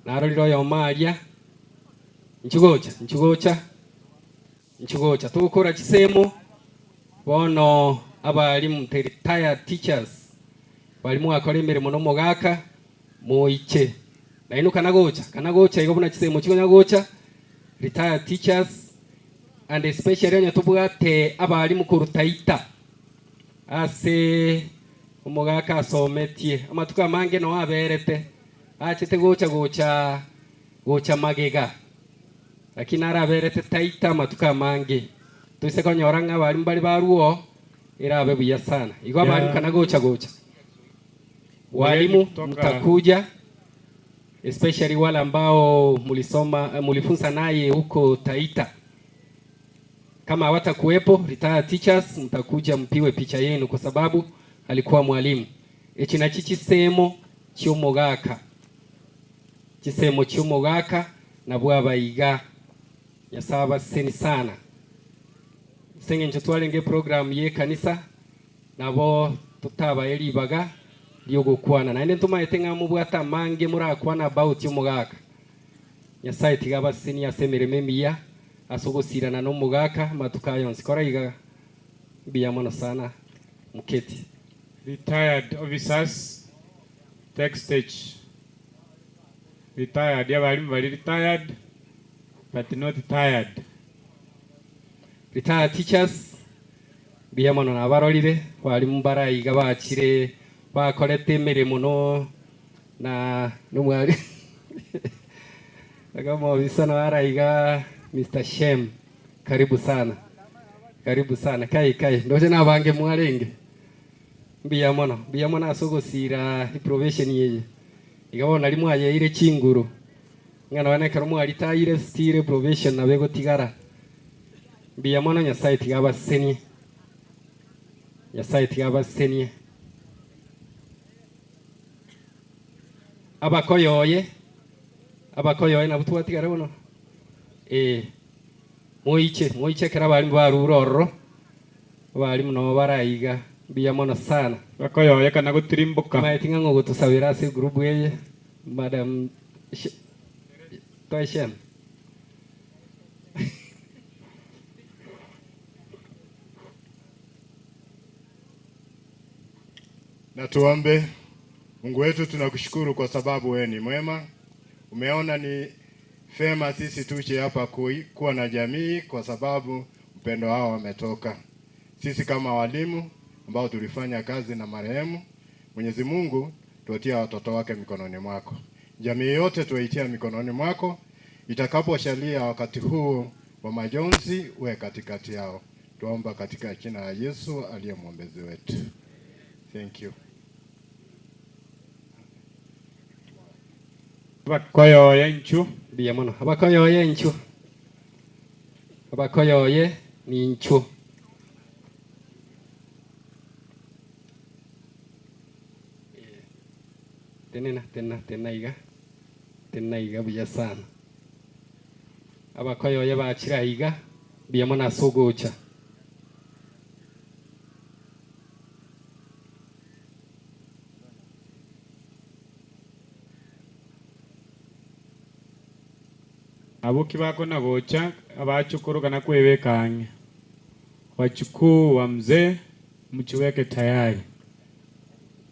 Speaker 1: narorire oyomo aria, nchwo gocha, nchwo gocha. Inchuo gocha togokora chisemo bono abalimu the retired teachers baria mwakora emeremo nomogaka moiche nainwe kana gocha kana gocha igo buna chisemo chikonya gocha retired teachers and especially onye tobwate abalimu korwa Taita ase omogaka asometie amatuko amange noo aberete achete gocha gocha gocha magega. Lakini naraberete Taita amatuko amange, toise konyora ng'a abarimu baria barwoo, erabe buya sana. Igo abarimu kana gocha gocha. Walimu mtakuja especially wale ambao mulisoma mulifunza naye huko Taita. Kama hawatakuwepo retired teachers mtakuja mpiwe picha yenu kwa sababu alikuwa mwalimu. Echi nachi chisemo chi'omogaka. Chisemo chi'omogaka nabwo aba iga. Nyasae abaseseni sana. Ase engencho twarenge eprogram y'ekanisa, nabo totabae ribaga ri'ogokwana. Naende ntomaete ng'a mobwate amange morakwane about omogaka. Nyasae tiga abasesenie ase emeremo emiya, ase ogosirana nomogaka amatuko aya onsi. Kora iga mbuya mono sana Muketi.
Speaker 2: Retired officers take stage. Retired, abalimu bari retired but not tired.
Speaker 1: Retired teachers, mbuya mono nabarorire, abalimu mbare aiga bachire bakorete emeremo no na nomwalimu omobisa noo are aiga Mister Shem, karibu sana, karibu sana, kai kai ndoche nabange mwarenge. Mbuya mono, mbuya mono ase ogosiira eprobation eye. Iga bono nario mwayeire chinguru, ng'a nonya nekero mwaritayire still eprobation nabo egotigara. Mbuya mono Nyasaye tiga abasesenie, Nyasaye tiga abasesenie. Abakoyoye, abakoyoye nabwo twatigara bono, eh, moiche, moiche ekero abalimu barure ororo. Abalimu nabo bare aiga. Mbuya mono sana.
Speaker 2: Bakoyoyeka na gotirimboka.
Speaker 1: Maeti ng'a ng'ogotosabera ase egroup eye madam toe Shem.
Speaker 5: Na tuombe. Mungu wetu tunakushukuru kwa sababu wewe ni mwema. Umeona ni fema sisi tuje hapa kuwa na jamii kwa sababu mpendo wao wametoka. Sisi kama walimu ambao tulifanya kazi na marehemu, Mwenyezi Mungu tuatia watoto wake mikononi mwako. Jamii yote tuwaitia mikononi mwako. Itakaposhalia wakati huu wa majonzi, uwe katikati yao. Tuomba katika jina la Yesu aliye mwombezi wetu. Thank you.
Speaker 2: Abakoyoye inchuo.
Speaker 1: Mbuya mono. Abakoyoye inchuo. Abakoyoye ninchuo. Tenena, tenena, tenena iga. Tenena iga buya sana. Abakoyoye bachire aiga, mbuya mono ase ogocha.
Speaker 2: Abwo ki bakona gocha abachukuru kana kwebeka ang'e? Wachukuu wa mzee mchiweke tayari.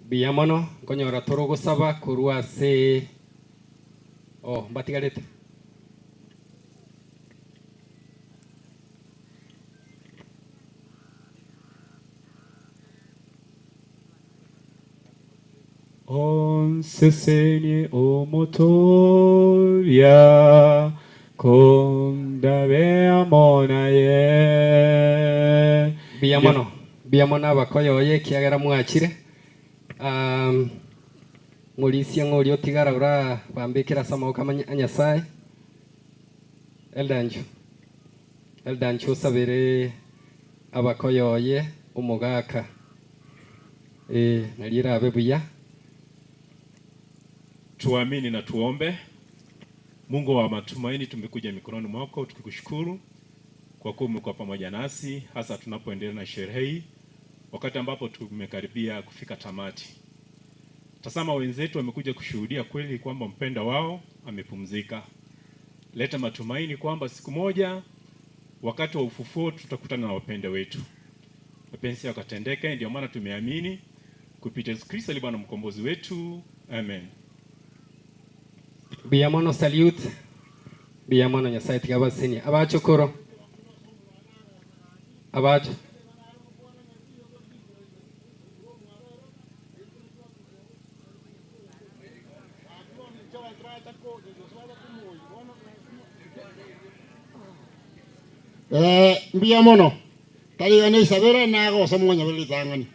Speaker 1: Mbuya mono, nkonyora tore ogosaba korwa ase oh, mbatigarete.
Speaker 2: Onsesenie omotoria, kondabe amo naye.
Speaker 1: Mbuya mono, mbuya mono abakoyoye ekiagera mwachire. Um, Ng'orisia ng'oria otigara orabambekere ase amaboko a Nyasae. Elder Nchu, Elder Nchu osabere abakoyoye omogaka, ee nario erabe buya.
Speaker 3: Tuamini na tuombe. Mungu wa matumaini, tumekuja mikononi mwako tukikushukuru kwa kuwa umekuwa pamoja nasi hasa tunapoendelea na sherehe hii, wakati ambapo tumekaribia kufika tamati. Tazama, wenzetu wamekuja kushuhudia kweli kwamba mpenda wao amepumzika. Leta matumaini kwamba siku moja wakati wa ufufuo tutakutana na wapenda wetu. Mapenzi yako yakatendeke, ndio maana tumeamini kupitia Yesu Kristo aliye Bwana mkombozi wetu. Amen.
Speaker 1: Mbuya mono salute. Mbuya mono Nyasaye tiga abasenie. Abachokoro. Abacho.
Speaker 6: Eh, mbuya mono. Tari iga naisabere nagosa mwanyabere ritang'ani.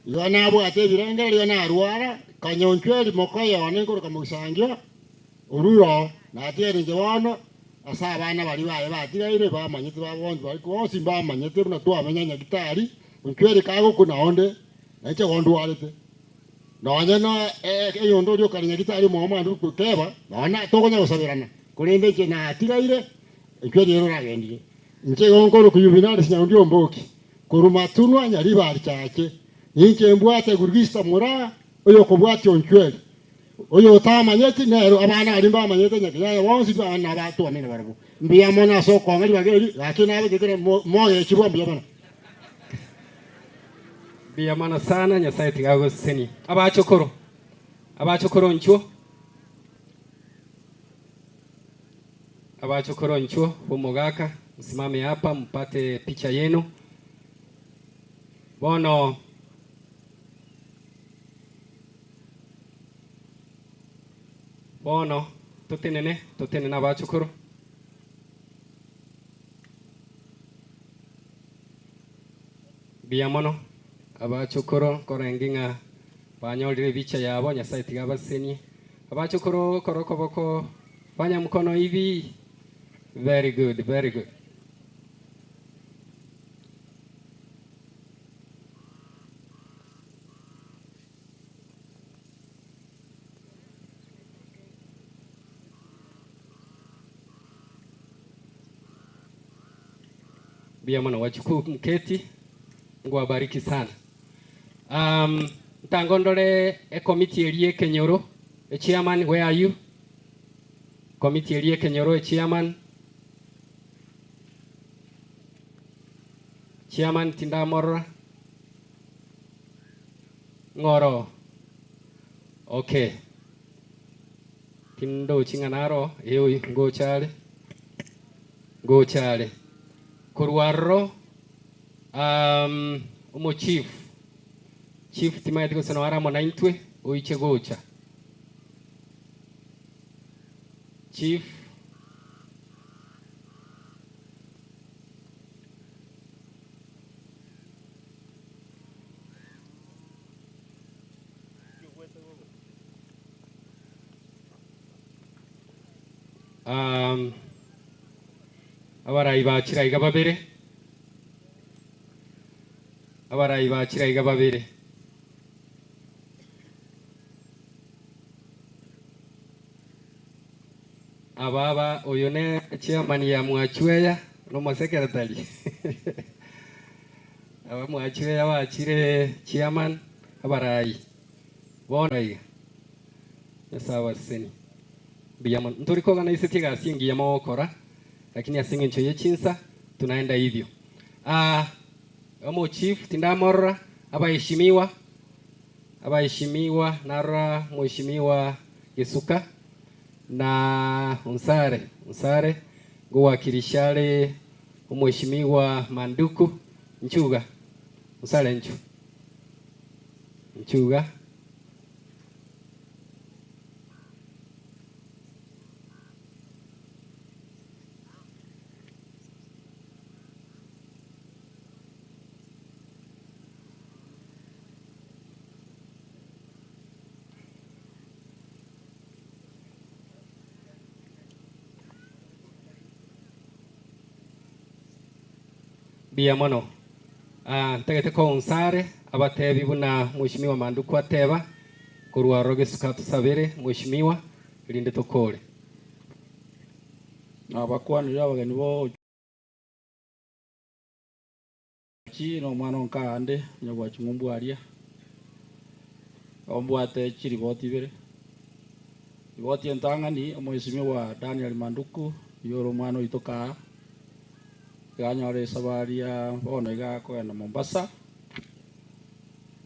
Speaker 6: Igo nabwate ebirengererio narwara, kanyonchwa erimoka yone nkoroka mogisangio, orure oo, natiga inche bono ase abana baria baye batigaire bamanyete ba bonsi baria bonsi mbamanyete buna twamenya nyagitari, onchweri kagokuna onde, nainche igo ndwarete. Nonye na eyonde oria okare nyagitari omwabo mambia goteba, nonya tokonya gosaberana, korende inche natigaire, onchweri ere oragendire. Inche igo nkorokwa Yuvinali Sinyaundi Omboki, korwa Matunwa Nyaribari Chache. Inche mbwate Gurgista Moraa, oyokobwatia onchweri. Oyo otamanyeti nere abana baria mbamanyete Nyasae bonsi nabatwomire barabwo. Mbuya mono ase okong'a ribaga eri, gaki nabeke kera mogechigwa mbuya mono.
Speaker 1: Mbuya mono sana, Nyasae tiga agosesenie. Abachokoro, abachokoro nchwo, abachokoro nchwo b'omogaka, msimame hapa mpate picha yenu. Bono. Bono totenene, totenene abachokoro. Mbuya mono abachokoro nkorenge ng'a banyorire ebicha yabo, Nyasaye tiga abasesenie. Abachokoro kora okoboko, fanya mkono hivi. Very good, very good. Mbuya mono wachukuu mketi. Mungu awabariki sana. Um, ntango ndore ekomiti eria ekenyoro echairman where are you? Komiti eria ekenyoro echairman chairman tindamorora Ng'oro okay tindochi ng'a naro ee oyo ngocha are ngocha are korwa aroro omo chief chief timanyeti gose noo are amo naintwe oiche gocha chief. Um, abarai ba chiraiga babere abarai ba chiraiga babere ababa oyo ne chairman ya Mwachweya nomosekretari Aba mwachire abachire chairman abarai bono iga Nyasae abasesenie mbuya mono ntori koganaisetie egasi engiya mogokora lakini ase eng'encho ye chinsa tunaenda hivyo ah omo chief tindamorora abaheshimiwa abaheshimiwa narora mheshimiwa Gesuka na Onsare Onsare ngowakilisha are Omweshimiwa Manduku, Nchuga, Onsare nchu, Nchuga. Mbuya mono. Ah, ntagete kounsare abatebi buna Mheshimiwa Manduku ateba, korwa ororo gesuka tusabere Mheshimiwa erinde tokore.
Speaker 7: Nabakwanire abageni bo Chi na omwana o nka ande, onye gwaching'umbu aria, ombwate chiriboti ibere. Riboti entang'ani, Omwesimigwa Daniel Manduku, oyio ore omwana oito kaa, iga anyore esabari ya bono iga akogenda Mombasa,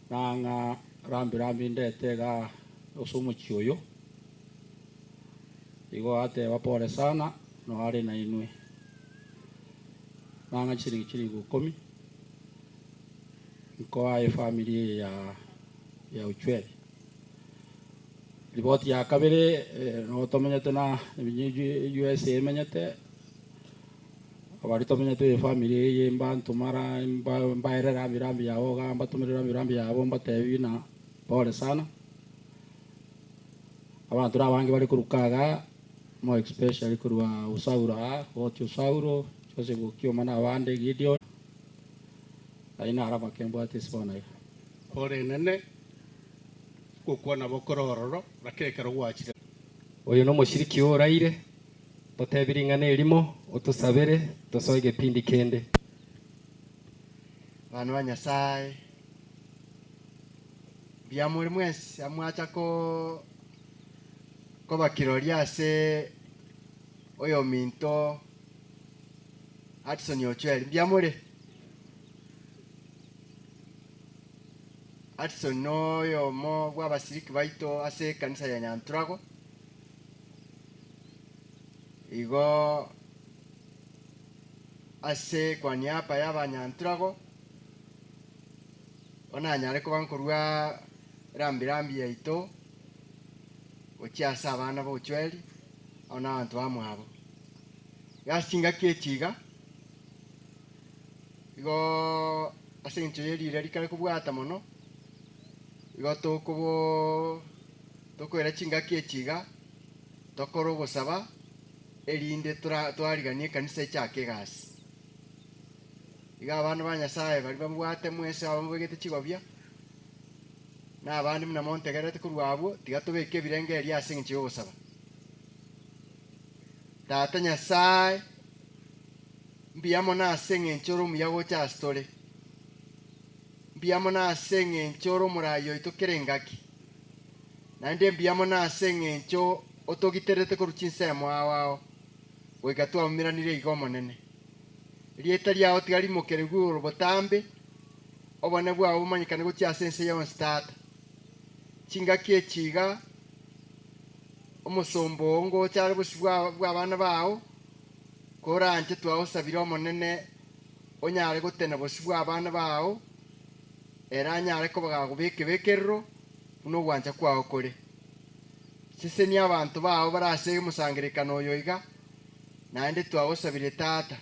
Speaker 7: nang'a rambi rambi ndete igaa ase omochie oyo. Igo ateba pole sana, noare nainwe. Nang'a chisiringi chilifu ikomi nkoa efamiri eye ya ya Ochweri. Ripoti ya kabere nogo tomenyete na USA emenyete, abari tomenyete efamiri eye mbantomara mbaere rambi rambi yabo igaa mbatomere rambi rambi yabo mbatebi buna pole sana. Abanto nabange bare korwa igaa. More especially korwa Usauro aa, Goti Usauro, Joseph Okioma na abande, Gideon, ayio naro amakembo ase bono iga.
Speaker 8: Pole enene, gokwana bokore ororo, lakini ekero gwachire.
Speaker 1: Oyo nomoshiriki oraire, totebi ring'ana erimo, otosabere, tosoe egepindi kende.
Speaker 10: Abana ba Nyasae, mbuya more mwensi amwacha ko koba kirori ase oyominto Hudson Ochweri. Mbuya more? Hudson noyomo bw'abasiriki baito ase ekanisa ya Nyanturago. Igo ase kwa niaba y'abanyanturago, onanyare koba nkorua rambi rambi yaito gochia ase abana b'ochweri amo na abanto bamwabo. Iga ase chingaki echi iga, igo ase eng'encho ye riira rikare kobwata mono, igo tokobo tokoira chingaki echi iga, tokore ogosaba erinde tora twariganie ekanisa echake egasi. Iga abana ba Nyasaye baria bamobwate mwensi abamobegete chigobia, na abande buna montegererete korwa abwo, tiga tobeke ebirengererio ase engencho y'ogosaba. Tata Nyasae, mbuya mono ase engencho ore omuya gocha ase tore. Mbuya mono ase engencho ore omorai oito kera engaki. Naende mbuya mono ase engencho otogiterete korwa chinsemo ao ao, goika twaumeranire iga Omonene. Erieta riao tiga rimokerigwe igoro botambe, obonene bwao bomanyekane gochia ase ense yonsi, Tata. Chingaki echi iga, omosomba oo ngocha are bosio bw'abana bao, koranche twagosabire Omonene onyare gotena bosio bw'abana bao, ere anyare koba gakobeka ebekerero buna ogwancha kwao kore. Sesenia abanto bao bare ase omosangererekano oyo iga, naende twagosabire Tata,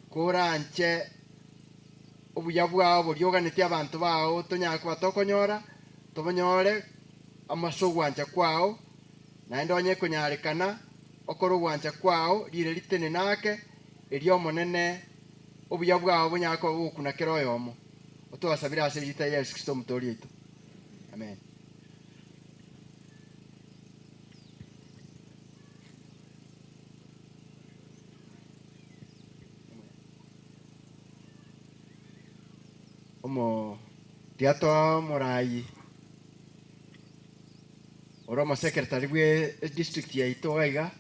Speaker 10: koranche obuya bwao boria oganetie abanto bao tonyare koba tokonyora, tobonyore amo ase ogwancha kwao, naende onye ekonyarekana, okore ogwancha kwao riire ritenene ake, erio Omonene, obuya bwao bonyare koba bogokuna kera oyomo. Otwasabire ase erieta ria Yeso Kristo Omotoori oito. Amen. Omo tiga toa omorayi ore omosekretari bwe edistrict yaito iga iga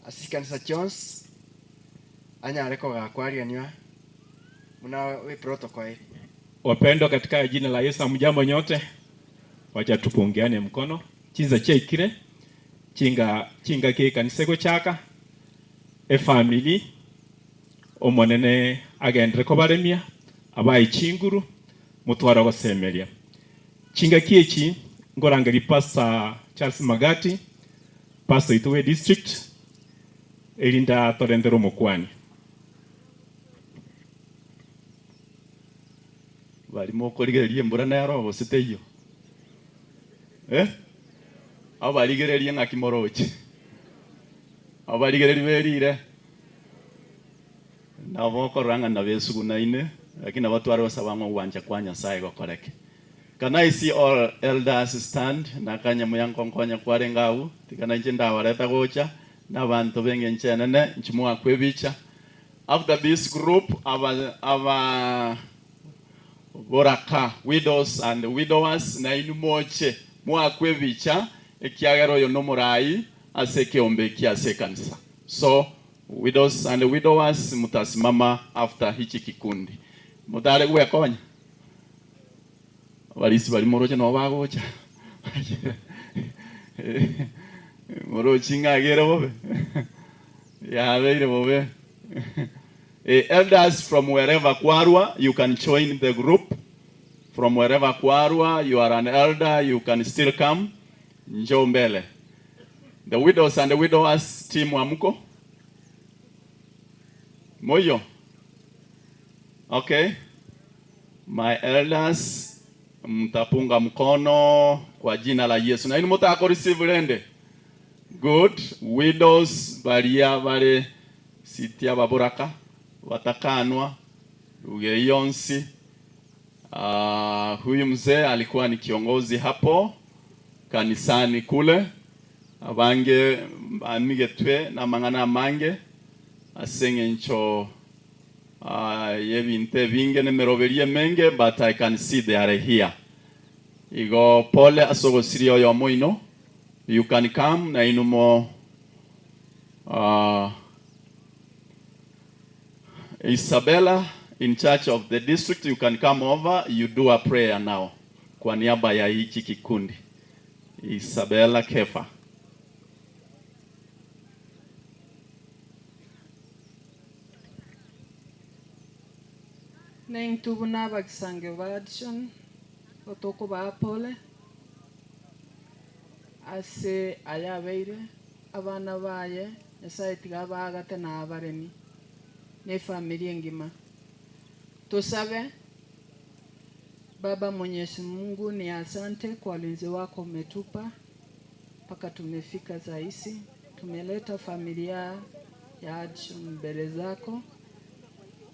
Speaker 10: ase chikanisa chionsi anyare kogakwariania buna eprotocol ere.
Speaker 3: Wapendwa katika jina la Yesu, hamjambo nyote? Wacha tupungiane mkono. Chinsa chiaikire chinga chingaki ekanisa egochaka efamili Omonene agenderere kobaremia, abae chinguru, motware ogosemeria. Chingaki echi nkorangeria Pastor Charles Magati, pastor oito bwe district, erinde atorentere omokwani.
Speaker 23: Baria mokorigereria embura nero gose teiyo? Eh? Abarigererie ng'aki moroche? Abarigereria berire? Nabo okorora ng'a nabesugunaine, lakini nabo tware gosaba ng'a ogwancha kwa Nyasae gokoreke. Can I see all elders stand? Nakanya muya nkonkonya kwarenge agwo, tiga nainche ndabareta gocha, na abanto b'engencho enene, inche moakwe ebicha. After this group, aba aba boraka, widows and widowers, nainwe moche moakwe ebicha, ekiagera oyo nomorai ase ekeombe eki ase ekanisa. So, widows and widowers mutasimama after hichi kikundi. Motare gwekonya? Abarisi baria moroche nabo bagocha. Morochi ng'a agere bobe? Yabeire bobe. Elders from wherever kwarwa, you can join the group. From wherever kwarwa, you are an elder, you can still come. Njoo mbele. The widows and widowers team amuko? Moiyo? Okay. My elders mtapunga mkono kwa jina la Yesu. Na ini mutako receive rende. Good. Widows baria bare siti ababoraka batakanwa ruge yonsi. Huyu mzee alikuwa ni kiongozi hapo kanisani kule abange bamigetwe namang'ana amange ase eng'encho y'ebinto ebinge nemeroberi emenge but I can see they are here. Igo pole ase ogosiria oyomo oino, you can come na inwe mo Isabella in charge of the district you can come over you do a prayer now kwa niaba ya hichi kikundi. Isabella Kefa.
Speaker 4: Naintwe buna abagisangio ba Adishoni, nigo tokobaa pole ase aya abeire, abana baye, Nyasae tiga abaagate na abaremi, na efamiri engima. Tosabe, Baba Mwenyezi Mungu ni asante kwa ulinzi wako umetupa mpaka tumefika saa hizi. Tumeleta familia ya Adishoni mbele zako,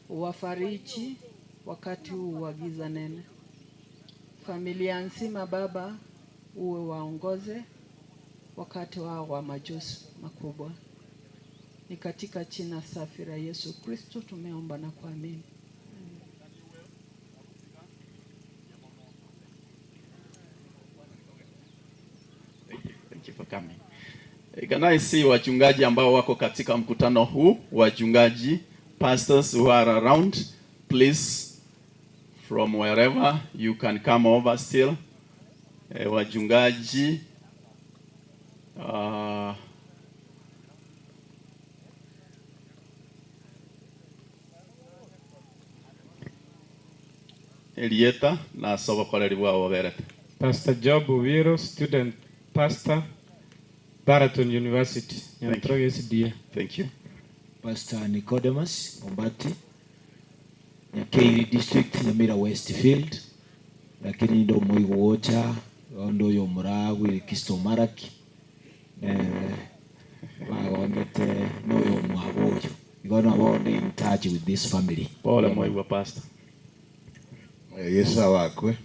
Speaker 4: uwafariji wakati huu wa giza nene. Familia nzima Baba, uwe waongoze wakati wao wa majonzi makubwa. Ni katika jina safi la Yesu Kristo tumeomba na kuamini.
Speaker 23: Thank you. Thank you for coming. Can I see wachungaji ambao wako katika mkutano huu, wachungaji, pastors who are around, please from wherever you can come over still. Wachungaji Erieta na ase obokoreri bwao boberete.
Speaker 2: Pastor Job Owiro, student pastor, Baraton University,
Speaker 23: Thank you.
Speaker 2: Nyantroge SDA.
Speaker 23: Thank you.
Speaker 12: Pastor Nicodemus Ombati, Nyakeiri District, Nyamira Westfield, lakini ndo omoigwa gocha onde oyo omoraa bw'Kisto Maraki, nere bagongete noyo omwabo oyo. Igo nabo onde in touch with this family.
Speaker 23: Pole moigwa pastor.
Speaker 9: Yeso abakwe,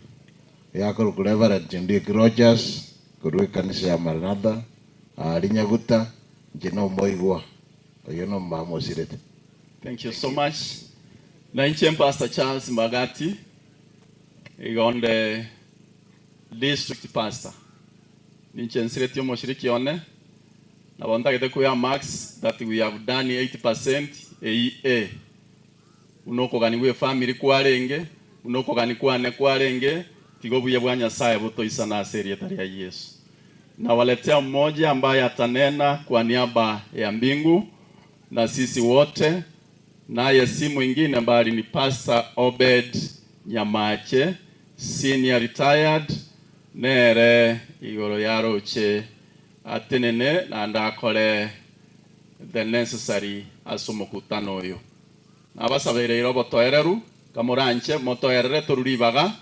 Speaker 9: yakorokwa Reverend Chendiek Rogers, korwa ekanisa ya Maranatha, aaria Nyaguta, inche nomoigwa, oyio nomomama osirete.
Speaker 23: Thank you so much. Na inche Pastor Charles Mbagati, igo onde district pastor. Ninche nsiretie omoshiriki one, nabo ntagete koa marks that we have done 80% eyio A. Buna okogania gw'efamiri kwarenge, buna okogania kwane kwarenge, tiga obuya bwa Nyasae botoisane ase erieta ria Yeso. Nawaletea mmoja ambaye atanena kwa niaba ya mbingu na sisi wote, naye si mwingine bali ni Pastor Obed Nyamache, senior retired, nere igoro yaroche atenene naende akore the necessary ase omokutano oyo. Nabasabereire obotoereru, kamoranche motoerere torwe ribaga,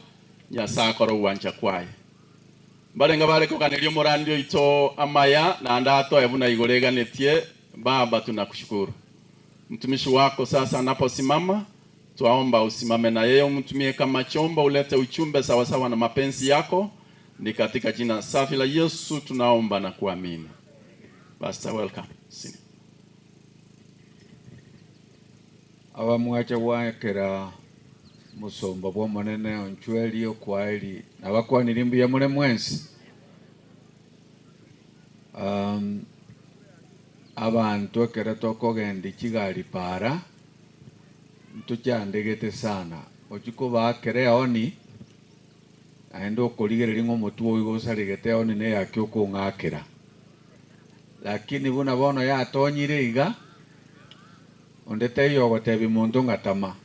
Speaker 23: Nyasae akore ogwancha kwaye. Mbarenge bare koganeria omorandi oito amaya, naende atoe buna igoro eganetie, Baba tunakushukuru. Mtumishi wako sasa anaposimama, twaomba usimame na yeye, umtumie kama chombo, ulete ujumbe sawasawa na mapenzi yako. Ni katika jina safi la Yesu tunaomba na kuamini. Pastor, welcome. Senior.
Speaker 11: Abamwacha gwakera musomba bw'omonene onchweri okwaeri nabakwanire mbuya more mwensi. Abanto ekero tokogenda chigari para ntochandegete sana ochia kobakera eoni naende okorigereria ng'a omotwe oigo osaregete eoni na eyaki okong'akera. Lakini buna bono yatonyire iga, onde taiyo ogotebia monto ng'a tama,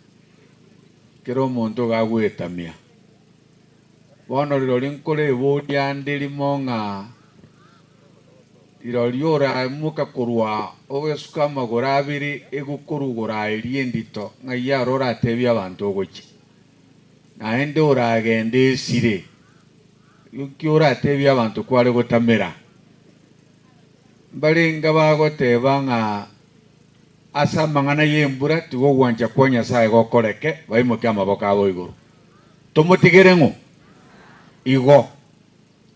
Speaker 11: kera omonto iga agoetamia. Bono rirorio nkoreboria ande rimo ng'a rirorio oraimoka korwa ogesuka amagoro abere egokorugora eria endito, ng'ai aro oratebie abanto ogochia? Naende oragende esire, inki oratebie abanto kware gotamera? Mbarenge bagoteba ng'a ase amang'ana y'embura tiga ogwancha kwa Nyasae gokoreke, baimokie amaboko abo igoro. Tomotigere ng'o? Igo.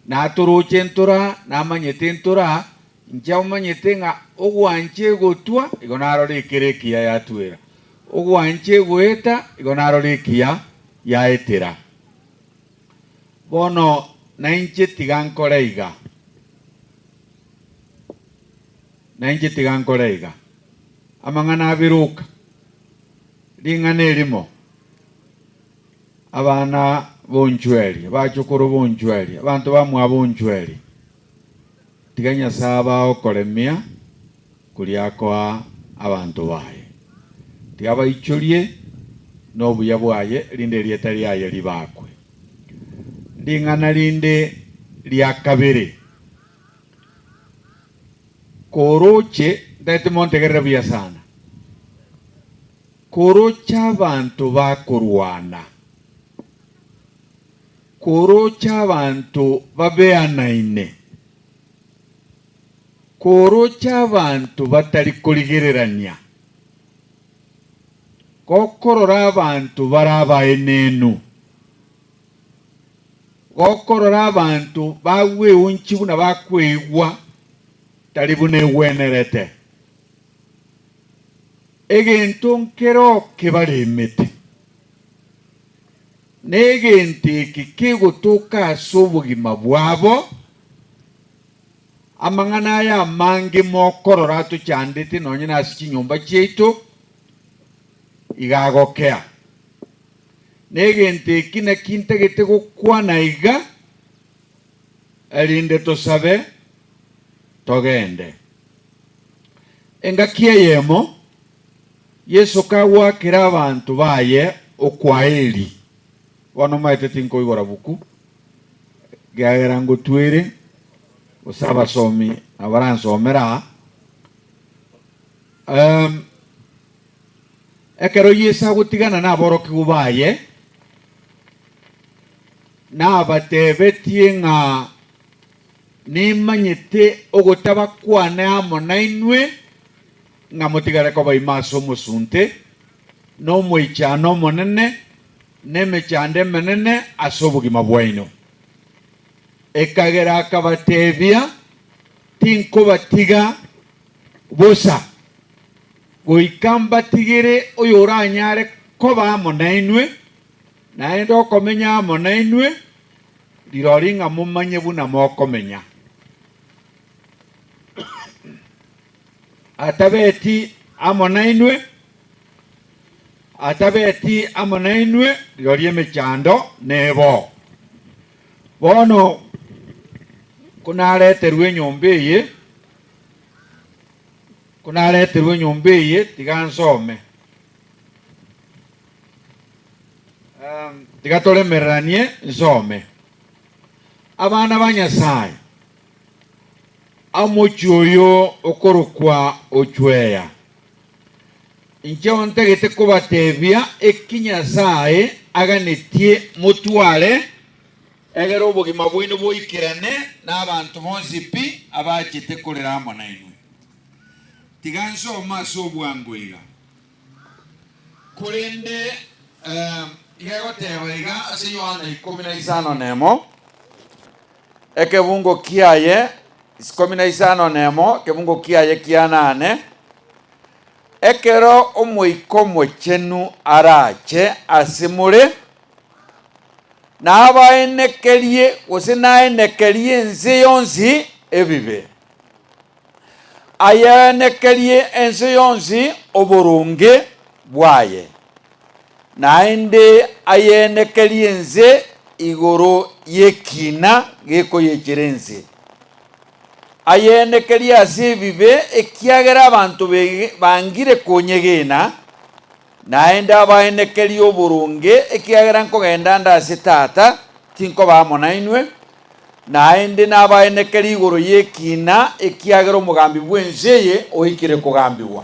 Speaker 11: Natoroche ntora, namanyete ntora, inche omanyete ng'a ogwancha egotwa, igo narore ekere ekiya yatwera, ogwancha egoeta, igo narore ekiya yaetera. Bono nainche tiga nkore iga, nainche tiga nkore iga, amang'ana abiruka, ring'ana erimo. Abana bonchweri, abachokoro bonchweri, abanto bamwabo onchweri, tiga Nyasae abae okoremia koria akoa abanto baye. Tiga abaichorie nobuya bwaye, erinde erieta riaye ribakwe. Ring'ana rinde ria kabere, koroche, ntagete montegerere buya sana. Koroche abanto bakorwana, koroche abanto babeanaine, koroche abanto batari korigererania, gokorora abanto bare abaenenu, gokorora abanto bagweunchia buna bakweigwa tari buna egwenerete. Egento nkero kebaremete, na egento eke kegotoka ase obogima bwabo, amang'ana aya amange mokorora atochandete nonye nase chinyomba chiaito, iga agokea. Na egento eki naki ntagete gokwana iga, erinde tosabe togende. Engaki eyemo Yeso kagwakera abanto baye okwaeri, bono omanyete tinkoigora buku, ekiagera ngotwere, gose abasomi abaransomere aa. Ekero Yeso agotigana naborokigwa baye, nabatebetie ng'a Nimanyete ogotaba kwane amo nainwe, ng'a motigare koba ime ase omosunte, na omoichano omonene, na emechando emenene ase obogima bwaino. Ekagera akabatebia, Tinkobatiga bosa, goika mbatigere oyoranyare koba amo nainwe, naende okomenya amo nainwe, Rirorio ng'a momanye buna mokomenya. Atabeti amo nainwe, atabeti amo nainwe, rirorio emechando nebo. Bono konareterwe enyomba eye, konareterwe enyomba eye, tiga nsome. Tiga toremereranie nsome. Abana ba Nyasae, omochie oyo okorokwa Ochweya. Inche ntagete kobatebia eki Nyasae aganetie motware, egere obogima bwaino boikerane na abanto bonsi pi abachete korera amo nainwe. Tiga nsome ase obwango iga. Korende iga egoteba iga ase Yohana ikomi na isano nemo, ekebungo kiaye ikomi na isano nemo, ekebungo kiaye kia nane, Ekero Omoika Omochenu arache ase more, nabaenekerie gose naenekerie ense yonsi ebibe. Ayenekerie ense yonsi oboronge bwaye, naende ayenekerie ense igoro y'ekina gekoyechera ense. Ayenekerie ase ebibe, ekiagera abanto bangire konyegena, naende abaenekerie oboronge, ekiagera nkogenda nde ase Tata, tinkoba amo nainwe, Naende nabaenekere igoro y'ekiina, ekiagera omogambi bw'ense eye oikire kogambigwa.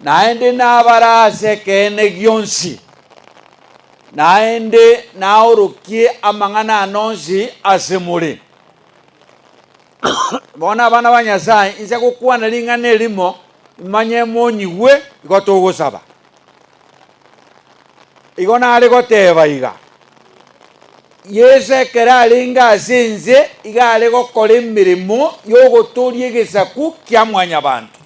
Speaker 11: Naende nabare ase ekeene gionsi, naende naorokie amang'ana ane onsi ase more. Bono abana ba Nyasae, inse gokwana ring'ana erimo, imanye monyigwe, igo togosaba. Igo nare goteba iga, Yeso ekero arenge ase ense iga are gokora emeremo y'ogotoria egesaku kia mwanyabanto.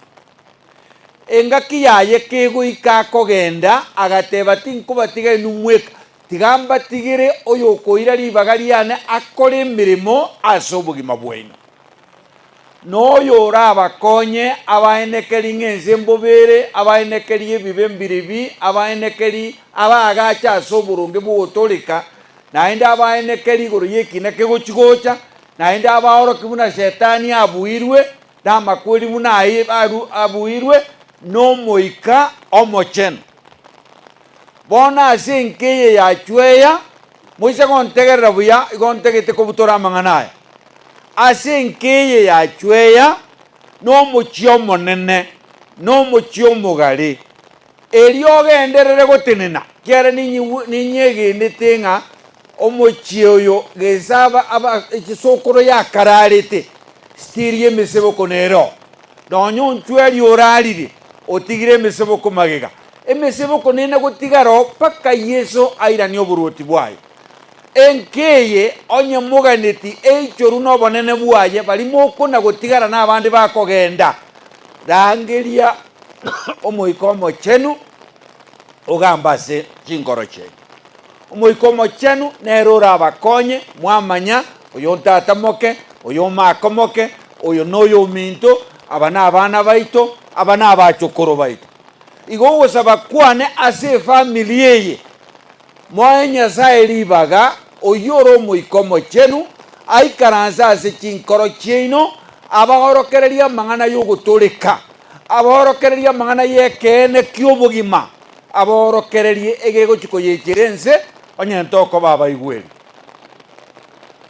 Speaker 11: Engaki yaye kegoika akogenda, agateba, Tinkobatiga inwe mweka, tiga mbatigere oyokoira ribaga riane akore emeremo ase obogima bwaino. Noyo orabakonye abaenekeri ng'a ense mbobere, abaenekeri ebibe mbiribi, abaenekeri abaagache ase oboronge bw'ogotooreka, naende abaenekeri igoro y'ekina kegochi-gocha, naende abaoroki buna Shetani abuirwe, na amakweri buna aye abuirwe n'Omoika Omochenu. Bono ase enka eye ya Chweya, moise gontegerera buya, igo ntagete kobutora amang'ana aya. Ase enka eye ya Chweya nomochie omonene, nomochie omogare, erio ogenderere gotenena, ekiagera ninyegenete ng'a omochie oyo gese aba chisokoro yakararete, stiri y'emeseboko nero. Nonya onchweri orarire, otigire emeseboko magega. Emeseboko nene gotigara oo mpaka Yeso airanie oboruoti bwaye. Enka eye onye moganeti eichoru nobonene bwaye, baria mokona gotigara nabande bakogenda, rangeria Omoika Omochenu ogambe ase chinkoro chiaino. Omoika Omochenu nere orabakonye mwamanya oyo ntata moke, oyo omako moke, oyo noyominto, aba nabana baito, aba nabachokoro baito. Igo ogosaba kwane ase efamiri eye, moe Nyasae ribaga, oyio ore Omoika Omochenu, aikaranse ase chinkoro chiaino, abaorokererie amang'ana y'ogotoreka, abaorokererie amang'ana y'ekeene ki'obogima, abaorokererie egegochia koyechera ense, onye ntokoba abaigweri.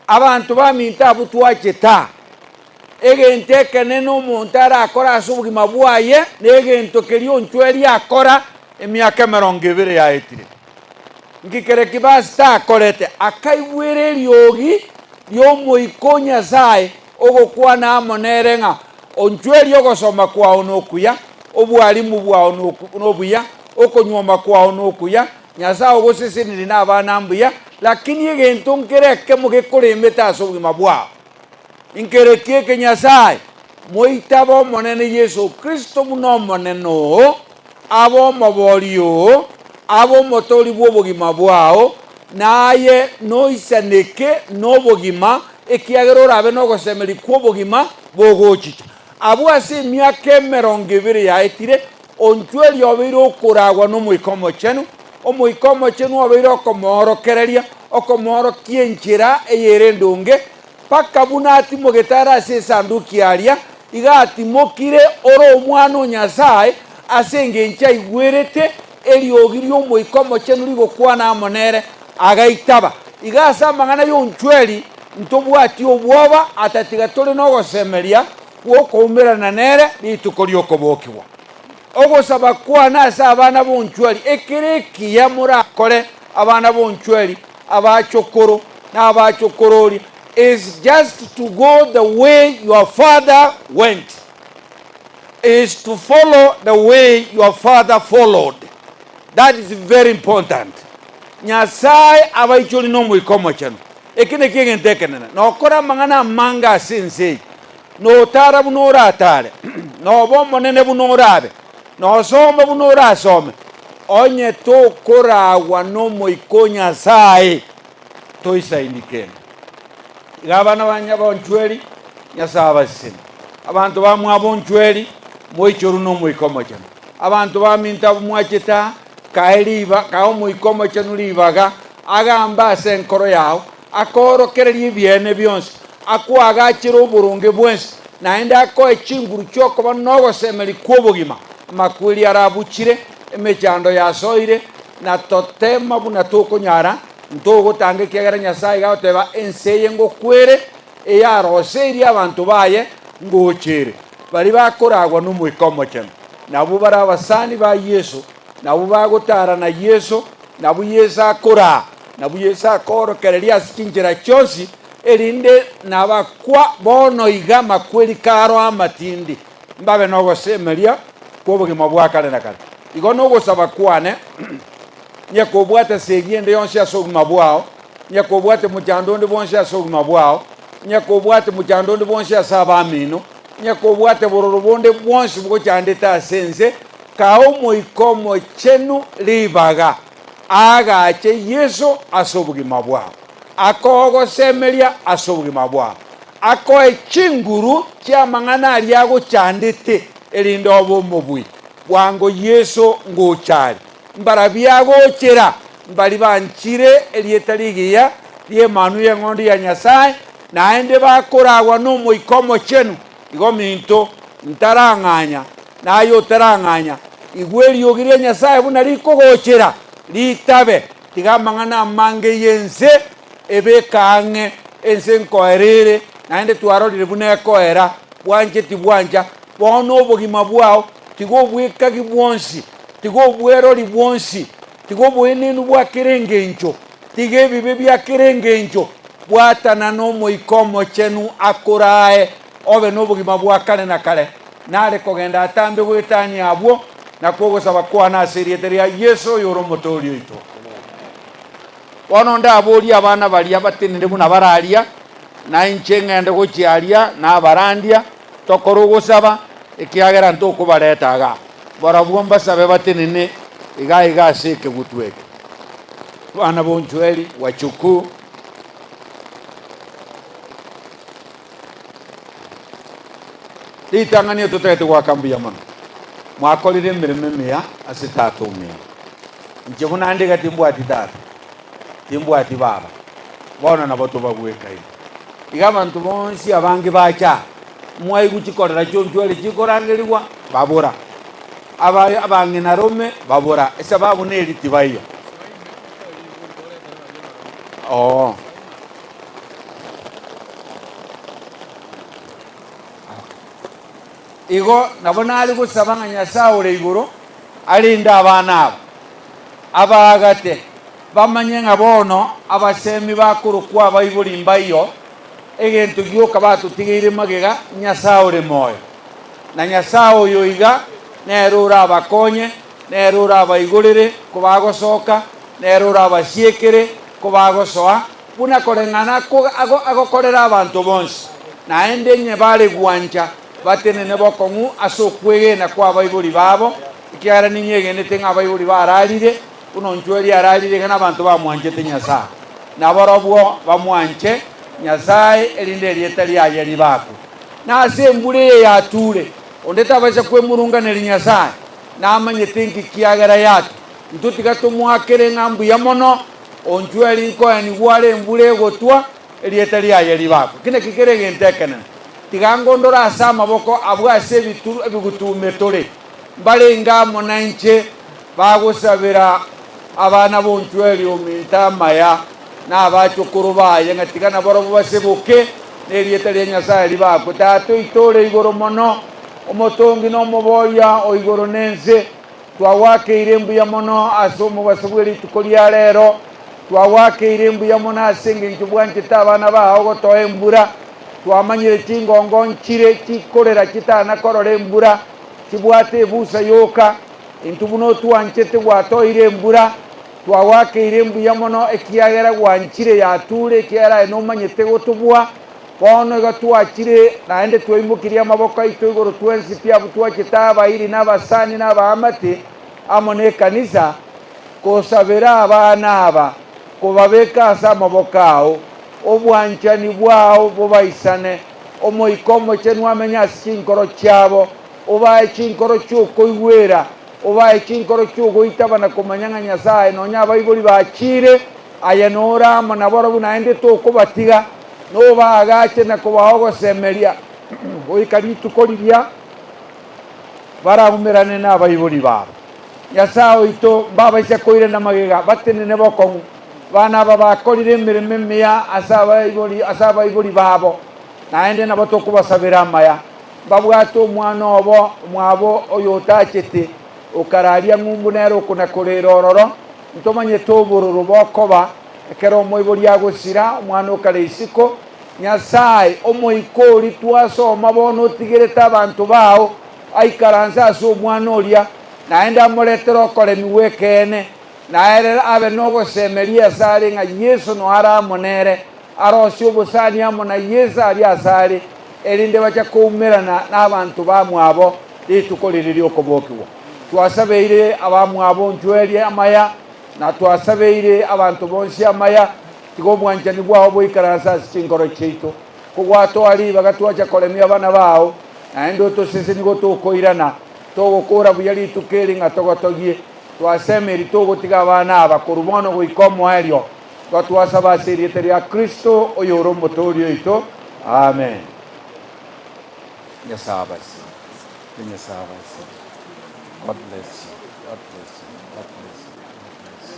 Speaker 11: Abanto baminto abwo twachete aa. Egento ekenene omonto arakore ase obogima bwaye negento keria onchweri akora emiaka emerongo ebere yaetire. Nki kere Kibasita akorete? Akaigwera eriogi ri'Omoika o Nyasae ogokwana amo nere ng'a, Onchweri ogosoma kwao nokuya, obwarimu bwao nobuya, okonyuoma kwao nokuya, Nyasae ogosesenirie nabana mbuya, lakini egento nkere ekemo gekoremete ase obogima bwao. Nkerekie eke Nyasae, moitabe Omonene Yeso Kristo buna Omonene oo, abe Omobori oo, abe Omotoori bw'obogima bwao, na aye noisaneke nobogima, ekiagera orabe nogosemeria kw'obogima bogochicha. Abwo ase emiaka emerongo ebere yaetire, onchweri obeire okoragwa n'Omoika Omochenu, Omoika Omochenu obeire okomoorokereria, okomoorokia enchera eyere endonge, mpaka buna atimogete are ase esanduki aria, iga atimokire ore Omwana o Nyasae, ase engencho aigwerete eriogi ri'Omoika Omochenu rigokwana amo nere, agaitaba. Iga ase amang'ana y'onchweri ntobwati obwoba, atatiga tore nogosemeria gw'okoumerana nere rituko ri'okobokigwa. Ogosaba kwane ase abana b'onchweri, ekere ekiya morakore abana b'onchweri, abachokoro, na abachokororia, is just to go the way your father went, is to follow the way your father followed. That is very important. Nyasae abaichori n'Omoika Omochenu. Eki nakio egento ekenene. Nokore amang'ana amange ase ense eye, notara buna oratare, nobe omonene buna orabe, nosome buna orasome, onye tokoragwa n'Omoika o Nyasae, toisaini kende. Iga abana ba Nyabonchweri, Nyasae abasesenie. Abanto ba Mwabonchweri, moichorwe n'Omoika Omochenu. Abanto baminto abwo mwachete aa, kae riba, kae Omoika Omochenu ribaga, agambe ase enkoro yao, akoorokererie ebiene bionsi, akoagachere oboronge bwensi, naende akoe chinguru chi'okoba nogosemeria kw'obogima. Amakweri arabuchire, emechando yasoire, na totema buna tokonyara, ntogotanga ekiagera Nyasae iga agoteba, Ense eye ngokwere, eyaroseirie abanto baye, ngochere. Baria bakoragwa n'Omoika Omochenu, nabwo bare abasani ba Yeso, nabwo bagotara na Yeso, nabwo Yeso akoraa, nabwo Yeso akoorokereria ase chinchera chionsi, erinde nabakwa bono iga amakweri karo amatindi, mbabe nogosemeria kw'obogima bwa kare na kare. Igo nogosaba kwane, onye kobwate segi ende yonsi ase obogima bwao, onye kobwate mochando onde bwonsi ase obogima bwao, onye kobwate mochando onde bwonsi ase abamino, onye kobwate bororo bonde bwonsi bogochandete ase ense, kaa Omoika Omochenu ribaga aagache Yeso ase obogima bwao, akogosemeria ase obogima bwao, akoe chinguru chi'amang'ana aria agochandete, erinde obe omobui. Bwango Yeso ngocha are. Mbarabwo agochera mbaria banchire erieta rigiya ri'Emanwa y'Eng'ondi ya Nyasae, naende bakoragwa n'Omoika Omochenu. Igo minto, ntarang'anya, naye otarang'anya, igwa eriogi ria Nyasae buna rikogochera, ritabe, tiga amang'ana amange y'ense ebeke ang'e, ense nkoera ere, naende twarorire buna ekoera, bwanche tibwancha, bono obogima bwao, tiga obwekagi bwonsi, tiga obwerori bwonsi, tiga oboenenu bwa kera engencho, tiga ebibe bia kera engencho, bwatana n'Omoika Omochenu akorae obe nobogima bwa kare na kare. Nare kogenda atambe goetania abwo, nakwo ogosaba kwane ase erieta ria Yeso oyore Omotooria oito. Bono ndaborie abana baria batenene buna bararia, na inche ngende gochia aria nabarandia, tokore ogosaba, ekiagera ntokobareta igaa. Barabwo mbasabe batenene iga iga ase ekegutu eke. Abana b'Onchweri, wachukuu. Ritang'ani totagete goaka mbuya mono, mwakorire emeremo emiya ase tata omino. Inche buna nde iga timbwati tata, timbwati baba, bono nabo tobagwekaine. Iga abanto bonsi abange bacha aa, mwaigwa chikorera chionchweri chikorangerigwa, babora, aba abang'ina rome babora, esababu neri tibaiyo. Oo. Igo nabo nare gosaba ng'a Nyasae ore igoro arende abana aba, abaagate, bamanye ng'a bono abasemi bakorokwa abaibori mbaiyo, egento gioka batotigeire magega, Nyasae ore moyo. Na Nyasae oyo iga nere orabakonye, nere orabaigorere kobagosoka, nere orabasiekere kobagosoa, buna koreng'ana agokorera abanto bonsi, naende onye bare gwancha batenene bokong'u ase okwegena kw'abaibori babo, ekiagera ninyegenete ng'a abaibori bararire, buna onchweri ararire iga nabanto bamwanchete Nyasae, nabarobwo bamwanche Nyasae, erinde erieta riaye ribakwe. Na ase embura eye yature, onde tabaisa kwemurunganeria Nyasae, namanyete inki kiagera yatwa. Intwe tiga tomoakere ng'a mbuya mono, Onchweri nkoenigwa are embura egotwa, erieta riaye ribakwe. Eki nakio kere egento ekenene. Tiga ngondore ase amaboko abwo ase ebituru ebigutume tore. Mbarenge amo nainche bagosabera abana b'onchweri ominto amaya, na abachokoro baye, ng'a tiga nabarobwo baseboke, na erieta ria Nyasae ribakwe. Tata oito ore igoro mono, omotongi na omoboria o igoro na ense, Twagoakeire mbuya mono ase omobaso bwe rituko ria rero. Twagoakeire mbuya mono ase engencho bwanchete abana bao gotoa embura. Twamanyire chingongo nchire chikorera chitana korora embura, chibwate ebusa yoka. Intwe buna otwanchete gwatoire embura, twagoakeire mbuya mono ekiagera gwanchire yature, ekiagera aye nomanyete gotobua. Bono iga twachire, naende twaimokirie amaboko aito igoro twensi pi abwo twachete abairi na abasani na abaamate amo nekanisa, kosabera abana aba, kobabeka ase amaboko ao, obwanchani bwao bobaisane, Omoika Omochenu amenye ase chinkoro chiabo, obae chinkoro chi'okoigwera, obae chinkoro chi'ogoitaba na komanya ng'a Nyasae nonya abaibori bachiire, aye nore amo nabarabwo naende tokobatiga, nobaagache na kobaa ogosemeria goika rituko riria baraumerane nabaibori babo. Nyasae oito, mbabaisa koirana magega, batenene bokong'u. Abana aba bakorire emeremo emiya ase abaibori ase abaibori babo, naende nabo tokobasabera amaya. Mbabwate omwana obo omwabo oyotachete, okararia ng'umbu nere okona-koreera ororo. Ntomanyete obororo bokoba ekero omoibori agosira omwana okare isiko. Nyasae, omoika oria twasoma bono otigerete abanto bao, aikaranse ase omwana oria, naende amoretere okoremigwa gw'ekeene, na ere abe nogosemeria asare ng'a Yeso noyo are amo nere, arosie obosani amo na Yeso aria asare, erinde bache koumerana nabanto bamwabo rituko riria ri'okobokigwa. Twasabeire abamwabo nchwerie amaya, na twasabeire abanto bonsi amaya, tiga obwanchani bwao boikaranse ase chinkoro chiaito. Kogwatoa ribaga twacha koremia abana bao, naende otoseseni gotokoirana, togokora buya rituko eri ng'a togotogie. Twasemeiri togotiga abana aba korwa bono goika omoerio, igo twasaba ase erieta ria Kristo, oyore Omotooria oito. Amen. Nyasae abasesenie. Nyasae abasesenie. God bless you. God bless you. God bless you. God bless you.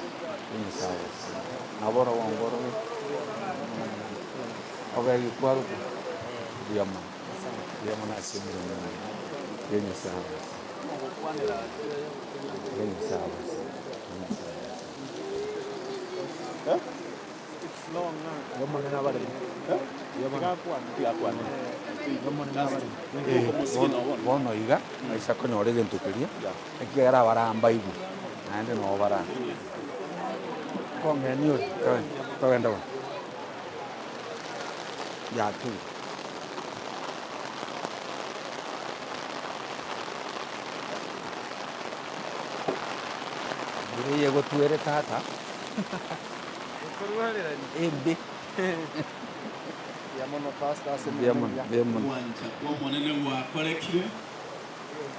Speaker 11: Nyasae abasesenie. Nabo orogongo orobe. Obe gikwaruka. Mbuya mono. Mbuya mono ase emeremo eye. Nyasae abasesenie. Bono iga naisa konyora egento keria, ekiagera abarambaigwe, naende nabo bara kong'eni ore, togende bono, yature. Embura eye egotwere tata, embe. Mbuya mono, mbuya mono.
Speaker 23: Ogwancha kw'Omonene gwakorekire,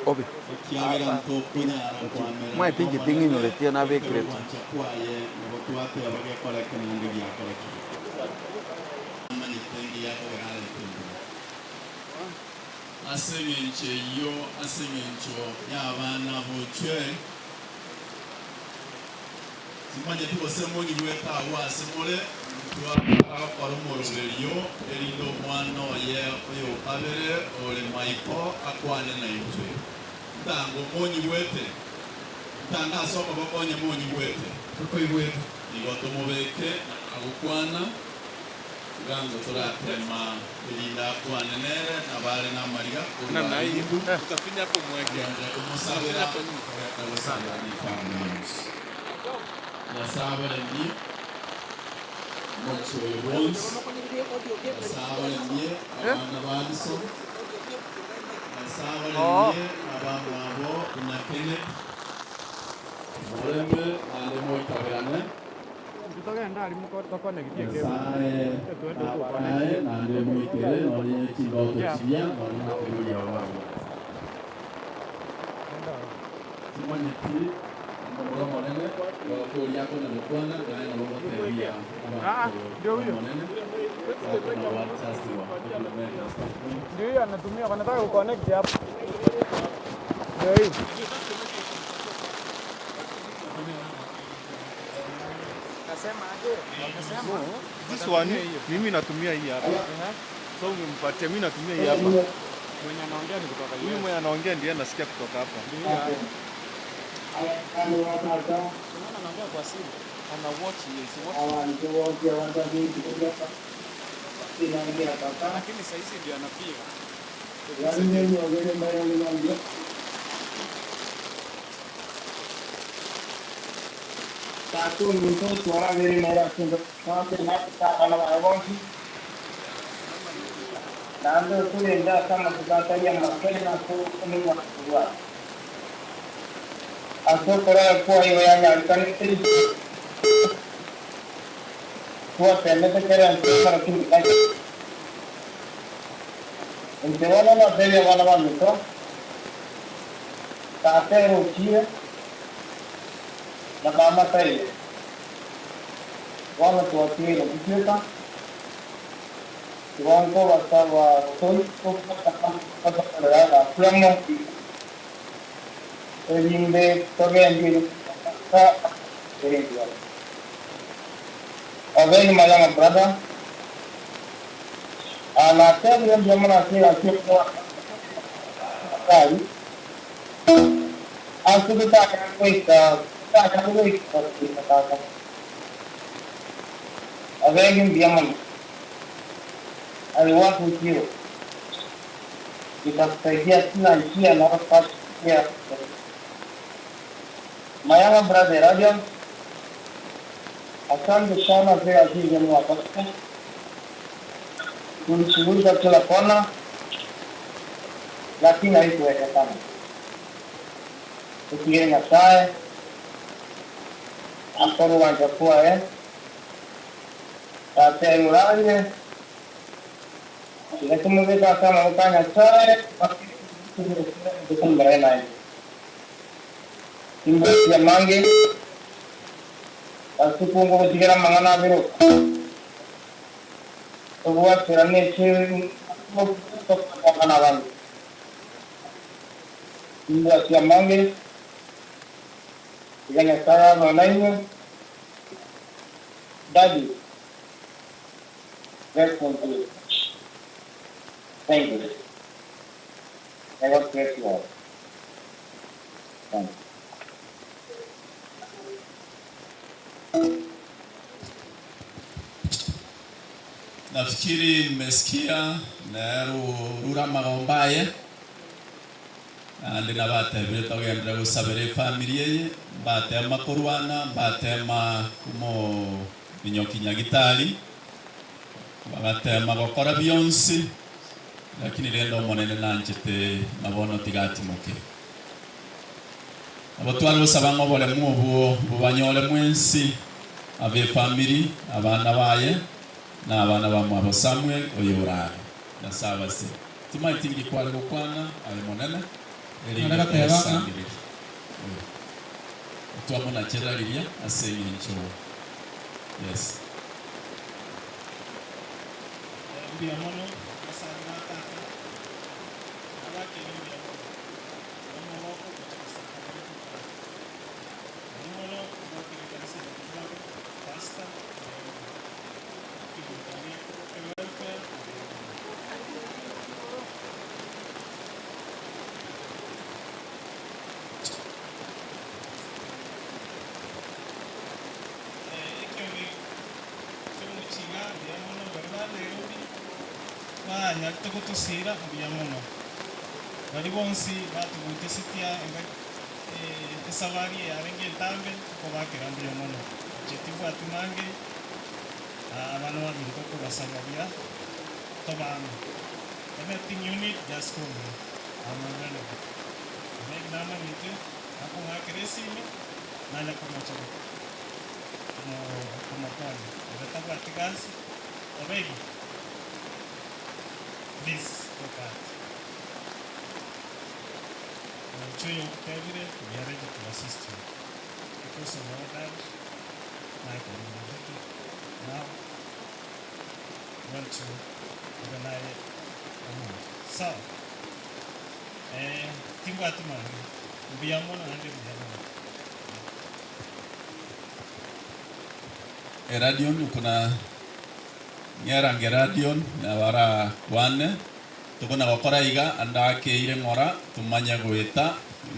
Speaker 11: Obe.
Speaker 23: ekiagera ntokonyara koamera
Speaker 11: Omanyete inche
Speaker 23: n'Omonene,
Speaker 11: ting'inyoreti
Speaker 23: ekero
Speaker 11: nabekeretwe.
Speaker 23: ogwancha kwaye nabo twateba gekoreke naende giakorekire. Amanyete engiya kogera arete embura. Ase engencho eyio, ase engencho y'abana bochwe, timanyeti gose monyigwete agwo ase more, intwe agokora omoroberio, erinde omwana oye oyokabere ore maiko akwane naintwe. Ntango monyigwete? Ntango ase okoboko onye monyigwete? Tokoigwete. Igo tomobeke na agokwana. Igango toratema erinde akwane nere nabare namariga korwa ringu, agenderere komosabera na gosabera nefamiri yonsi. Nyasae abaremie omochie oyo bwonsi, Nyasae abaremie abana ba Alison, Nyasae abaremie abamwabo buna Kenneth, moremwe naende moitaberane. Nyasae nabarae naende moitere nonya ne chindoto chiria nonya nokoboria gwabo. Timanyeti omomura omonene oria akona gokwana naye nabo ngotebia abanto b'Omonene bakona goadjustigwa implement stuff.
Speaker 14: This one mimi natumia hii hapa. So ungempatia mimi natumia hii hapa.
Speaker 2: Mwenye anaongea ni kutoka
Speaker 14: Huyu mwenye anaongea ndiye anasikia kutoka hapa.
Speaker 2: Anaongea kwa simu.
Speaker 14: Ana watch yes, watch.
Speaker 2: Lakini saa hizi ndio anapiga.
Speaker 15: Tata ominto twarabere nere ase ense yonsi, na ase abana baye bonsi, naende otorende ase amatuko atari amake na ase omong'wanso bwaye. Ase okorora kwaye igo yanyarekanete intwe twatemete kera ense lakini tari. Inche bono nateebie abana baminto, Tata ere ochiire, na mama taiyo. Bono twatigaire intwe tweka, igo nkobasaba toikorera gaki amo, erinde togendie ring'ana ere engiya. Obed my younger brother, natebire mbuya mono ase egasi okobwata amatari, ase totanyare goika totanyare goika goika tata. Obed mbuya mono. I work with you. Nikakusaidia kila njia na pia My younger brother Radion, asante sana vile azizi mwafaka. Tulishughulika kila kona, lakini haikuwezekana. Tukire Nyasaye akorubanza kwaye tata yurarire tigatumubika ase amaboko a Nyasaye tukumbere naye timbusia mange asukungu gutigera amang'ana abiroka tobwaterane eki abantu timbuasia mange tiga Nyasaye abana inywe Daddy, let's conclude. Thank you. May God bless you all. Thank you.
Speaker 23: Nafikiri mmesikia nero rura amagomba aye, naende nabatebire togenderere gosabera efamiri eye, mbatema korwana, mbatema komominyokia nyagitari, bagatema gokora bionsi, lakini rende Omonene nanchete na bono tiga atimoke. Nabo tware gosaba ng'a oboremu obwo bobanyore mwensi, ab'efamiri, abana baye, na abana bamwabo Samuel, oyo orare. Nyasae abase. Timaeti inki kware gokwana aye Monene, erinde
Speaker 17: Nare goteba ng'a.
Speaker 23: togosangereria. Oyo. Twamonachera riria ase eng'encho. Yes.
Speaker 17: Mbuya mono abasani ba tata, abakene mbuya mono, nomogoko gocha gosanga naintwe tata. Mono mono ngwakera ekanisa ya Nyasae, pastor, mbuya mono. Ekeguta gia welfare mbuya mono. Ekeombe ki'omochie iga mbuya mono baria ba Nairobi banyarete gotosiira mbuya mono. Baria bonsi batogutesitia engaki esabari eye yarenge entambe tokobakera mbuya mono. Inche tibwati mange, abana baminto kobasaba buya tobe amo. Anything you need just call me, I'm available. Maybe namanyete nakong'akera esimi nanya komocha komokonya. Ere tabwati gasi, obeire please take heart. Omochie oyo otebire we are ready to assist you because of our dad Michael Mwaniki now we want to obe naye omonto. Sawa? Eh, timbwati mange, mbuya mono naende mbuya mono.
Speaker 23: Eradion kuna ng'erange Eradion nabo arakwane tokona gokora iga ande akeire ng'ora tomanye goeta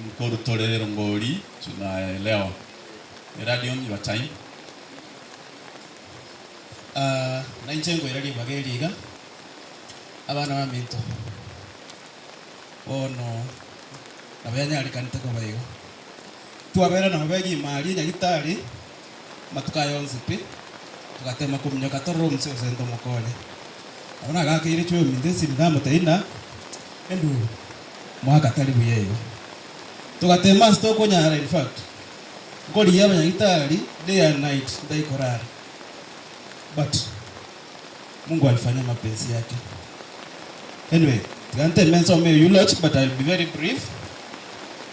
Speaker 23: nkorutore erongori tunaelewa. Eradion your time.
Speaker 17: Ah, nainche nkoira ribaga eri iga, abana baminto, bono nabo yanyarekanete koba igo. Twabera nabo begima aria nyagitari,
Speaker 16: Amatuko aya onsi pi, togatema kominyoka torore omosie gose ntomokonye. Nabo nagakeire chwe ominto esimi namotebia ng'a enduru mwaka tari buya igo. Togatema ase tokonyara in fact, nkorigia abanyagitari day and night ntaikorara but Mungu alifanya mapenzi yake. Anyway, tiga nteme nsome eulogy but I will be very brief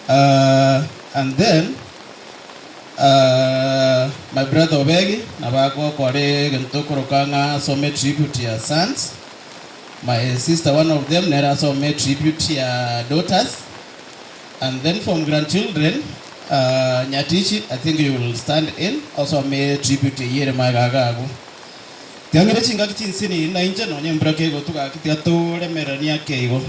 Speaker 16: and then my brother Obegi nabo agokora egento okoroka ng'a asome tribute ya sons, my sister one of them nere asome tribute ya daughters and then from grandchildren Nyatichi I think you will stand in osome tribute eyio ere magega iga agwo. Tiang'ire chingaki chinsinini na inche nonya embura kegotu gaki tiga toremereranie ake igo.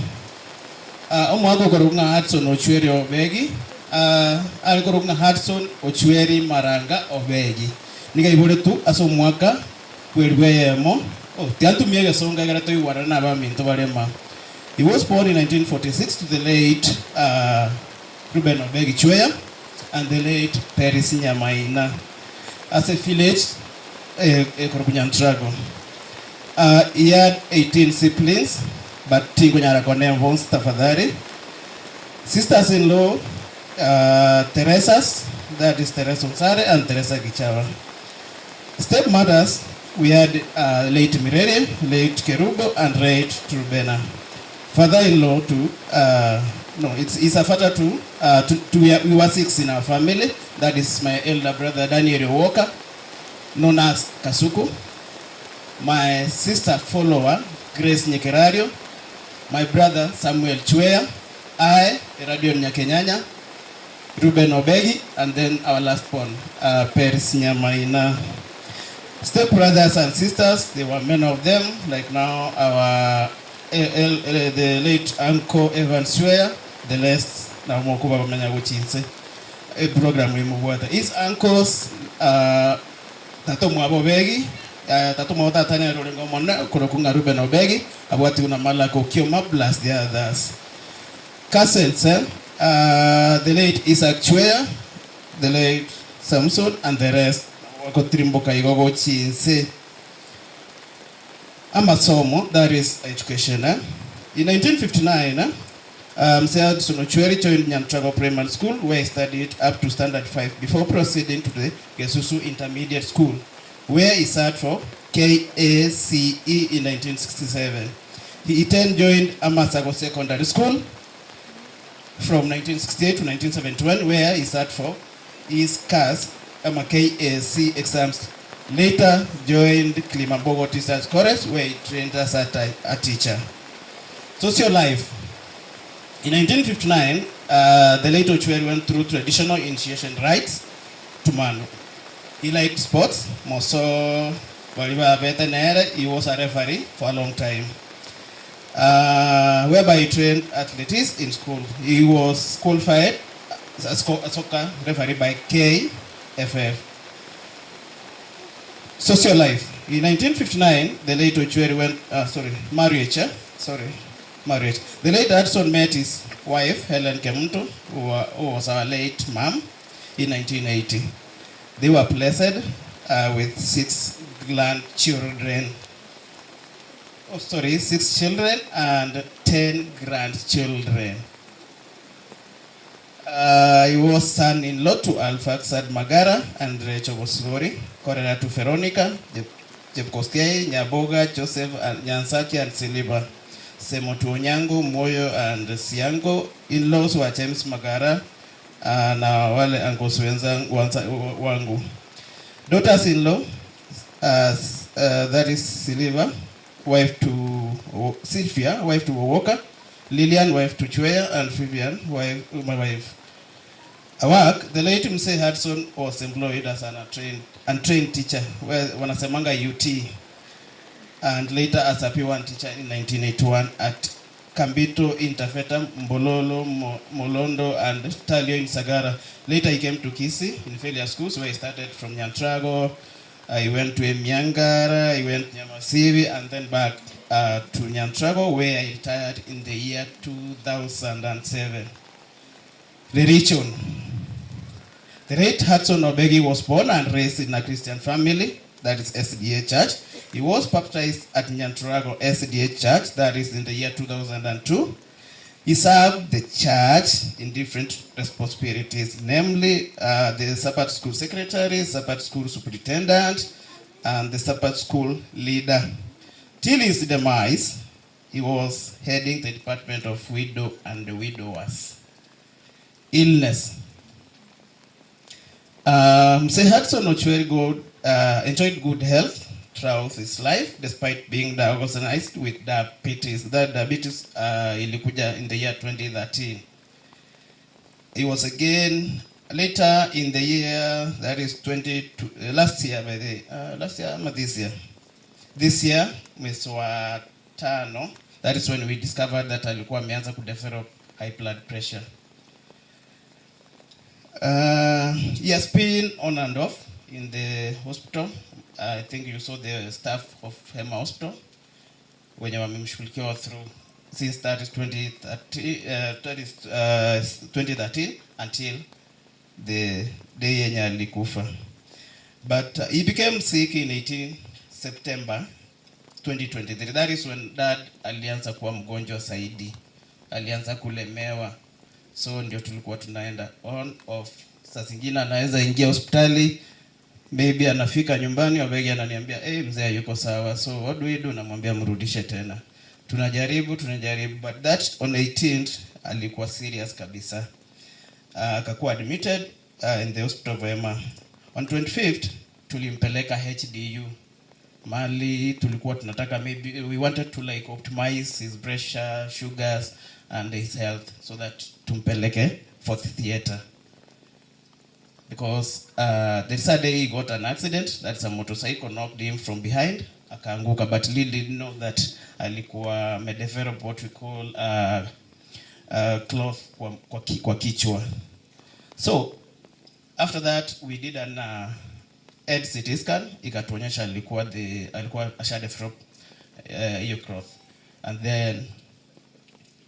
Speaker 16: Omwaka okorokwa ng'a Hudson Ochweri Obegi, are korokwa ng'a Hudson Ochweri Maranga Obegi, nigo aiboretwe ase omwaka bw'elifu eyemo. Oh, tiga ntumie egesongo egere toigwanane na abaminto bare ma. He was born in 1946 to the late Reuben Obegi Chweya and the late Peris Nyamaina ase village ekorokwa Nyantrago. He had 18 siblings but tinkonyara koneba bonsi tafadhali. Sisters in law Teresas, that is Teresa Onsare and Teresa Gichaba. Step mothers we had late Mirere, late Kerubo and late Trubena. Father in law to no it's he's a father to to, to we, are, we were six in our family that is my elder brother Daniel Walker known as Kasuku, my sister follower Grace Nyekerario, my brother Samuel Chweya, I Eradion Nyakenyanya, Reuben Obegi and then our last born uh, Peris Nyamaina. Step brothers and sisters, there were many of them, like now our the late uncle Evan Chweya, the last na mokuba bamenya gochinse eprogram emobwate. His uncles uh, tata omwabo Obegi, uh, tata omwabo tata nere orenge omonene okorokwa ng'a Reuben Obegi, abwatigwe na Malaki Okioma plus the others. Cousins, eh, uh, the late Isaac Chweya, the late Samson and the rest nabo bagotirimboka igo gochinse. Amasomo, that is education. Eh? In 1959, eh, Mzee Hudson Ochweri joined Nyantrago Primary School where he studied up to standard 5 before proceeding to the Gesusu Intermediate School where he sat for KACE in 1967. He then joined Amasago Secondary School from 1968 to 1971 where he sat for his CAS ama KAC exams. Later joined Kilimambogo Teachers College where he trained as a, a teacher. Social life. In 1959, uh, the late Ochweri went through traditional initiation rites to man. He liked sports, more so baria nere, he was a referee for a long time. Whereby he trained athletes in school. He was qualified as a soccer referee by KFF. Social life. In 1959, the late Ochweri went, sorry, marriage, eh? Sorry, marriage. The late Hudson met his wife, Helen Kemuntu, who was our late mom, in 1980. They were blessed with six grandchildren. Oh, sorry, six children and 10 grandchildren. He was son-in-law to Alfaxad Magara and Rachel Bosori, Korera to Veronica, Jepkostiai, Nyaboga, Joseph, and Nyansaki, and Siliba. Semo to Onyango, Moyo, and Siango. In-laws were James Magara na wale uncles wangu. Daughters-in-law, that is Siliva, wife to Sylvia, wife to Wowoka, Lillian, wife to Chweya, and Vivian, wife, my wife. Work, the late Mzee Hudson was employed as an untrained teacher, where wanasemanga UT, and later as a P1 teacher in 1981 at Kambito in Taveta, Mbololo, Molondo, and Talio in Sagara. Later he came to Kisii in failure schools, where he started from Nyantrago. He went to Emiangara, he went to Nyamasivi, and then back to Nyantrago, where he retired in the year 2007. Religion. The late Hudson Obegi was born and raised in a Christian family, that is SDA Church. He was baptized at Nyanturago SDA Church, that is in the year 2002. He served the church in different responsibilities, namely uh, the Sabbath School Secretary, Sabbath School Superintendent, and the Sabbath School Leader. Till his demise, he was heading the Department of Widow and Widowers. Illness. Mzee Hudson Ochweri God, enjoyed good health throughout his life despite being diagnosed with diabetes. That diabetes ilikuja in the year 2013. He was again later in the year, that is 20, last year by the last year ama this year. This year mwezi wa tano, that is when we discovered that alikuwa ameanza kudevelop high blood pressure. He has been on and off in the hospital. I think you saw the staff of Hema Hospital wenye wamemshughulikia through since that is 2013, that is, 2013 until the day yenye alikufa. But he became sick in 18 September 2023. That is when dad alianza kuwa mgonjwa zaidi, alianza kulemewa, so ndio tulikuwa tunaenda on off. Saa zingine anaweza ingia hospitali maybe anafika nyumbani, Obegi ananiambia hey, mzee yuko sawa, so what do we do? Namwambia mrudishe tena. Tunajaribu tunajaribu, but that on 18th alikuwa serious kabisa. Akakuwa admitted in the hospital of Hema. On 25th tulimpeleka HDU mali tulikuwa tunataka maybe we wanted to like optimize his pressure, sugars and his health so that tumpeleke for the theater because the third day he got an accident that's a motorcycle knocked him from behind akaanguka but little didn't know that alikuwa amedevelop what we call cloth kwa kichwa so after that we did an head CT scan ikatuonyesha alikuwa the alikuwa asha develop hiyo cloth and then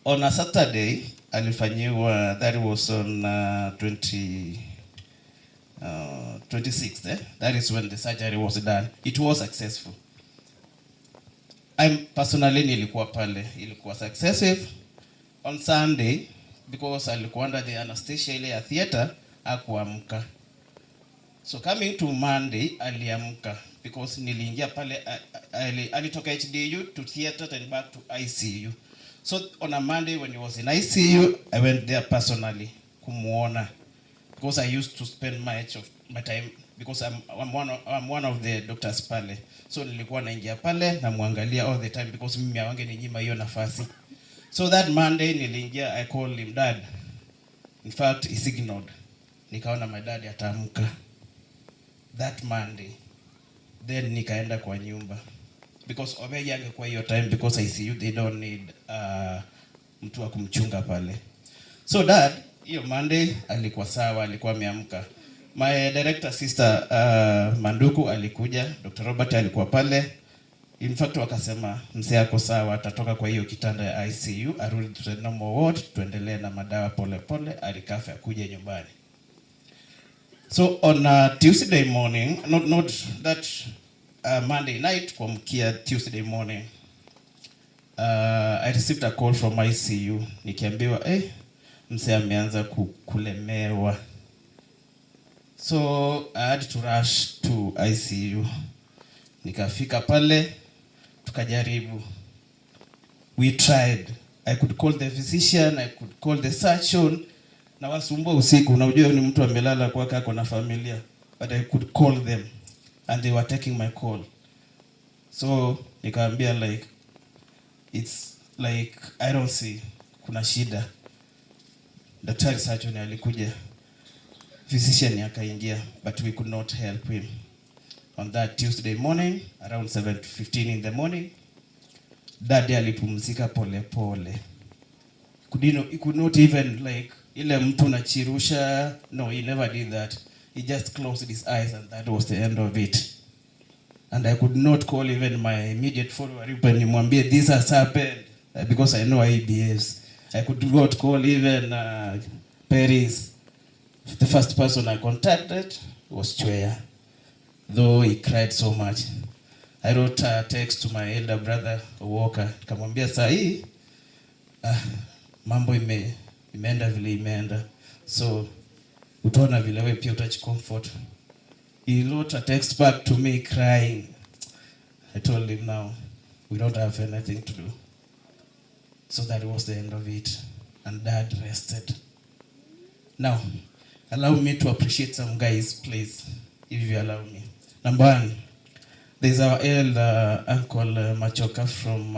Speaker 16: on a Saturday alifanyiwa that was on 20 26th eh? that is when the surgery was done it was successful I'm personally nilikuwa pale ilikuwa successive on Sunday because alikuwa under the anesthesia ile ya theater akuamka so coming to Monday aliamka because niliingia pale alitoka HDU to theater and back to ICU so on a Monday when he was in ICU I went there personally kumuona because I used to spend much of my time because I'm one of the doctors pale so nilikuwa naingia pale namwangalia all the time because mimi hawangeninyima hiyo nafasi so that Monday niliingia I called him dad in fact he signaled nikaona my dad ataamka that Monday then nikaenda kwa nyumba because Obegi angekuwa hiyo time because ICU they don't need mtu wa kumchunga pale so dad hiyo Monday alikuwa sawa alikuwa ameamka my director sister Manduku alikuja Dr. Robert alikuwa pale in fact wakasema mzee ako sawa atatoka kwa hiyo kitanda ya ICU arudi to the normal ward tuendelee na madawa pole pole arecover akuje nyumbani so on a Tuesday morning not that Monday night kuamkia Tuesday morning I received a call from ICU nikiambiwa eh, mzee ameanza kulemewa so I had to rush to ICU nikafika pale tukajaribu we tried I could call the physician I could call the surgeon na wasumbua usiku unajua ni mtu amelala kwake ako na familia but I could call them and they were taking my call so nikaambia like it's like I don't see kuna shida daktari surgeon alikuja physician akaingia but we could not help him on that Tuesday morning around 7:15 in the morning daddy alipumzika pole pole could, he could not even like ile mtu nachirusha no he never did that he just closed his eyes and that was the end of it and I could not call even my immediate follower nimwambie this has happened because I know how he behaves I could not call even Paris. The first person I contacted was Chweya, though he cried so much. I wrote a text to my elder brother Walker, nikamwambia saa hii ah, mambo ime, imeenda vile imeenda, so utaona vile wewe pia utachicomfort. He wrote a text back to me crying. I told him now we don't have anything to do. So that was the end of it. And dad rested. Now, allow me to appreciate some guys, please, if you allow me. Number one, there's our elder uncle Machoka from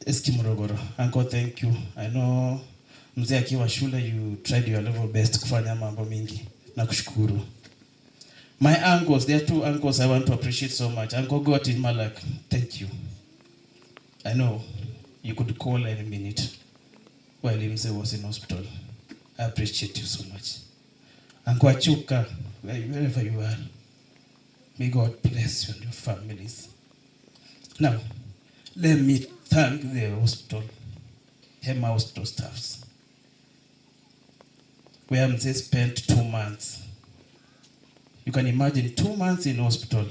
Speaker 16: Eskimorogoro. Uncle, thank you. I know mzee akiwa shule you tried your level best kufanya mambo mingi. Nakushukuru. My uncles, there are two uncles I want to appreciate so much. Uncle Goti Malak, thank you. I know you could call any minute while Mzee was in hospital. I appreciate you so much. Uncle Achuka, wherever you are, may God bless you and your families. Now, let me thank the hospital, Hema Hospital staffs, where Mzee spent 2 months. You can imagine 2 months in hospital,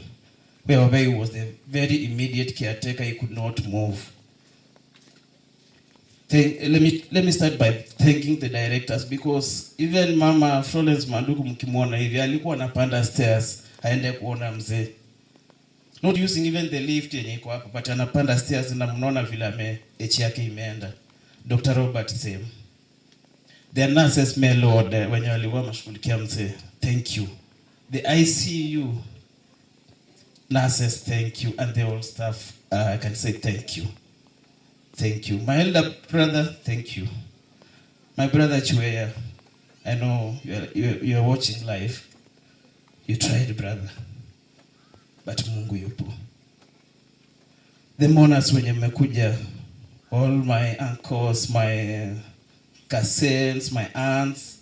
Speaker 16: where Obey was the very immediate caretaker, he could not move. Let me start by thanking the directors, because even Mama Florence Manduku mkimwona hivi alikuwa anapanda stairs aende kuona mzee. Not using even the lift yenye iko hapo, but anapanda stairs na mnaona vile ame H yake imeenda. Dr. Robert same. The nurses may Lord wenye walikuwa wanashughulikia mzee, thank you. The ICU nurses, thank you, and the whole staff, I can say thank you. Thank you. My elder brother, thank you. My brother Chweya, I know you are watching live. You tried, brother. But Mungu yupo. The mourners wenye mmekuja, all my uncles, my cousins, my aunts,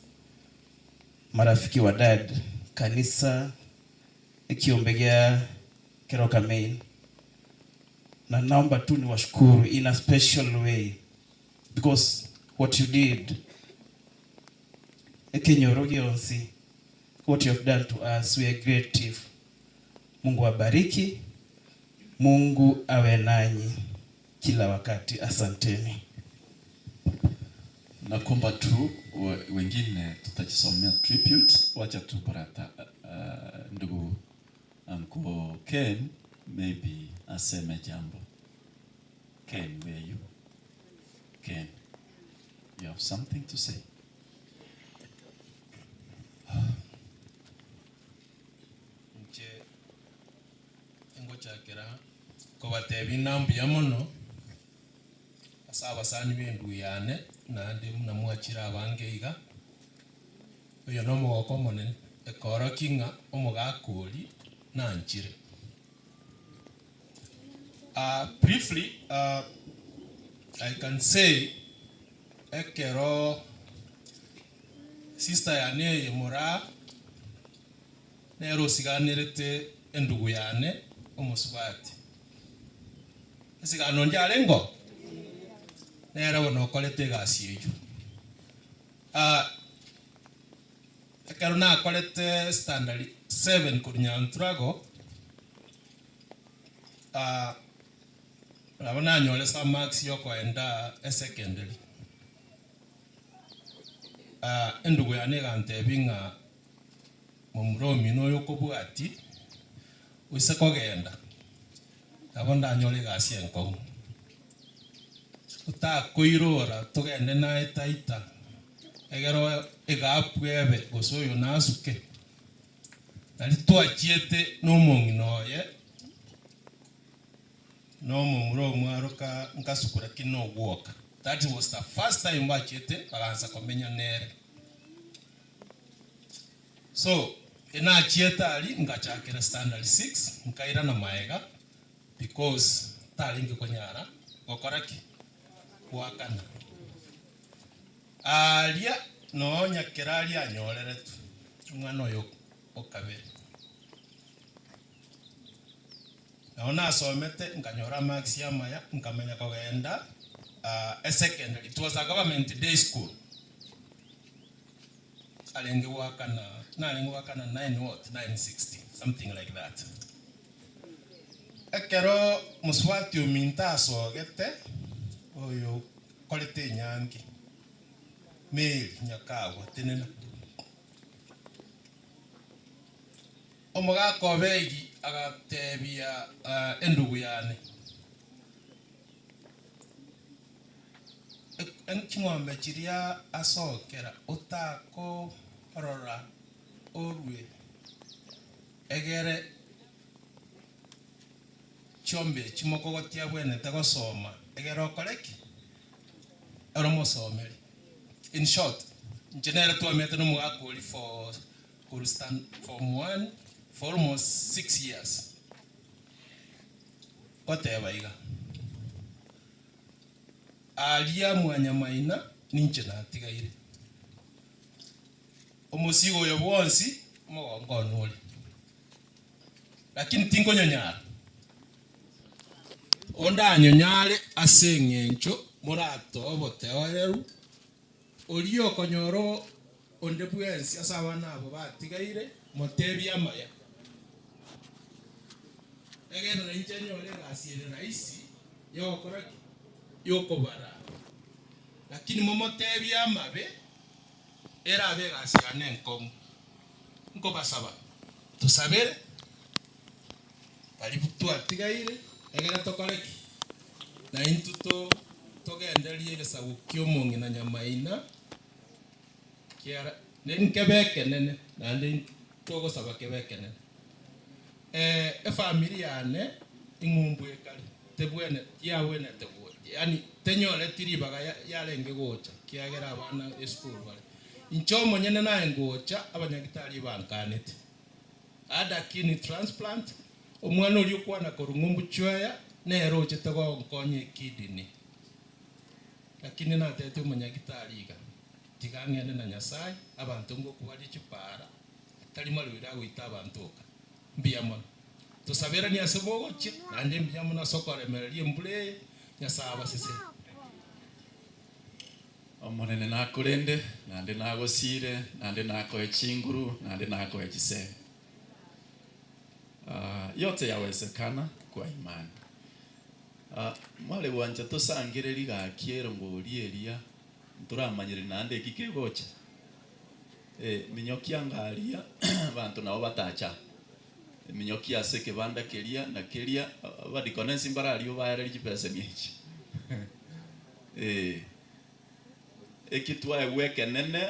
Speaker 16: marafiki wa dad, kanisa, ikiombegea Keroka Main. Na naomba tu niwashukuru in a special way, because what you did, Ekenyoro gionsi, what you have done to us, we are grateful. Mungu awabariki, Mungu awe nanyi kila wakati. Asanteni.
Speaker 23: Naomba tu wengine tutajisomea tribute. Wacha tu barata, ndugu Uncle Ken maybe aseme jambo. Ken, where are you? Ken, you have something to say?
Speaker 18: Nche engochakera kobatebi nambuya mono ase abasani b'enduyane naende muna mwachire abange iga oyo nomogoko omonene ekoro king'a omogaka ori nanchire. Briefly, I can say ekero sister yane eye mora nero osiganerete endugu yane omosubati esigano ndiarengo nere bono okorete egasi eywo. Ekero nakorete standard 7 korwa Nyanturago, nabo nanyore some marks yokoenda esecondary. Endugu yane egantebi ng'a momura omino oyo okobwati oise kogenda nabo ndanyore egasi enkong'u otakoirora togende naye taita egero egapu ebe gose oyo nasuke nari twachiete nomong'ina oye nomomura omwaroka nkasukura kino ogwoka. That was the first time bachiete bagansa komenya nere. So enachiete ari ngachakera standard 6 nkaira na maega because taringi konyara gokora ki gwakana aria no nyakera aria anyorere tu omwana oyo okabere. Nao nasomete nkanyora marks yamaya nkamenya kogenda a secondary. It was a government day school. Arenge goakana, narenge goakana nine what, 960, something like that. Ekero mosubati ominto asogete, oyo okorete enyangi, Mary Nyakagwa, tenena. Omogaka Obedi agatebia endugu yane, Ching'ombe chiria asokera otakorora orue, egere chiombe echi mokogotia abwenerete gosoma, egere okore ki? Ere omosomeri. In short, inche nere twamenyete nomogaka oria for korwa stand form one for almost 6 years. Goteba iga, Aria mwanyamaina ninche natigaire, omosigo oyo bwonsi omogongo one ore, lakini tinkonyonyara. Ondanyonyare ase engencho moratoe oboteoreru, oria okonyora onde bwensi ase abana abo batigaire, motebie amaya. Egere nainche nyore egasi ere rahisi yogokora ki? Yokobaraa. Lakini momotebie amabe, erabe egasi yane enkong'u. Nkobasaba, tosabere baria twatigaire, egere tokore ki? Naintwe to togendererie egesaku ki'omong'ina nyamaina kiara nkebe ekenene, naende togosaba kebe ekenene. Efamiri yane ing'umbu ekare tebwene tiyabwenete gocha yaani tenyoreti ribaga yarenge gocha kiagera abana esukuru bare. Inche omonyene naye ngocha abanyagitari bankanete. Had a kidney transplant, omwana oria okwana korwa ng'umbu chweya nere ochete gonkonya ekidney. Lakini natebeti omonyagitari iga, tiga ng'ende na Nyasaye, abanto ngokubaria chipara, Tari marwaire agoita abanto oka. Mbuya mono. Tosaberanie ase bogochia, naende mbuya mono ase okoremereria embura eye. Nyasae abasesenie.
Speaker 23: Omonene nakorende, naende nagosiire, naende nakoe chinguru, naende nakoe chisemi. Ah, yote yawezekana kwa imani. Ah, mware gwancha tosangererie gaki erongori eria, ntoramanyereri naende eki kegocha. Eminyokia ngaria abanto nabo batacha, eminyokia ase ekebanda keria na keria, abadikonensi mbararia obaererie chibeseni echi eh. Eki twaegwa ekenene,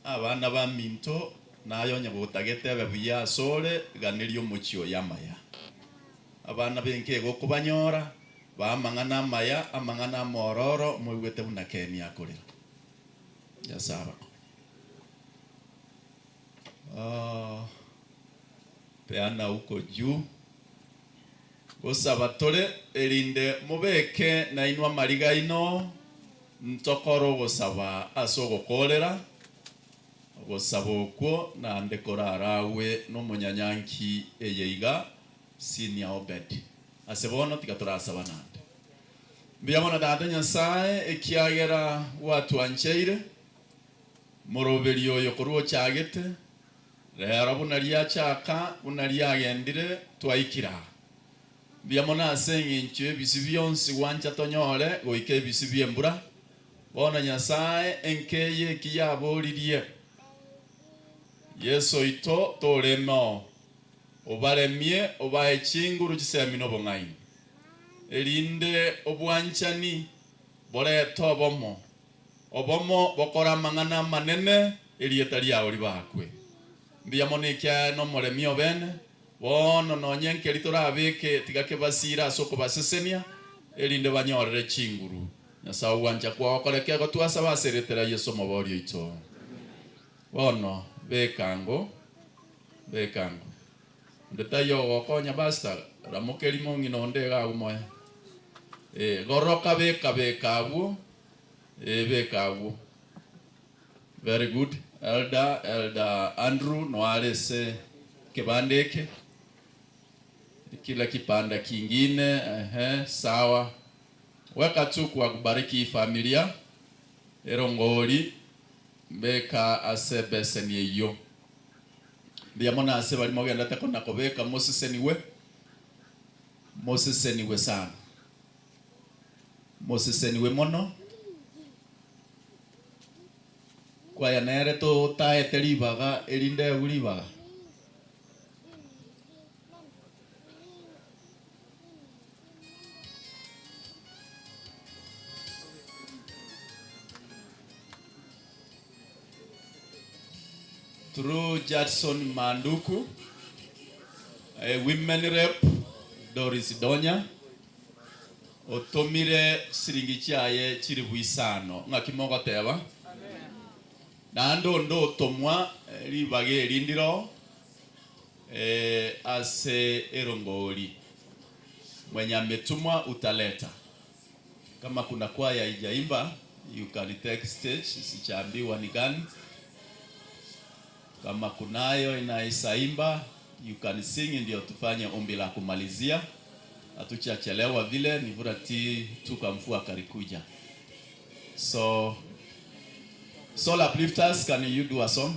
Speaker 23: abana baminto, naye onye gotagete ebe buya asore, ganeria omochie oyo amaya. Abana b'enka egokobanyora, baa amang'ana amaya, amang'ana amororo, moigwete buna Keni akorera. Nyasae abakonye. Ah, peana huko juu. Gosaba tore erinde mobeke nainwe amariga aino, ntokore ogosaba ase ogokoorera, ogosaba okwo naende koraragwe nomonyanyangi eye iga, Senior Obed. Ase bono tiga torasaba naende. Mbuya mono Tata Nyasae, ekiagera gwatwancheire, Moroberi oyo korwa ochagete, rero buna riachaka, buna riagendire, twaikire aa. Mbuya mono ase engencho y'ebisio bionsi gwancha tonyore goika ebisio bi'embura. Bono Nyasae, enka eye eki yaboririe, Yeso oito toreme oo, obaremie, obae chinguru chisemi na obong'aini, erinde obwanchani borete obomo, Obomo bokore amang'ana amanene, erieta riao ribakwe. Mbuya mono ekiagera nomoremi obene, bono nonya nkeri torabeke tiga kebasiire ase okobasesenia, erinde banyorere chinguru. Nyasae ogwancha kwao koreke gotwasaba ase erieta ria Yeso Omoboori oito. Bono beka ango, beka ango. Onde taiyo ogokonya pastor, ramoka erimo ng'ina onde iga agwo moe. Eh, goroka beka beka abwo. Ee beka agwo. Very good. Elder, Elder Andrew noare ase ekebanda eke. Kila kipanda kingine, ehe, sawa. Weka tu kwa kubariki hii familia. Erongori. Mbeka ase ebeseni eyio. Mbuya mono ase baria mogendete kona kobeka mosesenigwe, mosesenigwe sana. Mosesenigwe mono. Kwaya nere totaete ribaga erinde eegwe ribaga. Through Judson Manduku, a women rep Doris Donya otomire siringi chiaye chilifu isano ng'aki mogoteba? Naende onde otomwa ribaga eri ndiro ase erongori mwenye ametumwa utaleta kama kuna kwaya haijaimba you can take stage sijaambiwa ni gani kama kunayo inaisaimba you can sing ndio tufanye ombi la kumalizia hatuchachelewa vile ni vura ti tukamfua karikuja so Soul Uplifters can you do a song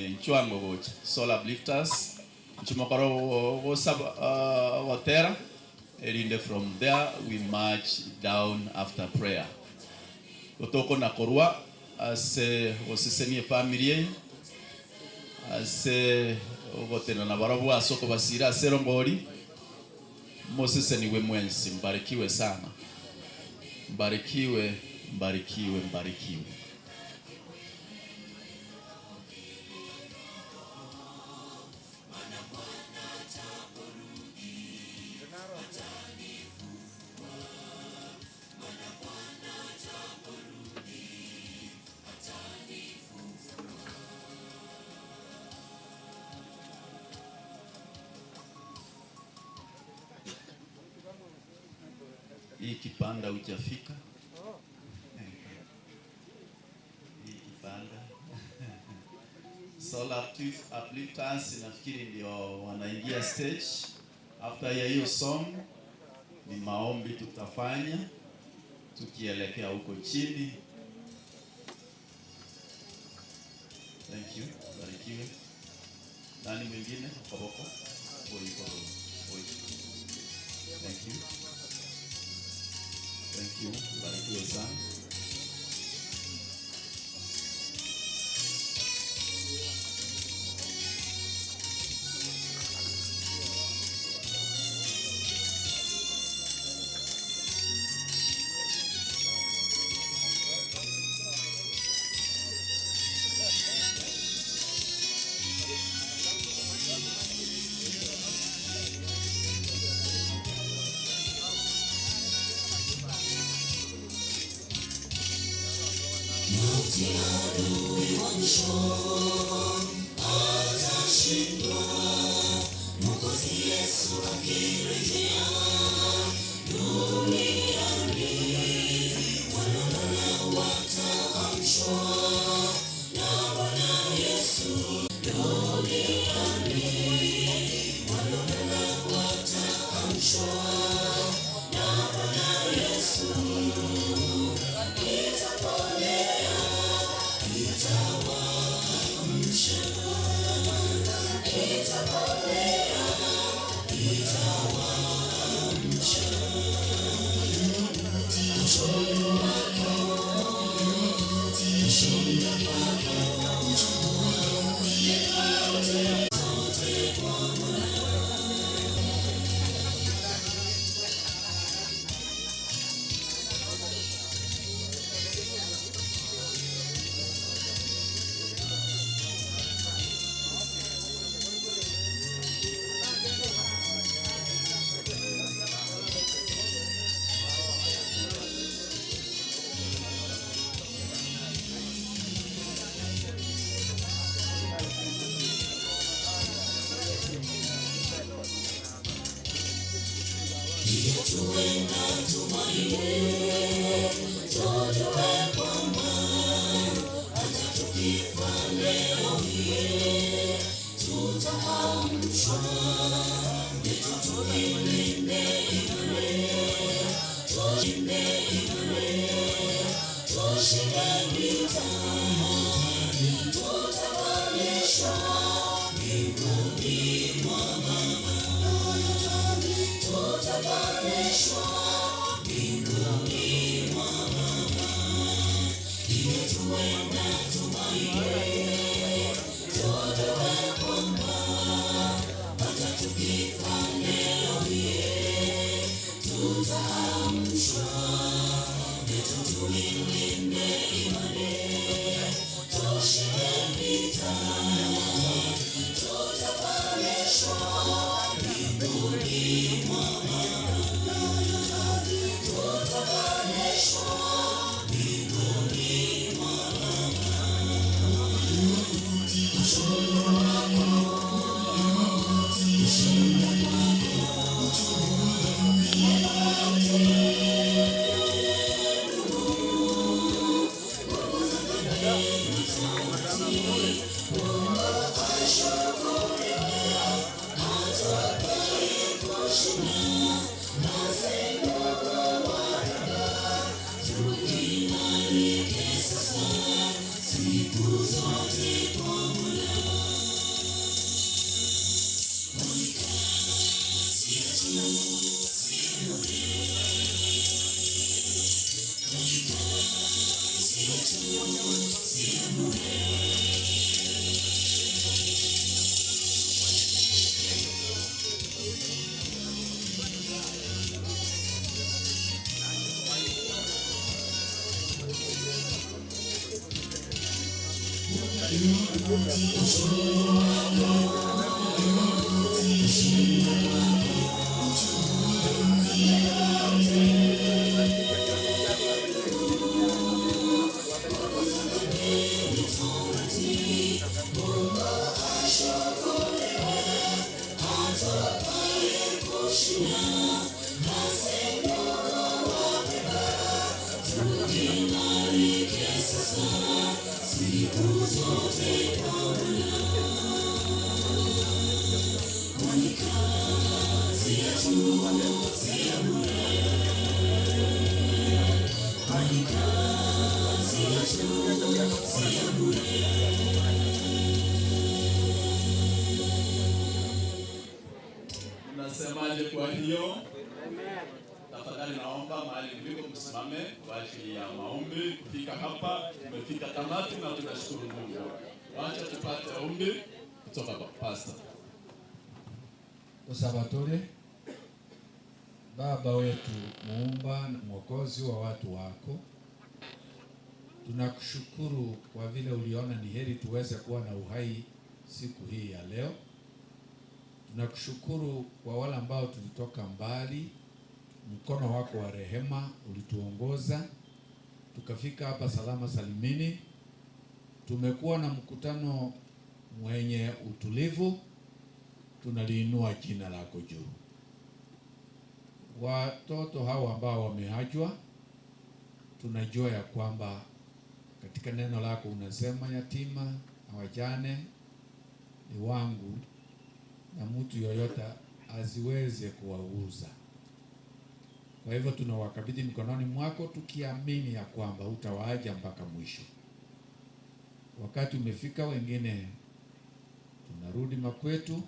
Speaker 23: nchwango gocha Soul Uplifters nchimokoro gosaba gotera erinde from there we march down after prayer gotokona korwa ase gosesenia efamiri eye ase ogotenena barabwo ase okobasira ase erongori mosesenigwe mwensi mbarikiwe sana mbarikiwe mbarikiwe mbarikiwe. Hii kipanda hujafika. Hii kipanda. Soul Uplifters nafikiri ndio wanaingia stage. After ya hiyo song ni maombi tutafanya tukielekea huko chini. Thank you. Barikiwe. Nani mwingine? Koboko. Oi, oi. Thank you. Thank you. Barikiwe sana. Unasemaje kwa hiyo? Tafadhali naomba mahali mliko msimame kwa ajili ya maombi. Kufika hapa tumefika tamati na tunashukuru Mungu. Wacha tupate ombi kutoka kwa pastor.
Speaker 11: Usabatore Baba wetu muumba na mwokozi wa watu wako, tunakushukuru kwa vile uliona ni heri tuweze kuwa na uhai siku hii ya leo. Tunakushukuru kwa wale ambao tulitoka mbali, mkono wako wa rehema ulituongoza tukafika hapa salama salimini. Tumekuwa na mkutano mwenye utulivu, tunaliinua jina lako juu. Watoto hawa ambao wameachwa, tunajua ya kwamba katika neno lako unasema yatima na wajane ni wangu na mtu yoyote asiweze kuwauza. Kwa hivyo tunawakabidhi mkononi mwako tukiamini ya kwamba utawaaja mpaka mwisho. Wakati umefika, wengine tunarudi makwetu.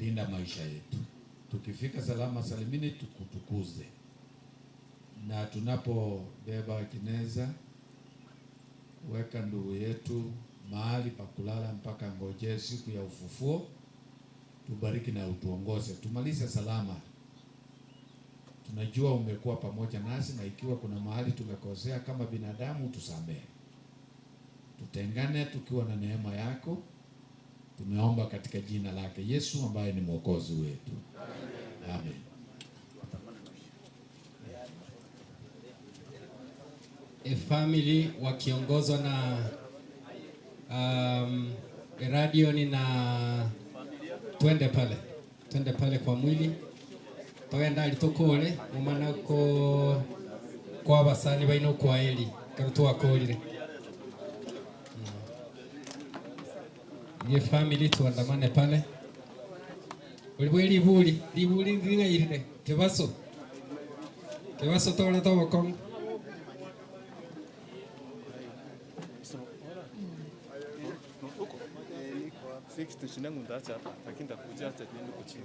Speaker 11: Linda maisha yetu, tukifika salama salimini, tukutukuze. Na tunapobeba jeneza, weka ndugu yetu mahali pa kulala mpaka ngojee siku ya ufufuo. Tubariki na utuongoze, tumalize salama. Tunajua umekuwa pamoja nasi, na ikiwa kuna mahali tumekosea kama binadamu, tusamehe. Tutengane tukiwa na neema yako. Tumeomba katika jina lake Yesu ambaye ni mwokozi wetu, amen.
Speaker 1: A family wakiongozwa na Radioni na twende pale twende pale kwa mwili togenda ali tukure mumana ko kwa basani baino kwa eli karo twakorire ye family tuandamane pale ulibwe libuli libuli ring'airire kebaso kebaso tore tobokongo.
Speaker 14: No, huko. Si kitu shida yangu nitaacha hapa, lakini nitakuja acha niende huko chini.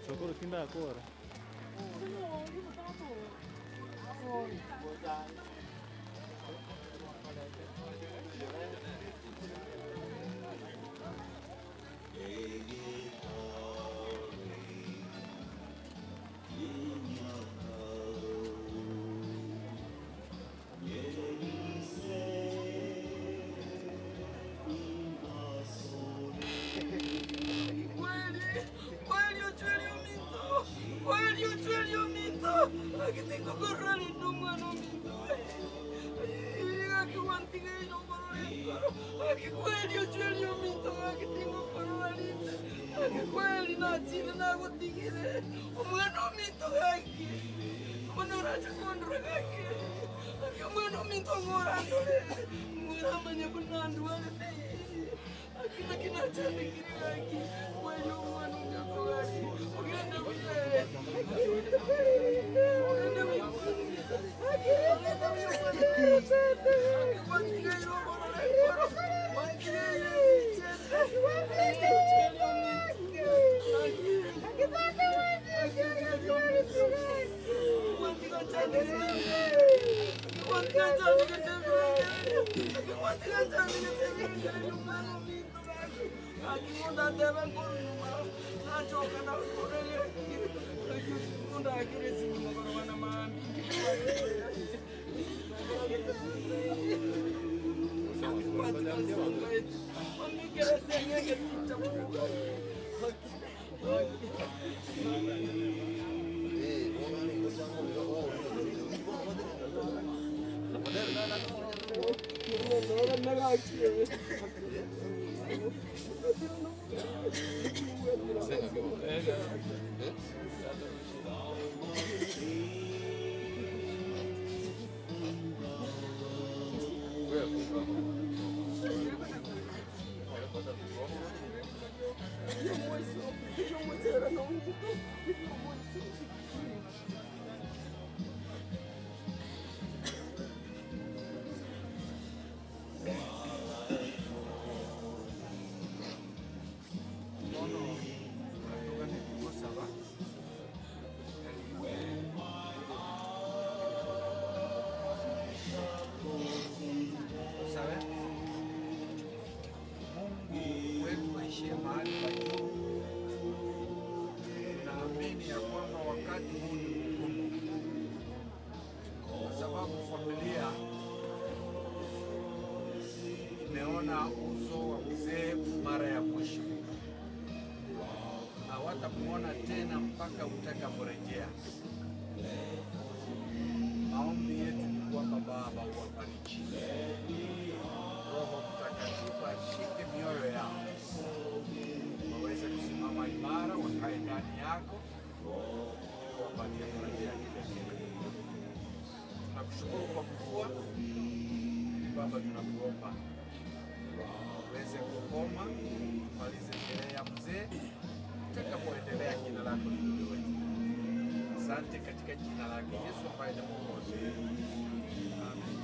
Speaker 14: Sokoro tinda akora.
Speaker 20: Gaki mondatebe nkorwa nyuma, nachoka nakora egeki, gaki mondakere esimi mogoroba na mambia
Speaker 11: Sabe? Mungu wetu aishie mahali pa juu. Tunaamini ya kwamba wakati huu ni mgumu, kwa sababu familia imeona uso wa mzee mara ya mwisho, hawatamuona tena mpaka utakaporejea. Maombi yetu ni kwamba Baba uwafariji, Roho Mtakatifu ashike mioyo yao, waweze kusimama imara, wakae ndani yako, wapatie faraja ya kipekee. Tunakushukuru kwa mvua Baba, tunakuomba uweze kukoma, tumalize sherehe ya mzee, utakapoendelea jina lako liinuliwe. Asante katika jina lake Yesu ambaye ni Mwokozi. Amen.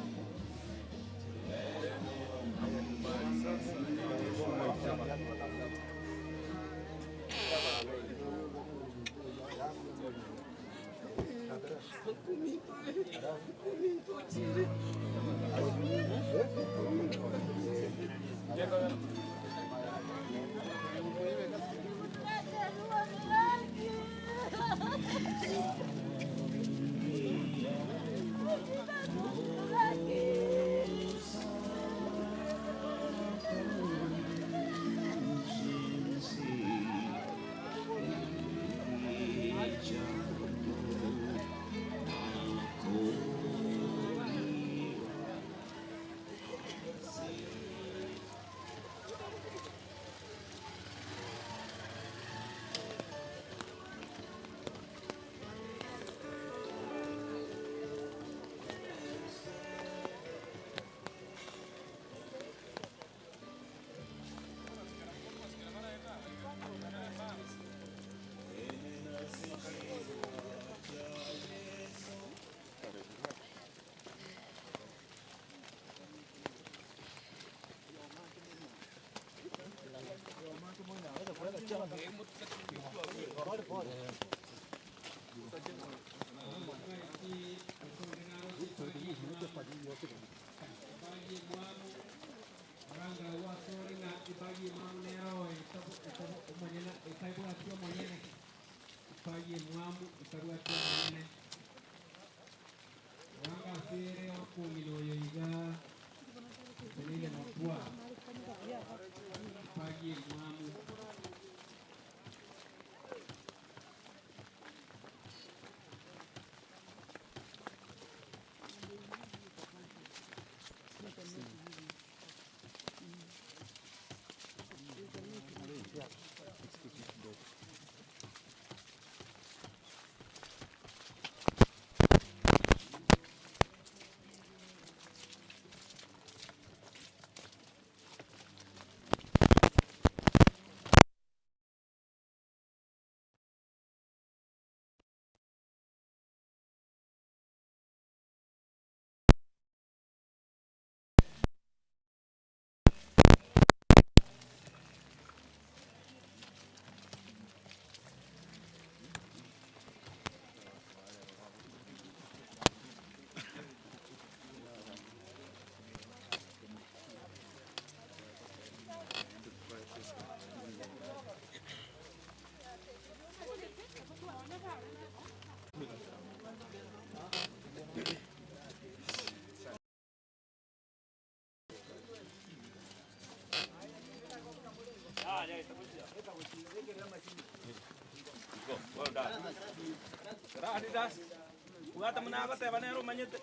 Speaker 17: Bwata muna agoteba nere omanyete.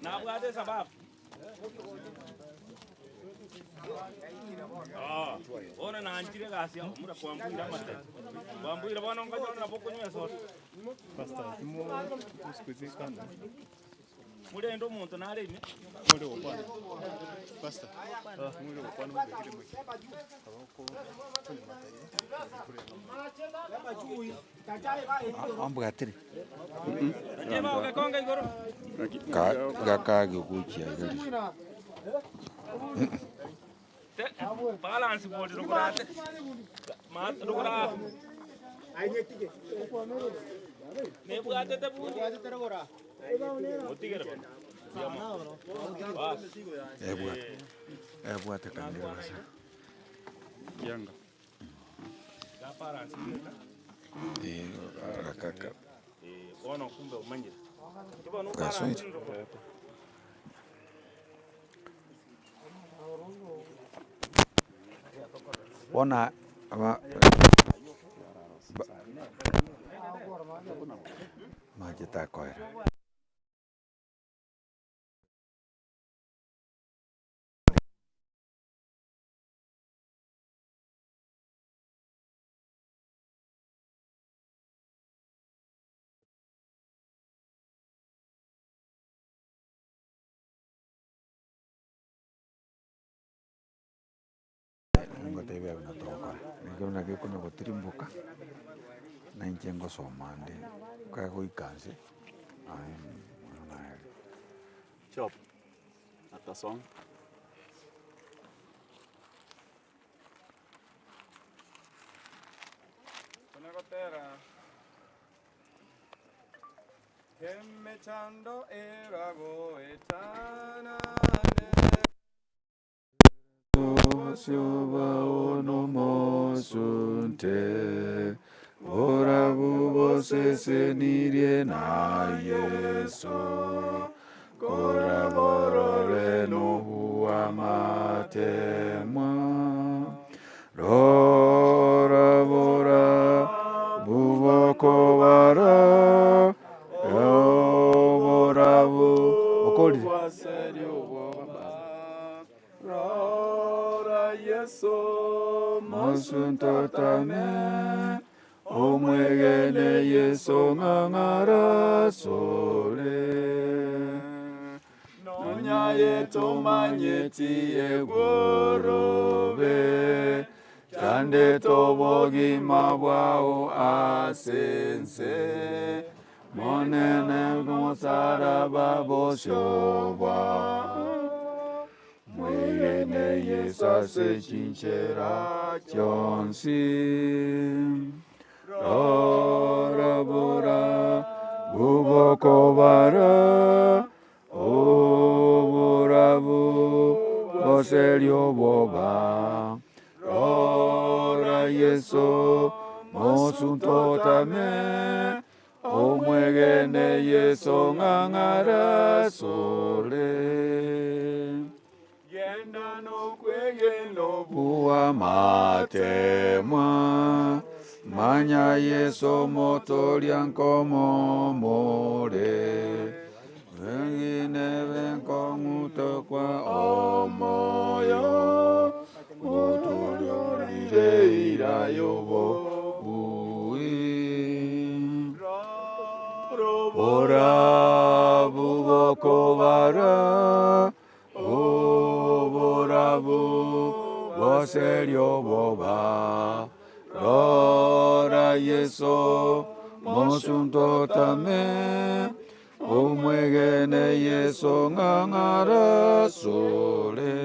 Speaker 17: Nabwate esababu. Ah, bono nanchire egasi yao mura kwambuire amatebe. Kwambuire bono nkonyora nabo okonywa esoda. Murende omonto nare ime.
Speaker 11: Ambwatire.
Speaker 17: Nacheba ogekonga igoro.
Speaker 11: Gakagokuchia igeri.
Speaker 17: Balance board rogorate. Mat rogora. Nebwatete bundi. Otigere bono. Bas.
Speaker 11: Ebwate. Ebwate kanire basa.
Speaker 14: Kianga.
Speaker 17: Balance.
Speaker 11: Eh, gakaka.
Speaker 17: Eh, bono kumbe omanyire. Bono
Speaker 11: Gasoire. Bona aba mache takoera. Ngotebia buna togokora, nigo buna gekona gotirimboka, na inche ngosoma nde, kagoika nse, aye bono naye.
Speaker 23: Chop. At a song.
Speaker 2: Tunagotera Emechando eragoetanane
Speaker 11: Omosunte orabu bosesenirie na Yesu koraborore nobuamatemwa rorabora bubokobara oborabu okorire
Speaker 23: Rora Yesu
Speaker 11: mosuntotame omwegene Yesu ng'ang'ara sole
Speaker 23: Nonyaye tomanyeti
Speaker 11: egorobe chande tobogima bwao asense monene mosaraba bosio bwao mwegene Yesu ase chinchera chionsi rorabora bubokobara oborabu boserio boba rora Yesu mosuntotame omwegene Yesu ng'ang'ara sole
Speaker 23: Genda nokwegeno
Speaker 11: bua matemwa manya Yesu motoria nkomomore wengine benkong'uto kwa omoyo motoriorire irayobo bui borabu bokobara oborabu boserio boba rora Yesu mosuntotame omwegene Yesu ng'ang'ara sole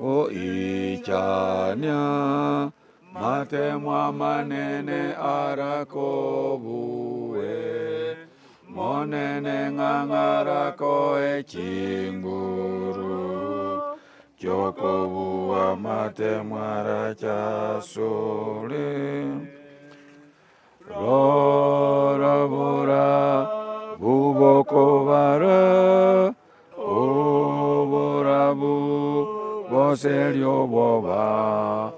Speaker 11: o ichania matemwa manene arakobue monene ng'ang'arako echinguru chokobua matemwa rachasole rorabora bubokobara oborabu Goseria obwoba.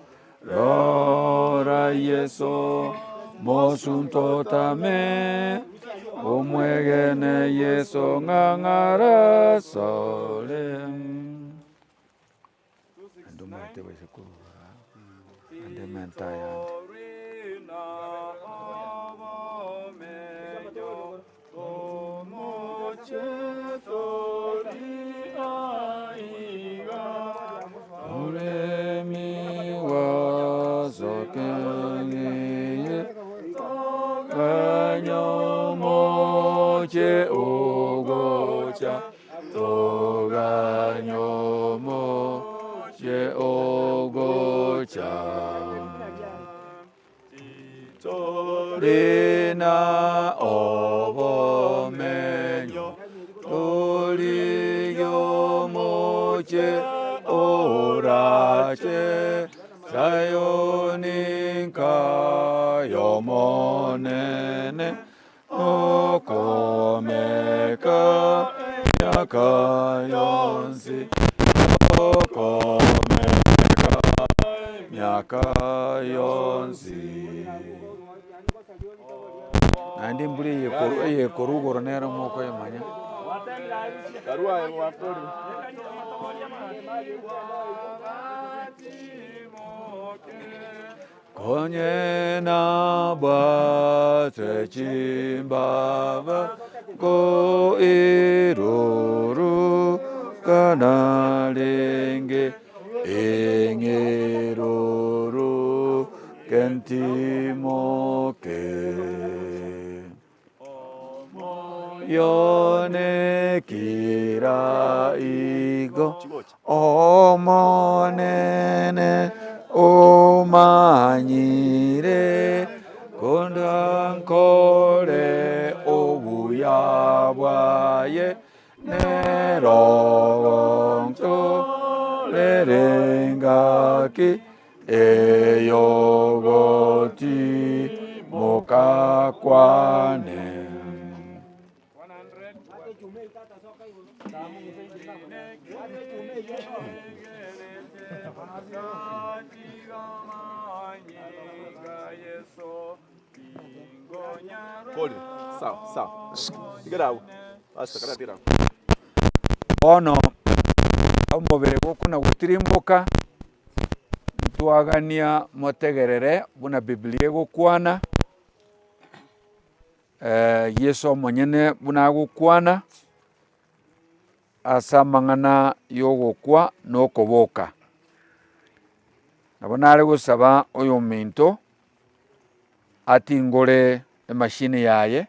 Speaker 11: Rora Yeso, mosunte otame, omwegene Yeso ng'ang'ara asore. Naende omanyete goisa korwa naende ementa yande. Torina obomenyo, torigia omochie orache, Sayoni nka y'Omonene, okomeka emiaka yonsi, okomeka emiaka yonsi. Naende embura eye ekoru eye ekorwa igoro nero mokoyemanya. Konye nabwate chimbaba ko iruru kanarenge eng'eruru kentimoke. Yone kira igo Omonene omanyire kondankore obuya bwaye nerogontorere ngaki eyogoti mokakwane. Bono omobere gokona gotirimboka, ntwagania motegerere buna Biblia egokwana. Yeso omonyene buna agokwana ase amang'ana y'ogokwa na okoboka. Nabo nare gosaba oyominto atingore emashini yaye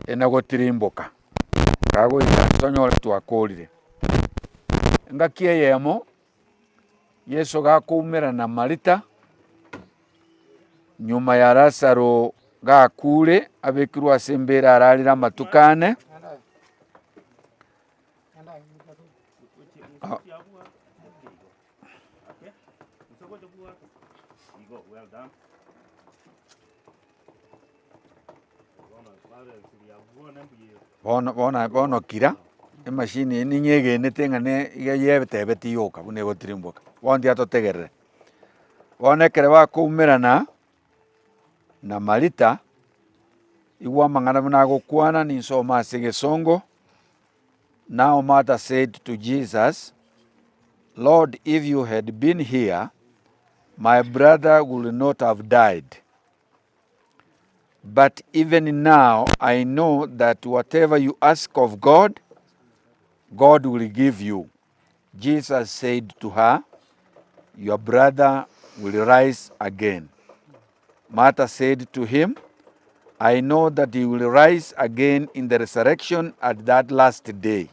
Speaker 11: enagotirimboka, kagoika inse onyore twakorire. Engaki eyemo Yeso gakoumerana Marita, nyuma ya Lazaro gakure abekirwe ase embera ararire amatuko ane. Bono bono bono kira, emashini eye ninyegenete ng'a ne iga yetebeti yoka buna egotirimboka, bono tiga totegerere. Bono ekero bakoumerana na Marita, igwa amang'ana buna agokwana ninsome ase egesongo, Now Martha said to Jesus, Lord if you had been here, my brother would not have died. But even now I know that whatever you ask of God, God will give you. Jesus said to her, Your brother will rise again. Martha said to him, I know that he will rise again in the resurrection at that last day.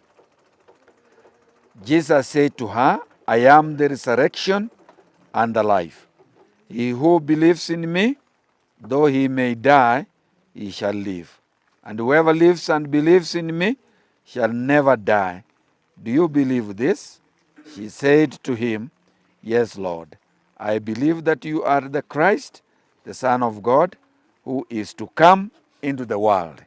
Speaker 11: Jesus said to her, I am the resurrection and the life. He who believes in me, though he may die, he shall live. And whoever lives and believes in me shall never die. Do you believe this? She said to him, Yes, Lord. I believe that you are the Christ, the Son of God, who is to come into the world.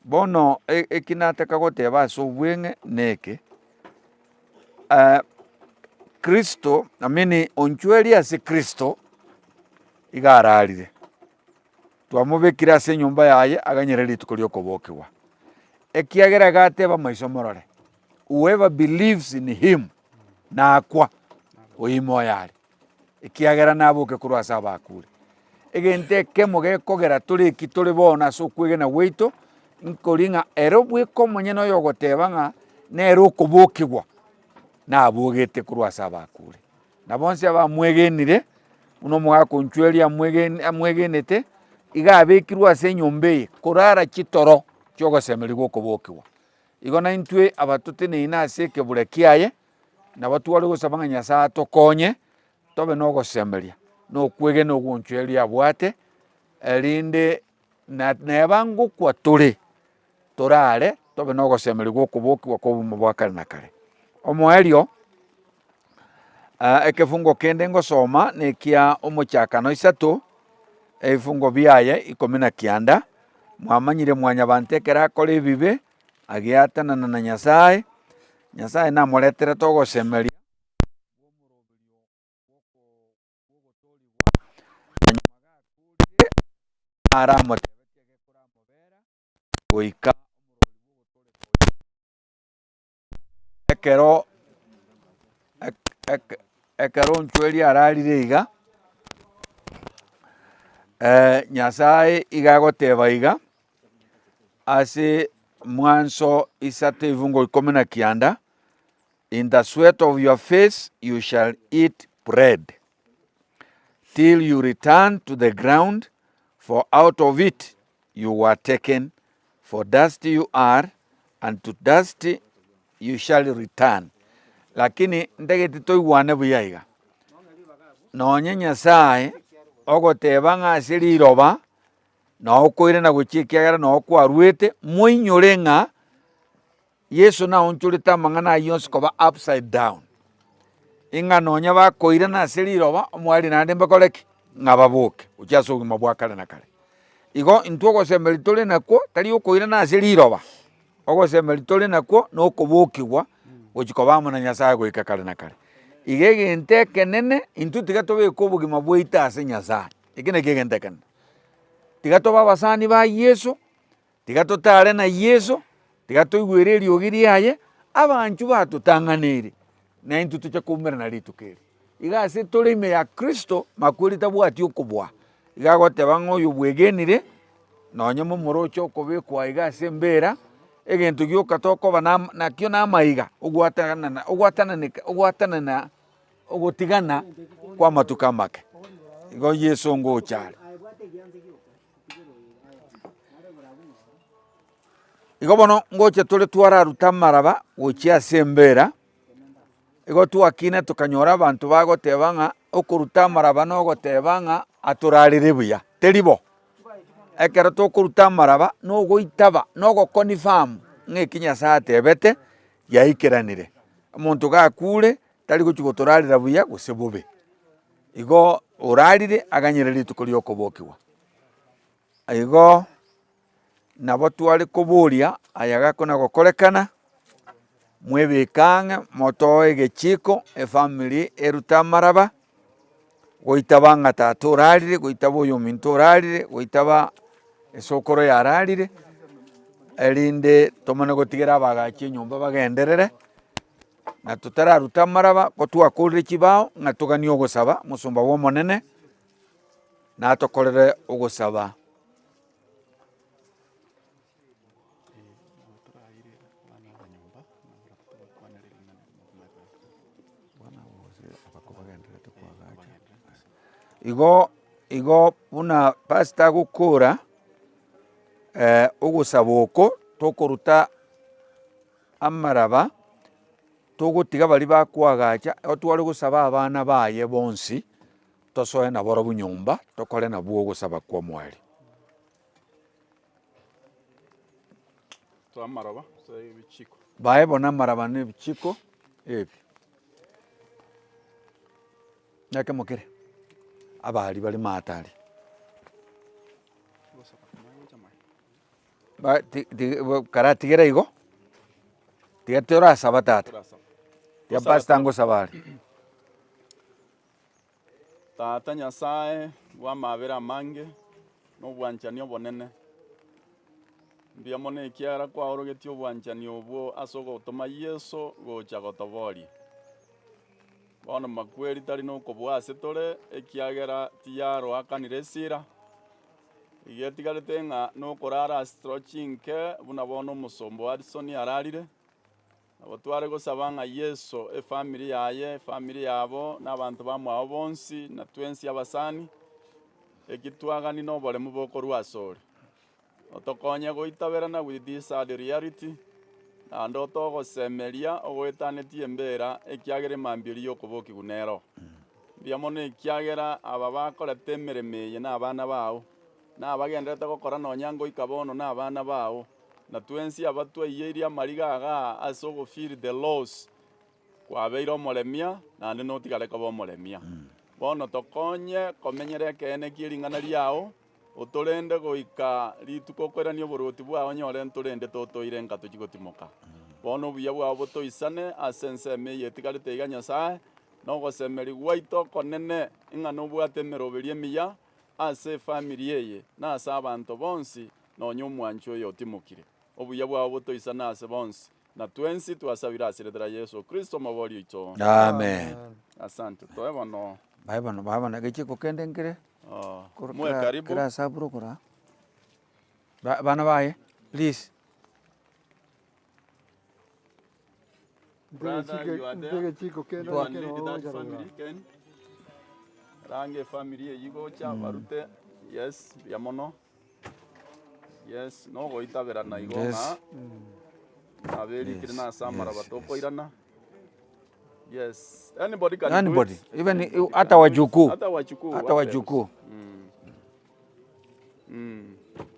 Speaker 11: Bono eki nataka goteba ase obweng'e neke, eh, Kristo, I mean onchweri ase Kristo, iga ararire. Twamobekire ase enyomba yaye aganyere rituko ri'okobokigwa. Ekiagera agateba maiso morore, whoever believes in him nakwa, oyio moyo are, ekiagera naboke korwa ase abakure. Egento ekemo gekogera tore eki tore bono ase okwegena gwaito, nkori ng'a ere bweka omonyene oyogoteba ng'a nere okobokigwa, nabogete korwa ase abakure. Na bonsi abamwegenire, buna omogaka onchweria amwegeni amwegenete, iga abekirwe ase enyomba eye korara chitoro chiogosemeria gw'okobokigwa. Igo naintwe aba toteneine ase ekebure kiaye, nabo tware gosaba ng'a Nyasaye atokonye, tobe na ogosemeria, na okwegena ogonchweria abwate, erinde na neba ngokwa tore, torare tobe na ogosemeria gwa okobokigwa kwa obogima bwa kare na kare. Omoerio, ekefungo kende ngosoma na ekia omochakano isato, ebifungo biaye ikomi na kianda, mwamanyire mwanyabanto ekero akora ebibe, agiatanana na Nyasaye, Nyasaye namoreterete ogosemeria. Aramotebetie gekoramobera goika ekero ekero onchweri ararire iga, Nyasaye iga agoteba iga, ase mwanso isato ebifungo ikomi na kianda, In the sweat of your face you shall eat bread, till you return to the ground, for out of it you were taken, for dust you are, and to dust you shall return. Lakini ntagete toigwane buya iga, nonye Nyasaye ogoteba ng'a ase riroba noo okoirana gochia ekiagera noo kwarwete, moinyore ng'a Yeso naonchorete amang'ana ayio onsi koba upside down, ing'a nonya bakoirana ase riroba, omwari naende mbakore ki? Ng'a baboke gochia ase obogima bwa kare na kare. Igo intwe ogosemeria tore nakwo tari okoirana ase riroba, ogosemeria tore nakwo na okobokigwa gochia koba amo na Nyasaye goika kare na kare. Iga egento ekenene intwe tiga tobeke obogima bwaito ase Nyasaye, eki nakio egento ekenene. Tiga tobe abasani ba Yeso. Tiga totare na Yeso, tiga toigwere eriogi riaye, abanchwa batotang'aneire, na intwe toche koumerana rituko eri. Iga ase tore ime ya Kristo, makweri tabwati okobua. Iga agoteba ng'a oyo bwegenire, nonye momoroche okobekwa iga ase embera, egento gioka tokoba na nakio na amaiga, ogwatanana ogwatananeka ogwatanana ogotigana kwa amatuko amake. Igo Yeso ngocha are. Igo bono ngocha tore twararuta amaraba gochia ase embera, igo twakina tokanyora abanto bagoteba ng'a okoruta amaraba na ogoteba ng'a atorarere buya, teri bo. Ekero tokoruta amaraba na ogoitaba na ogoconfirm ng'a eki Nyasaye atebete yaikeranire. Omonto gakure tari gochia gotorarera buya gose bobe. Igo orarire aganyere rituko ri'okobokigwa. Igo nabo tware koboria aya gakona gokorekana, mwebeke ang'e motoe egechiko efamiri erute amaraba, goitaba ng'a tata orarire, goitaba oyominto orarire, goitaba esokoro yararire, erinde tomanye gotigera abagachi enyomba bagenderere. Na totararuta amaraba, ko twakorire chibao ng'a toganie ogosaba, omosomba bw'Omonene natokorere ogosaba. Igo igo buna pastor agokora ogosaba oko tokoruta amaraba, togotiga baria bakoagacha, otware gosaba abana baye bonsi, tosoe nabarobwo nyomba, tokore nabwo ogosaba kwa omoerio. Bae bono amaraba na ebichiko ebi. Nekemo kere, abaria bare maate aria. Ba ti ti karatigere igo, tiga torasaba tata, tiga pastor ngosaba are.
Speaker 23: Tata Nyasae bw'amabera amange na obwanchani obonene, mbuya mono ekiagera kwaorogetie obwanchani obwo ase ogotoma Yeso gocha gotoboria. Bono makweri tari nokobua ase tore, ekiagera tiyaroakanire esira, iga etigarete ng'a nokorara ase toro chinke buna bono omosomba o Hudson ararire. Nabo tware gosaba ng'a Yeso, efamiri yaye, efamiri yabo, na abanto bamwabo bonsi, na twensi abasani, eki twagani noboremu bokorwa asore. Otokonye goitaberana with this sad reality, naende otogosemeria ogoetanetie embera, ekiagera emambia eria y'okobokigwa nero. Mbuya mono ekiagera aba bakorete emeremo eye nabana bao, na abagendererete gokora nonya ngoika bono nabana bao, Na twensi aba twaiyeirie amariga agaa ase ogofeel the loss, kwabeire omoremia naende notigare koba omoremia. Bono tokonye komenyera ekeene kie ring'ana riao, otorende goika rituko okoirania oboruoti bwao onyore ntorende totoire nka tochie gotimoka. Bono obuya bwao botoisane ase ensemo eye etigarete iga Nyasae, na ogosemeria gwaito okonene ng'a nobwate emeroberio emiya ase efamiri eye na ase abanto bonsi Nonya omwancho oyo otimokire, obuya bwao botoisane ase bonsi, na twensi twasabire ase rieta ria Yeso Kristo Omobori oito.
Speaker 11: Amen.
Speaker 23: Asante. Toe bono.
Speaker 13: Bae bono, bae bono egechiko kende nkere,
Speaker 23: Oh,
Speaker 13: koro
Speaker 23: mwe
Speaker 13: kera
Speaker 23: karibu.
Speaker 13: kera ase abwo okora. Ba bana baye, please.
Speaker 23: Brother, you are there.
Speaker 6: Egechiko kende
Speaker 23: You can
Speaker 6: nakero
Speaker 23: lead that
Speaker 6: ogocha
Speaker 23: family,
Speaker 6: rora.
Speaker 23: Ken. Range efamily eyio gocha barute. Yes, buya mono. Yes, nogoitaberana igo
Speaker 13: Yes.
Speaker 23: ng'a aberikire
Speaker 13: Yes,
Speaker 23: nase amaraba
Speaker 13: yes, yes.
Speaker 23: tokoirana. Yes, anybody can do
Speaker 13: Anybody,
Speaker 23: it.
Speaker 13: even
Speaker 23: Anybody can
Speaker 13: hata
Speaker 23: do it.
Speaker 13: wajukuu.
Speaker 23: Hata wajukuu.
Speaker 13: Hata
Speaker 23: what else?
Speaker 13: wajukuu.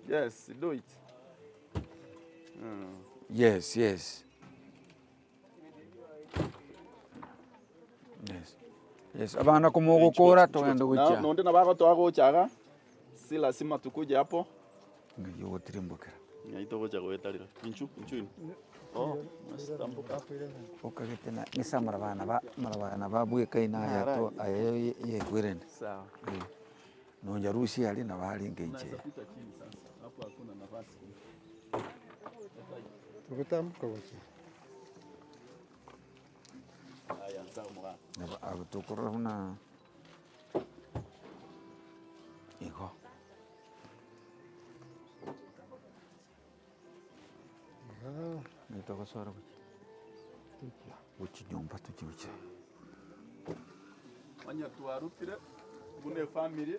Speaker 23: Yes, do it. Mm.
Speaker 13: Yes, yes. Yes. Yes, abana komogokora togende
Speaker 23: Na
Speaker 13: gochia.
Speaker 23: nonde nabo agotoa gocha iga, si lazima tukuje hapo.
Speaker 13: Ng'ai ogotirimbokera.
Speaker 23: Ng'ai togocha goetarera. Inchu, inchu inwe. Oh, mwasitamboka.
Speaker 13: Okagete na ng'ise amarabana ba amarabana babwekaine aya to aya yekwerende.
Speaker 23: Sawa.
Speaker 13: Eh. Nonye Rusia aria nabo arenge inche.
Speaker 23: Unaweza pita chini sasa. Hapo hakuna nafasi.
Speaker 6: Togotamboka gochia.
Speaker 23: Haya, sawa mwa.
Speaker 13: Nabo abo tokorora buna igo. Nigo togosora gochia gochia nyomba tochie gochia.
Speaker 23: Onye twarutire buna efamiri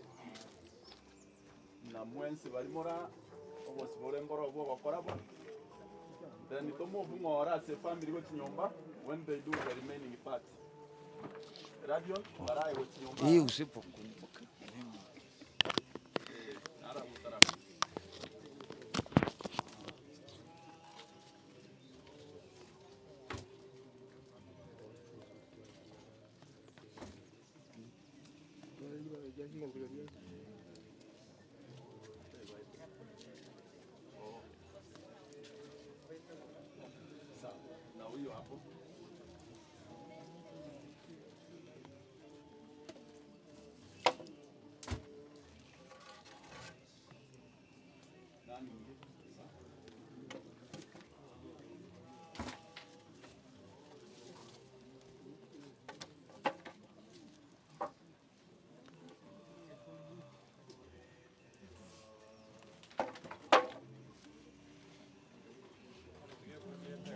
Speaker 23: na mwensi baria mora obosibore mboro bw'ogokora bo, then tomobung'ore ase efamiri gochia nyomba when they do the remaining part. Radion baraye gochia nyomba.
Speaker 13: Hii usipokumbuka
Speaker 23: Eh, nara gotara. Sawa, na huyo hapo. Nani mwingine?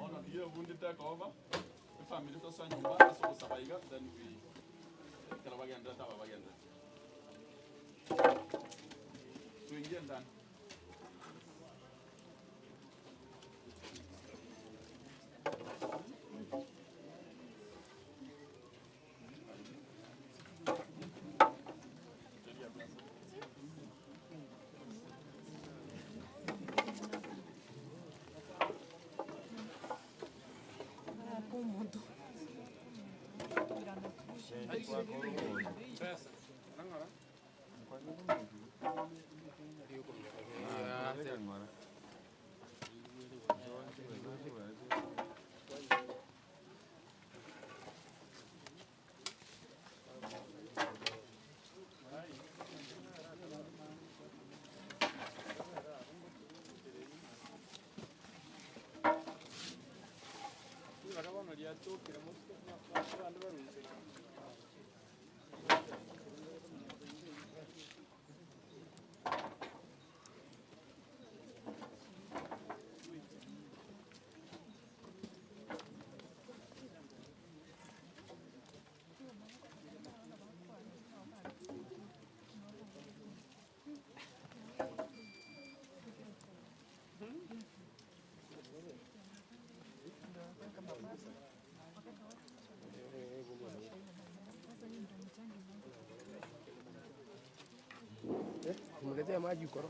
Speaker 23: Ona ndiyo bundi take over. Efamily tosoa nyomba ase ogosaba iga then we ekero bagenderete aba bagenderete. Tuingie ndani.
Speaker 14: Yatokire abandi barunze.
Speaker 20: Mletea maji ukoro.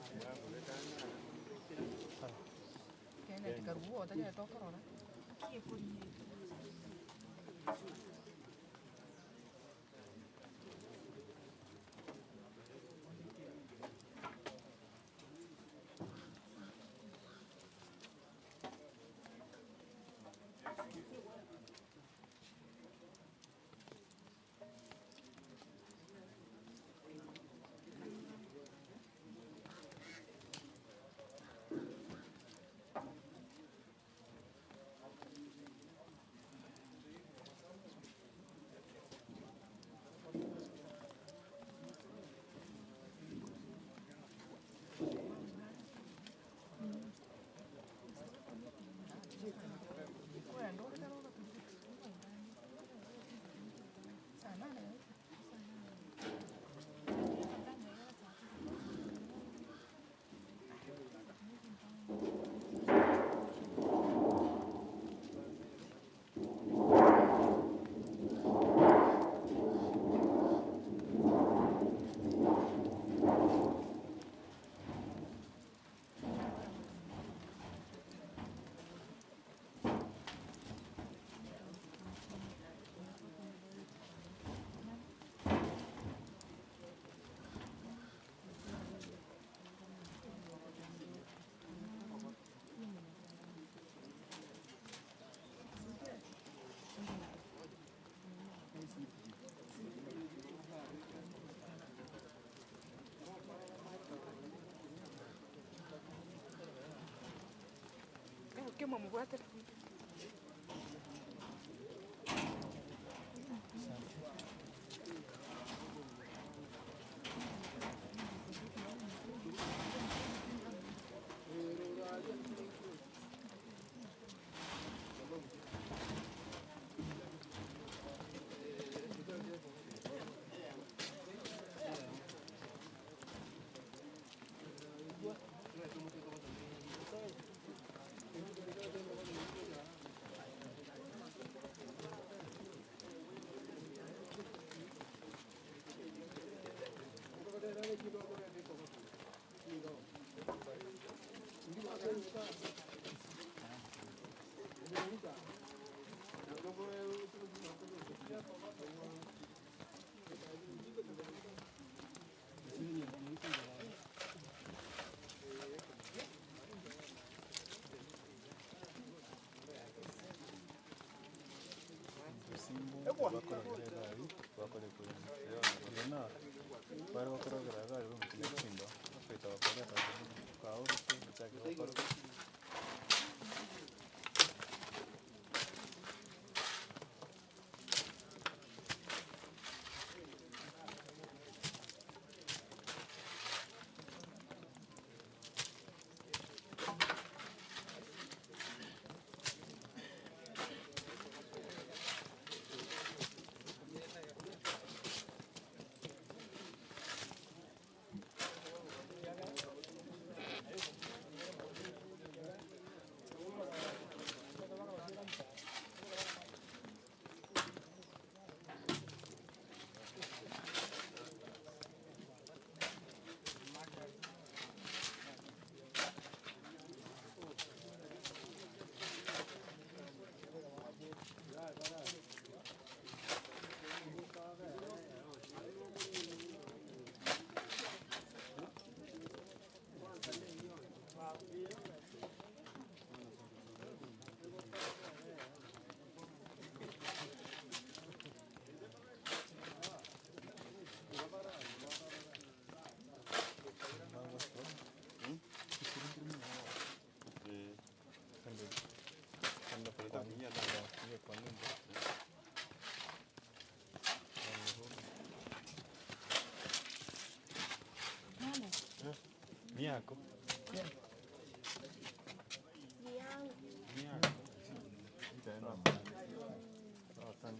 Speaker 2: Ni yako.
Speaker 19: Ni yangu.
Speaker 2: Ni yako. Itaenda mbali. Sawa sana.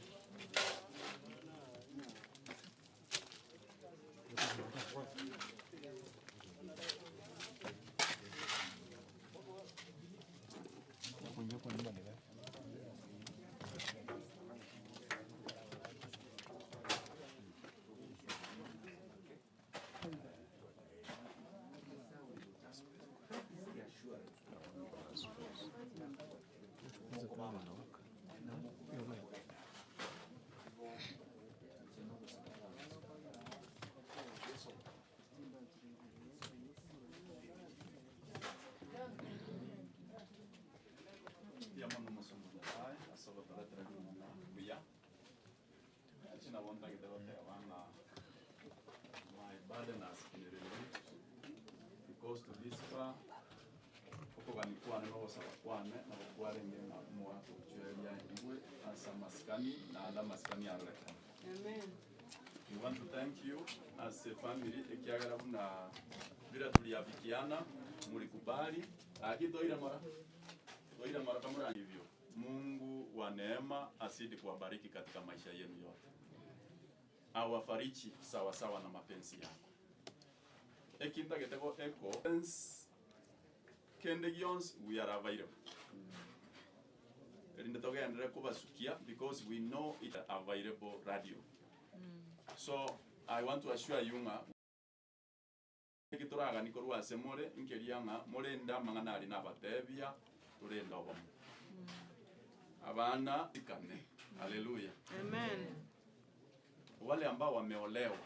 Speaker 2: Kuingia kwa nyumba ni gani?
Speaker 23: Ya mono mosomo Nyasaye ase ogotoretera ring'ana buya echi nabo ntagete goteba ng'a my burden has been relieved because to this far okogani kwane na ogosaba kwane nabo kwarenge ng'a mwagochweria igwe ase amasikani naende amasikani arorekane.
Speaker 4: Amen.
Speaker 23: We want to thank you as a family ekiagera buna bira tuliafikiana mulikubali lakini toire mora toire mora kamura hivyo. Mungu wa neema azidi kuwabariki katika maisha yenu yote, awafariji sawa sawa na mapenzi yako. Ekintagete go eko kende gionsi we are available erinde togendere kobasukia because we know it available radio. So I want to assure you ng'a ekitoragani korwa ase more nkeria ng'a morende amang'ana aria nabatebia torende obomo abana tikane. Haleluya.
Speaker 4: Amen.
Speaker 23: Wale ambao wameolewa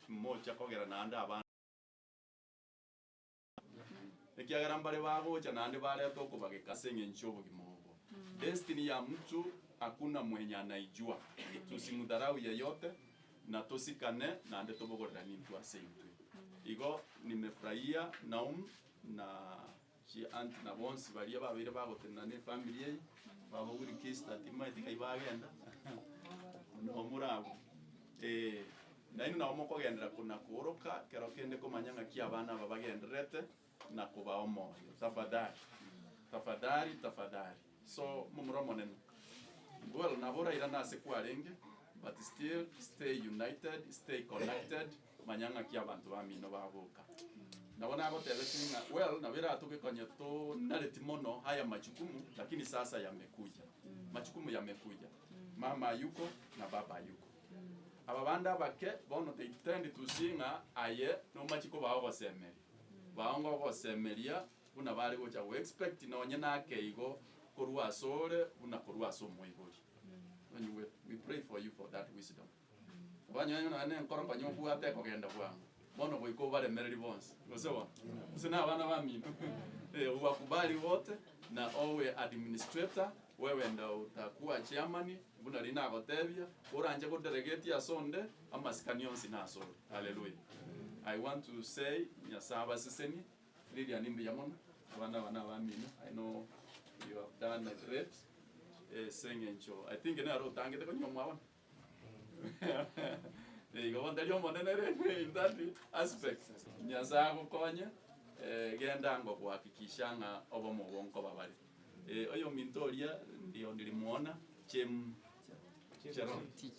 Speaker 23: mmoja kogera naende abana ekiagera mbare bagocha naende bareta okobageka ase eng'encho obogima obo. Destiny ya mtu hakuna mwenye anaijua, tusimdharau yeyote na tusikane naende tobogorerani intwe ase intwe. Igo nimefurahia Naum na chi aunty na bonsi baria babeire bagotenena na efamily eye babogori kista timaeti kai bagenda nomorabwo eh, nainwe nabo mokogendera kona kooroka kero kende komanya ng'aki abana aba bagendererete na kobaa omoyo tafadhali tafadhali tafadhali. So momura omonene well nabo orairane ase kwarenge but still stay united, stay connected, manya ng'aki abanto bamino bagoka. Nabo nagotebetie ng'a well nabo eratoke konya tonareti mono haya majukumu lakini sasa yamekuja. Majukumu yamekuja. Mama hayuko na baba hayuko. Aba bande abake bono they tend to see ng'a aye nomachi kobaa ogosemeria. Baonga ogosemeria buna bare gocha go expect nonye nake igo korwa asore buna korwa ase omoibori. Anyway, we pray for you for that wisdom. Obanyore nonya na enkoro nkonya obwate ekogenda bwango. Bono goika obaremereri bonsi. Gose bono? Gose na abana bamino? Eh, obakubali bote na owe administrator, wewe ndo utakuwa chairman, buna riria nagotebia, oranche go delegate ase onde, amasikani onsi nasore. Hallelujah. I want to say, Nyasaye abasesenie, Lilian mbuya mono, abana aba nabamino, I know you have done a great ase eng'encho I think nere otangete konywa mwabona. Igo bono tari omonene rende in that aspect. Nyasaye agokonye, eh, genda ango gohakikisha ng'a obomo obo nkoba bare. Eh, oyominto oria ndio ndirimuona Chem Cherotich.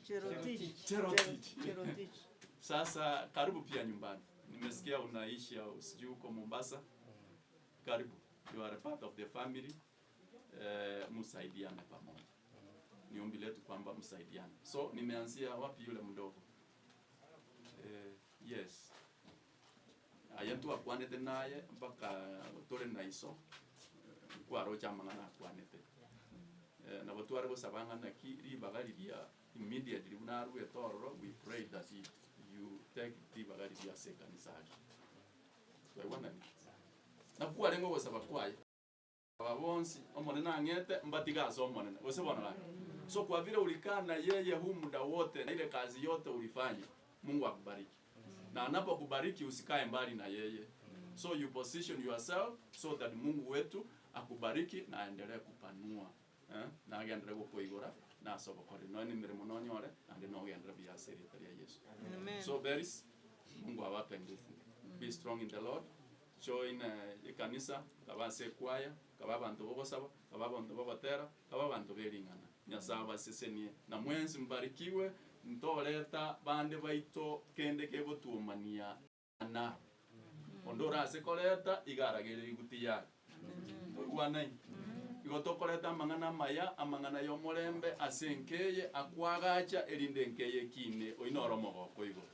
Speaker 4: Cherotich.
Speaker 23: Cherotich.
Speaker 4: Cherotich.
Speaker 23: Sasa karibu pia nyumbani. Nimesikia unaishi au sijui huko Mombasa. Karibu. You are a part of the family. Eh, msaidiane pamoja. Ni ombi letu kwamba msaidiane. So nimeanzia wapi yule mdogo? Eh, yes. Aye twakwanete naye mpaka tore na iso nkwaroche amang'ana akwanete. Eh, nabo tware gosaba ng'a naki ribaga riria immediately buna arwete ororo we pray that it, you take ribaga riria ase ekanisa aria. Twaigwanani? Nakwarenge ogosaba kwaye. Aba bonsi Omonene ang'ete mbatiga ase Omonene, gose bono gaki? So kwa vile ulikaa na yeye huu muda wote na ile kazi yote ulifanya, Mungu akubariki. Na anapokubariki usikae mbali na yeye. So you position yourself so that Mungu wetu akubariki na aendelee kupanua. Eh? Na agendelee gokoigora na ase obokori. Nonya na emeremo nonyore naende nogenderere buya ase erieta ria Yesu.
Speaker 4: Amen.
Speaker 23: So Beris, Mungu awape nguvu. Be strong in the Lord, join ekanisa, kaba ase ekwaya, kaba abanto bogosaba, kaba abanto bogotera, kaba abanto bering'ana. Nyasae abasesenie na mwensi mbarikiwe, ntoreta bande baito kende kegotuomania na onde orase koreta iga arageire riguti yaye. Toigwanaini? Igo tokoreta amang'ana amaya, amang'ana y'omorembe ase enka eye akoagacha erinde enka eye ekine oyio noro omogoko igoro.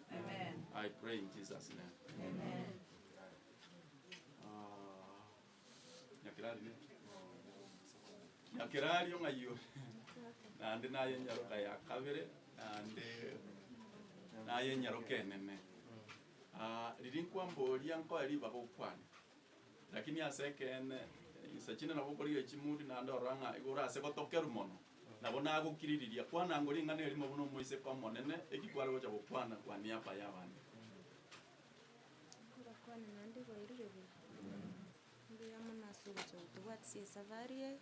Speaker 23: I pray in Jesus name. Ah, Nyakerario ne? Nyakerario ng'ai ore? Naende naye enyaroka ya kabere, naende naye enyaroka enene. Ah, riria nkwamboria nkoe ribaga okwane. Lakini ase ekeene, insa chinde nabo okorigia chimudi naende orora ng'a igo ore ase gotokerwa mono, nabo nagokiririria. Kwana ango ring'ana erimo buna omoiseke omonene, eki kware gocha gokwana kwa niaba y'abande.
Speaker 19: Korakwane naende bwairire buya. Mbuya mono ase ogocha gotobwatisia esafari eye,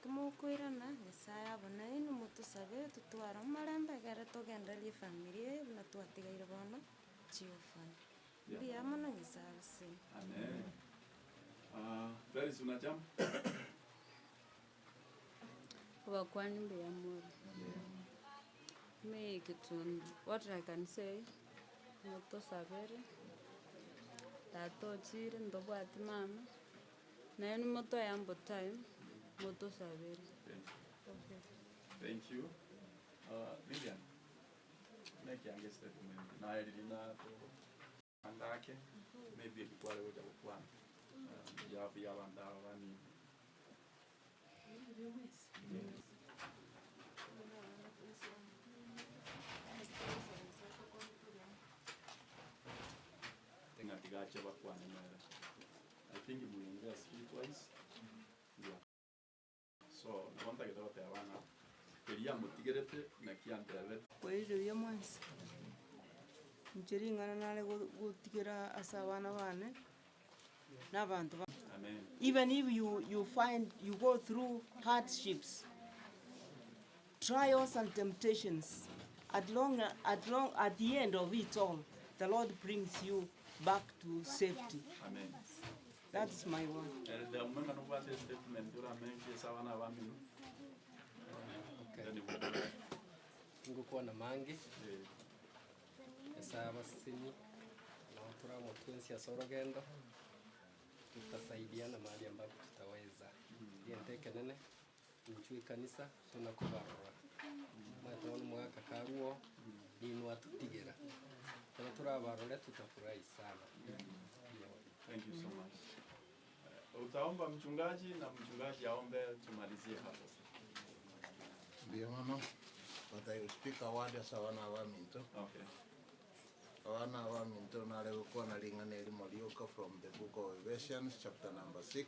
Speaker 19: kimokoirana Nyasaye abwo nainwe motosabe totware omorembe ekere togendererie efamiri eye buna twatigaire bono chiofani. Mbuya mono Nyasaye agosesenie.
Speaker 23: Amen. Ah, Gladys una jambo?
Speaker 21: Abakwani mbuya more. Me kitu what I can say, motosabere, tata ochire ntobwati mama, naende motoe ample time, motosabere.
Speaker 23: Thank you. Thank you. Lilian, nekiange statement naye riria nato anga ake maybe eki kware gocha gokwana behalf ya abanto aba bamino. Ng'a tiga ache bakwane nere. I think muliongea sijui twice. Yeah. So nabo ntagete goteba ng'a keria amotigerete naki antebete.
Speaker 22: Koiriria mwensi, inche ring'ana nare go- gotigera ase abana bane, na abanto ba
Speaker 23: Amen.
Speaker 22: Even if you, you find you go through hardships, trials and temptations, at long, at long, at the end of it all, the Lord brings you back to safety.
Speaker 23: Amen.
Speaker 22: That is my word.
Speaker 23: Elder Omwenga nobwate statement oramentie ase abana abamino.
Speaker 1: Okay. Ngokwana mange, Nyasaye abasesenie, nabo toramotwe ense ase orogendo, tutasaidiana mahali ambapo tutaweza. Egento ekenene, inchwe ekanisa tonakobarora, omanyete bono omogaka karwo, ninwe atotigera, ekero torabarore tutafurahi sana.
Speaker 23: Thank you so much. Utaomba mchungaji na mchungaji aombe tumalizie hapo.
Speaker 9: Mbuya mono, but I will speak a word ase abana abaminto.
Speaker 23: Okay.
Speaker 9: Abana abaminto nare gokwana ring'ana erimo rioka from the book of Ephesians chapter number 6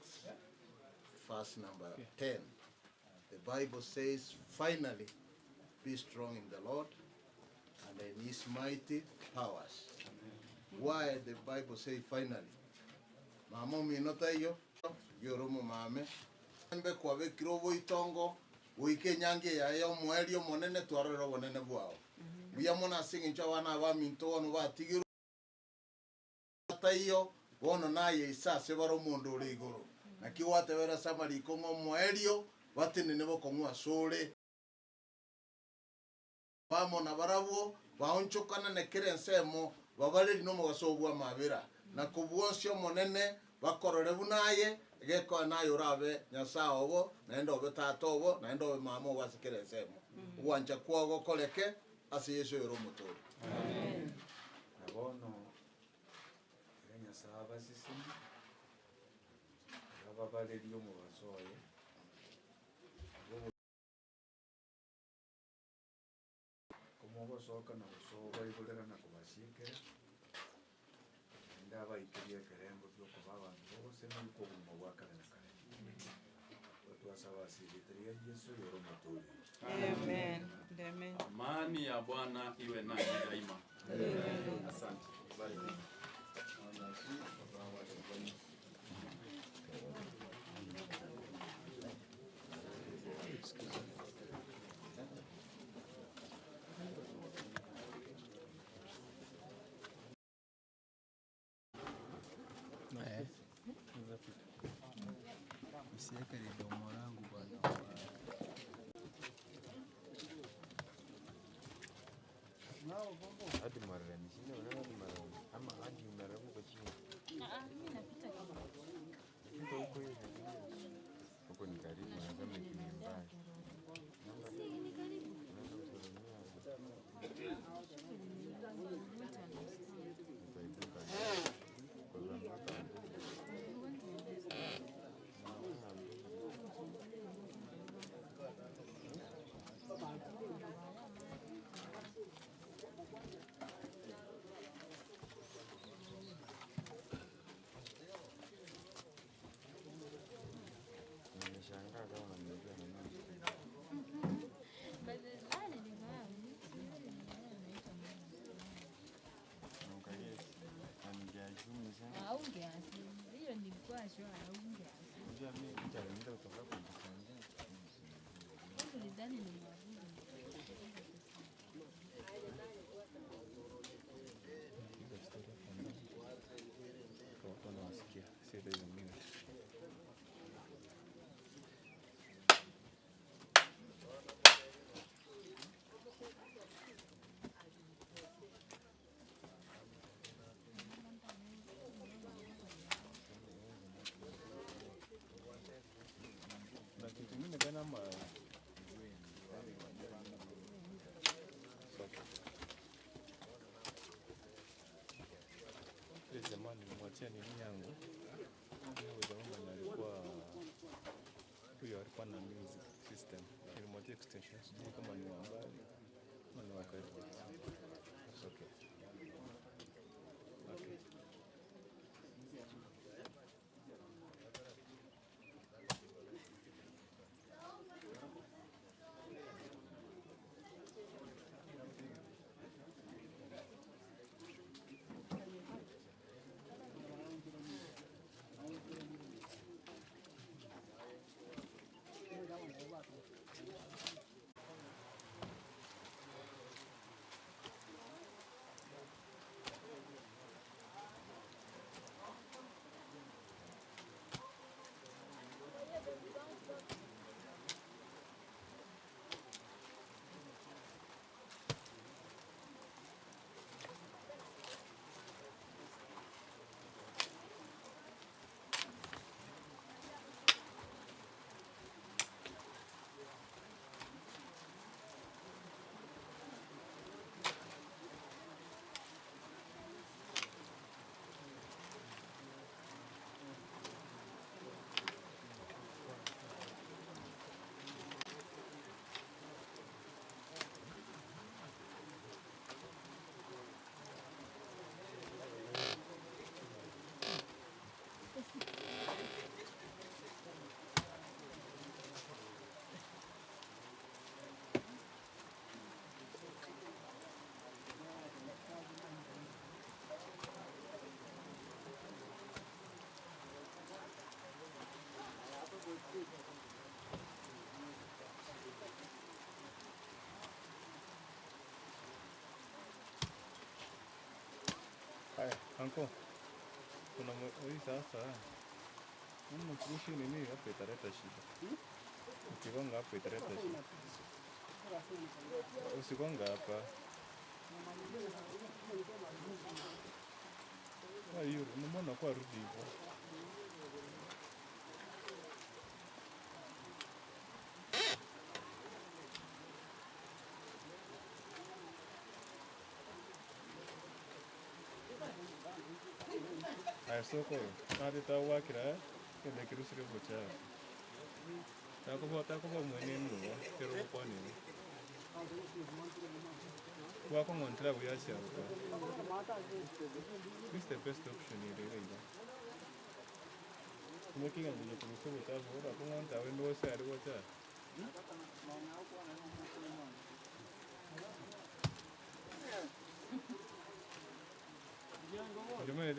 Speaker 9: verse number 10. The Bible says, finally, be strong in the Lord and in his mighty powers. Why the Bible say finally? Mama omino taiyo, yore omomame, mbe kwabekire oboitongo, goika enyangi yaye y'omoerio omonene twarorere obonene bwao. Mbuya mono ase eng'encho abana abaminto bono batigirwe taiyo, bono naye ise ase bare omonto ore igoro. Naki gwatebera ase amariko ng'a omoerio batenene bokong'u asore. Bamo nabarabwo baonchokanane kera ensemo, babareri nomogaso bw'amabera, na kobua onsi Omonene bakorore buna aye, egekoe naye orabe Nyasae obo, naende obe tata obo, naende obe mama obo ase kera ensemo. Ogwancha kwao gokoreke ase Yeso oyore Omotoori.
Speaker 24: Na bono iga Nyasae abasesenie, iga ababarerie omobaso oye, Komogosoka na gosoa obaigorera na kobasiekera, naende abaikerie ekerengo gi'okoba abanto b'ogosemeria kw'obogima bwa kare na kare. Igo twasaba ase erieta ria Yeso oyore Omotoori oito.
Speaker 22: Amen. And amen.
Speaker 23: Amani ya Bwana iwe nanyi daima. Asante. Barikiwe.
Speaker 14: Extension, sijui kama ni wa mbali ama ni wa karibu. Okay. Okay. Haya, anko. Kuna hii sasa. Mkurushi nini hapo italeta shida. Ukigonga hapo italeta shida. Usigonga hapa. Hiyo mbona kwa rudi hivyo? Aya soko nari tagwakira kende kirusire obochafu takoba takoba mwene enuwa kero gokwanire gwakong'ontera buyachiaruka. This is the best option ere iga kumekigambia kurusia obochafu orakong'onta wende wose ari bochafu. Jamani,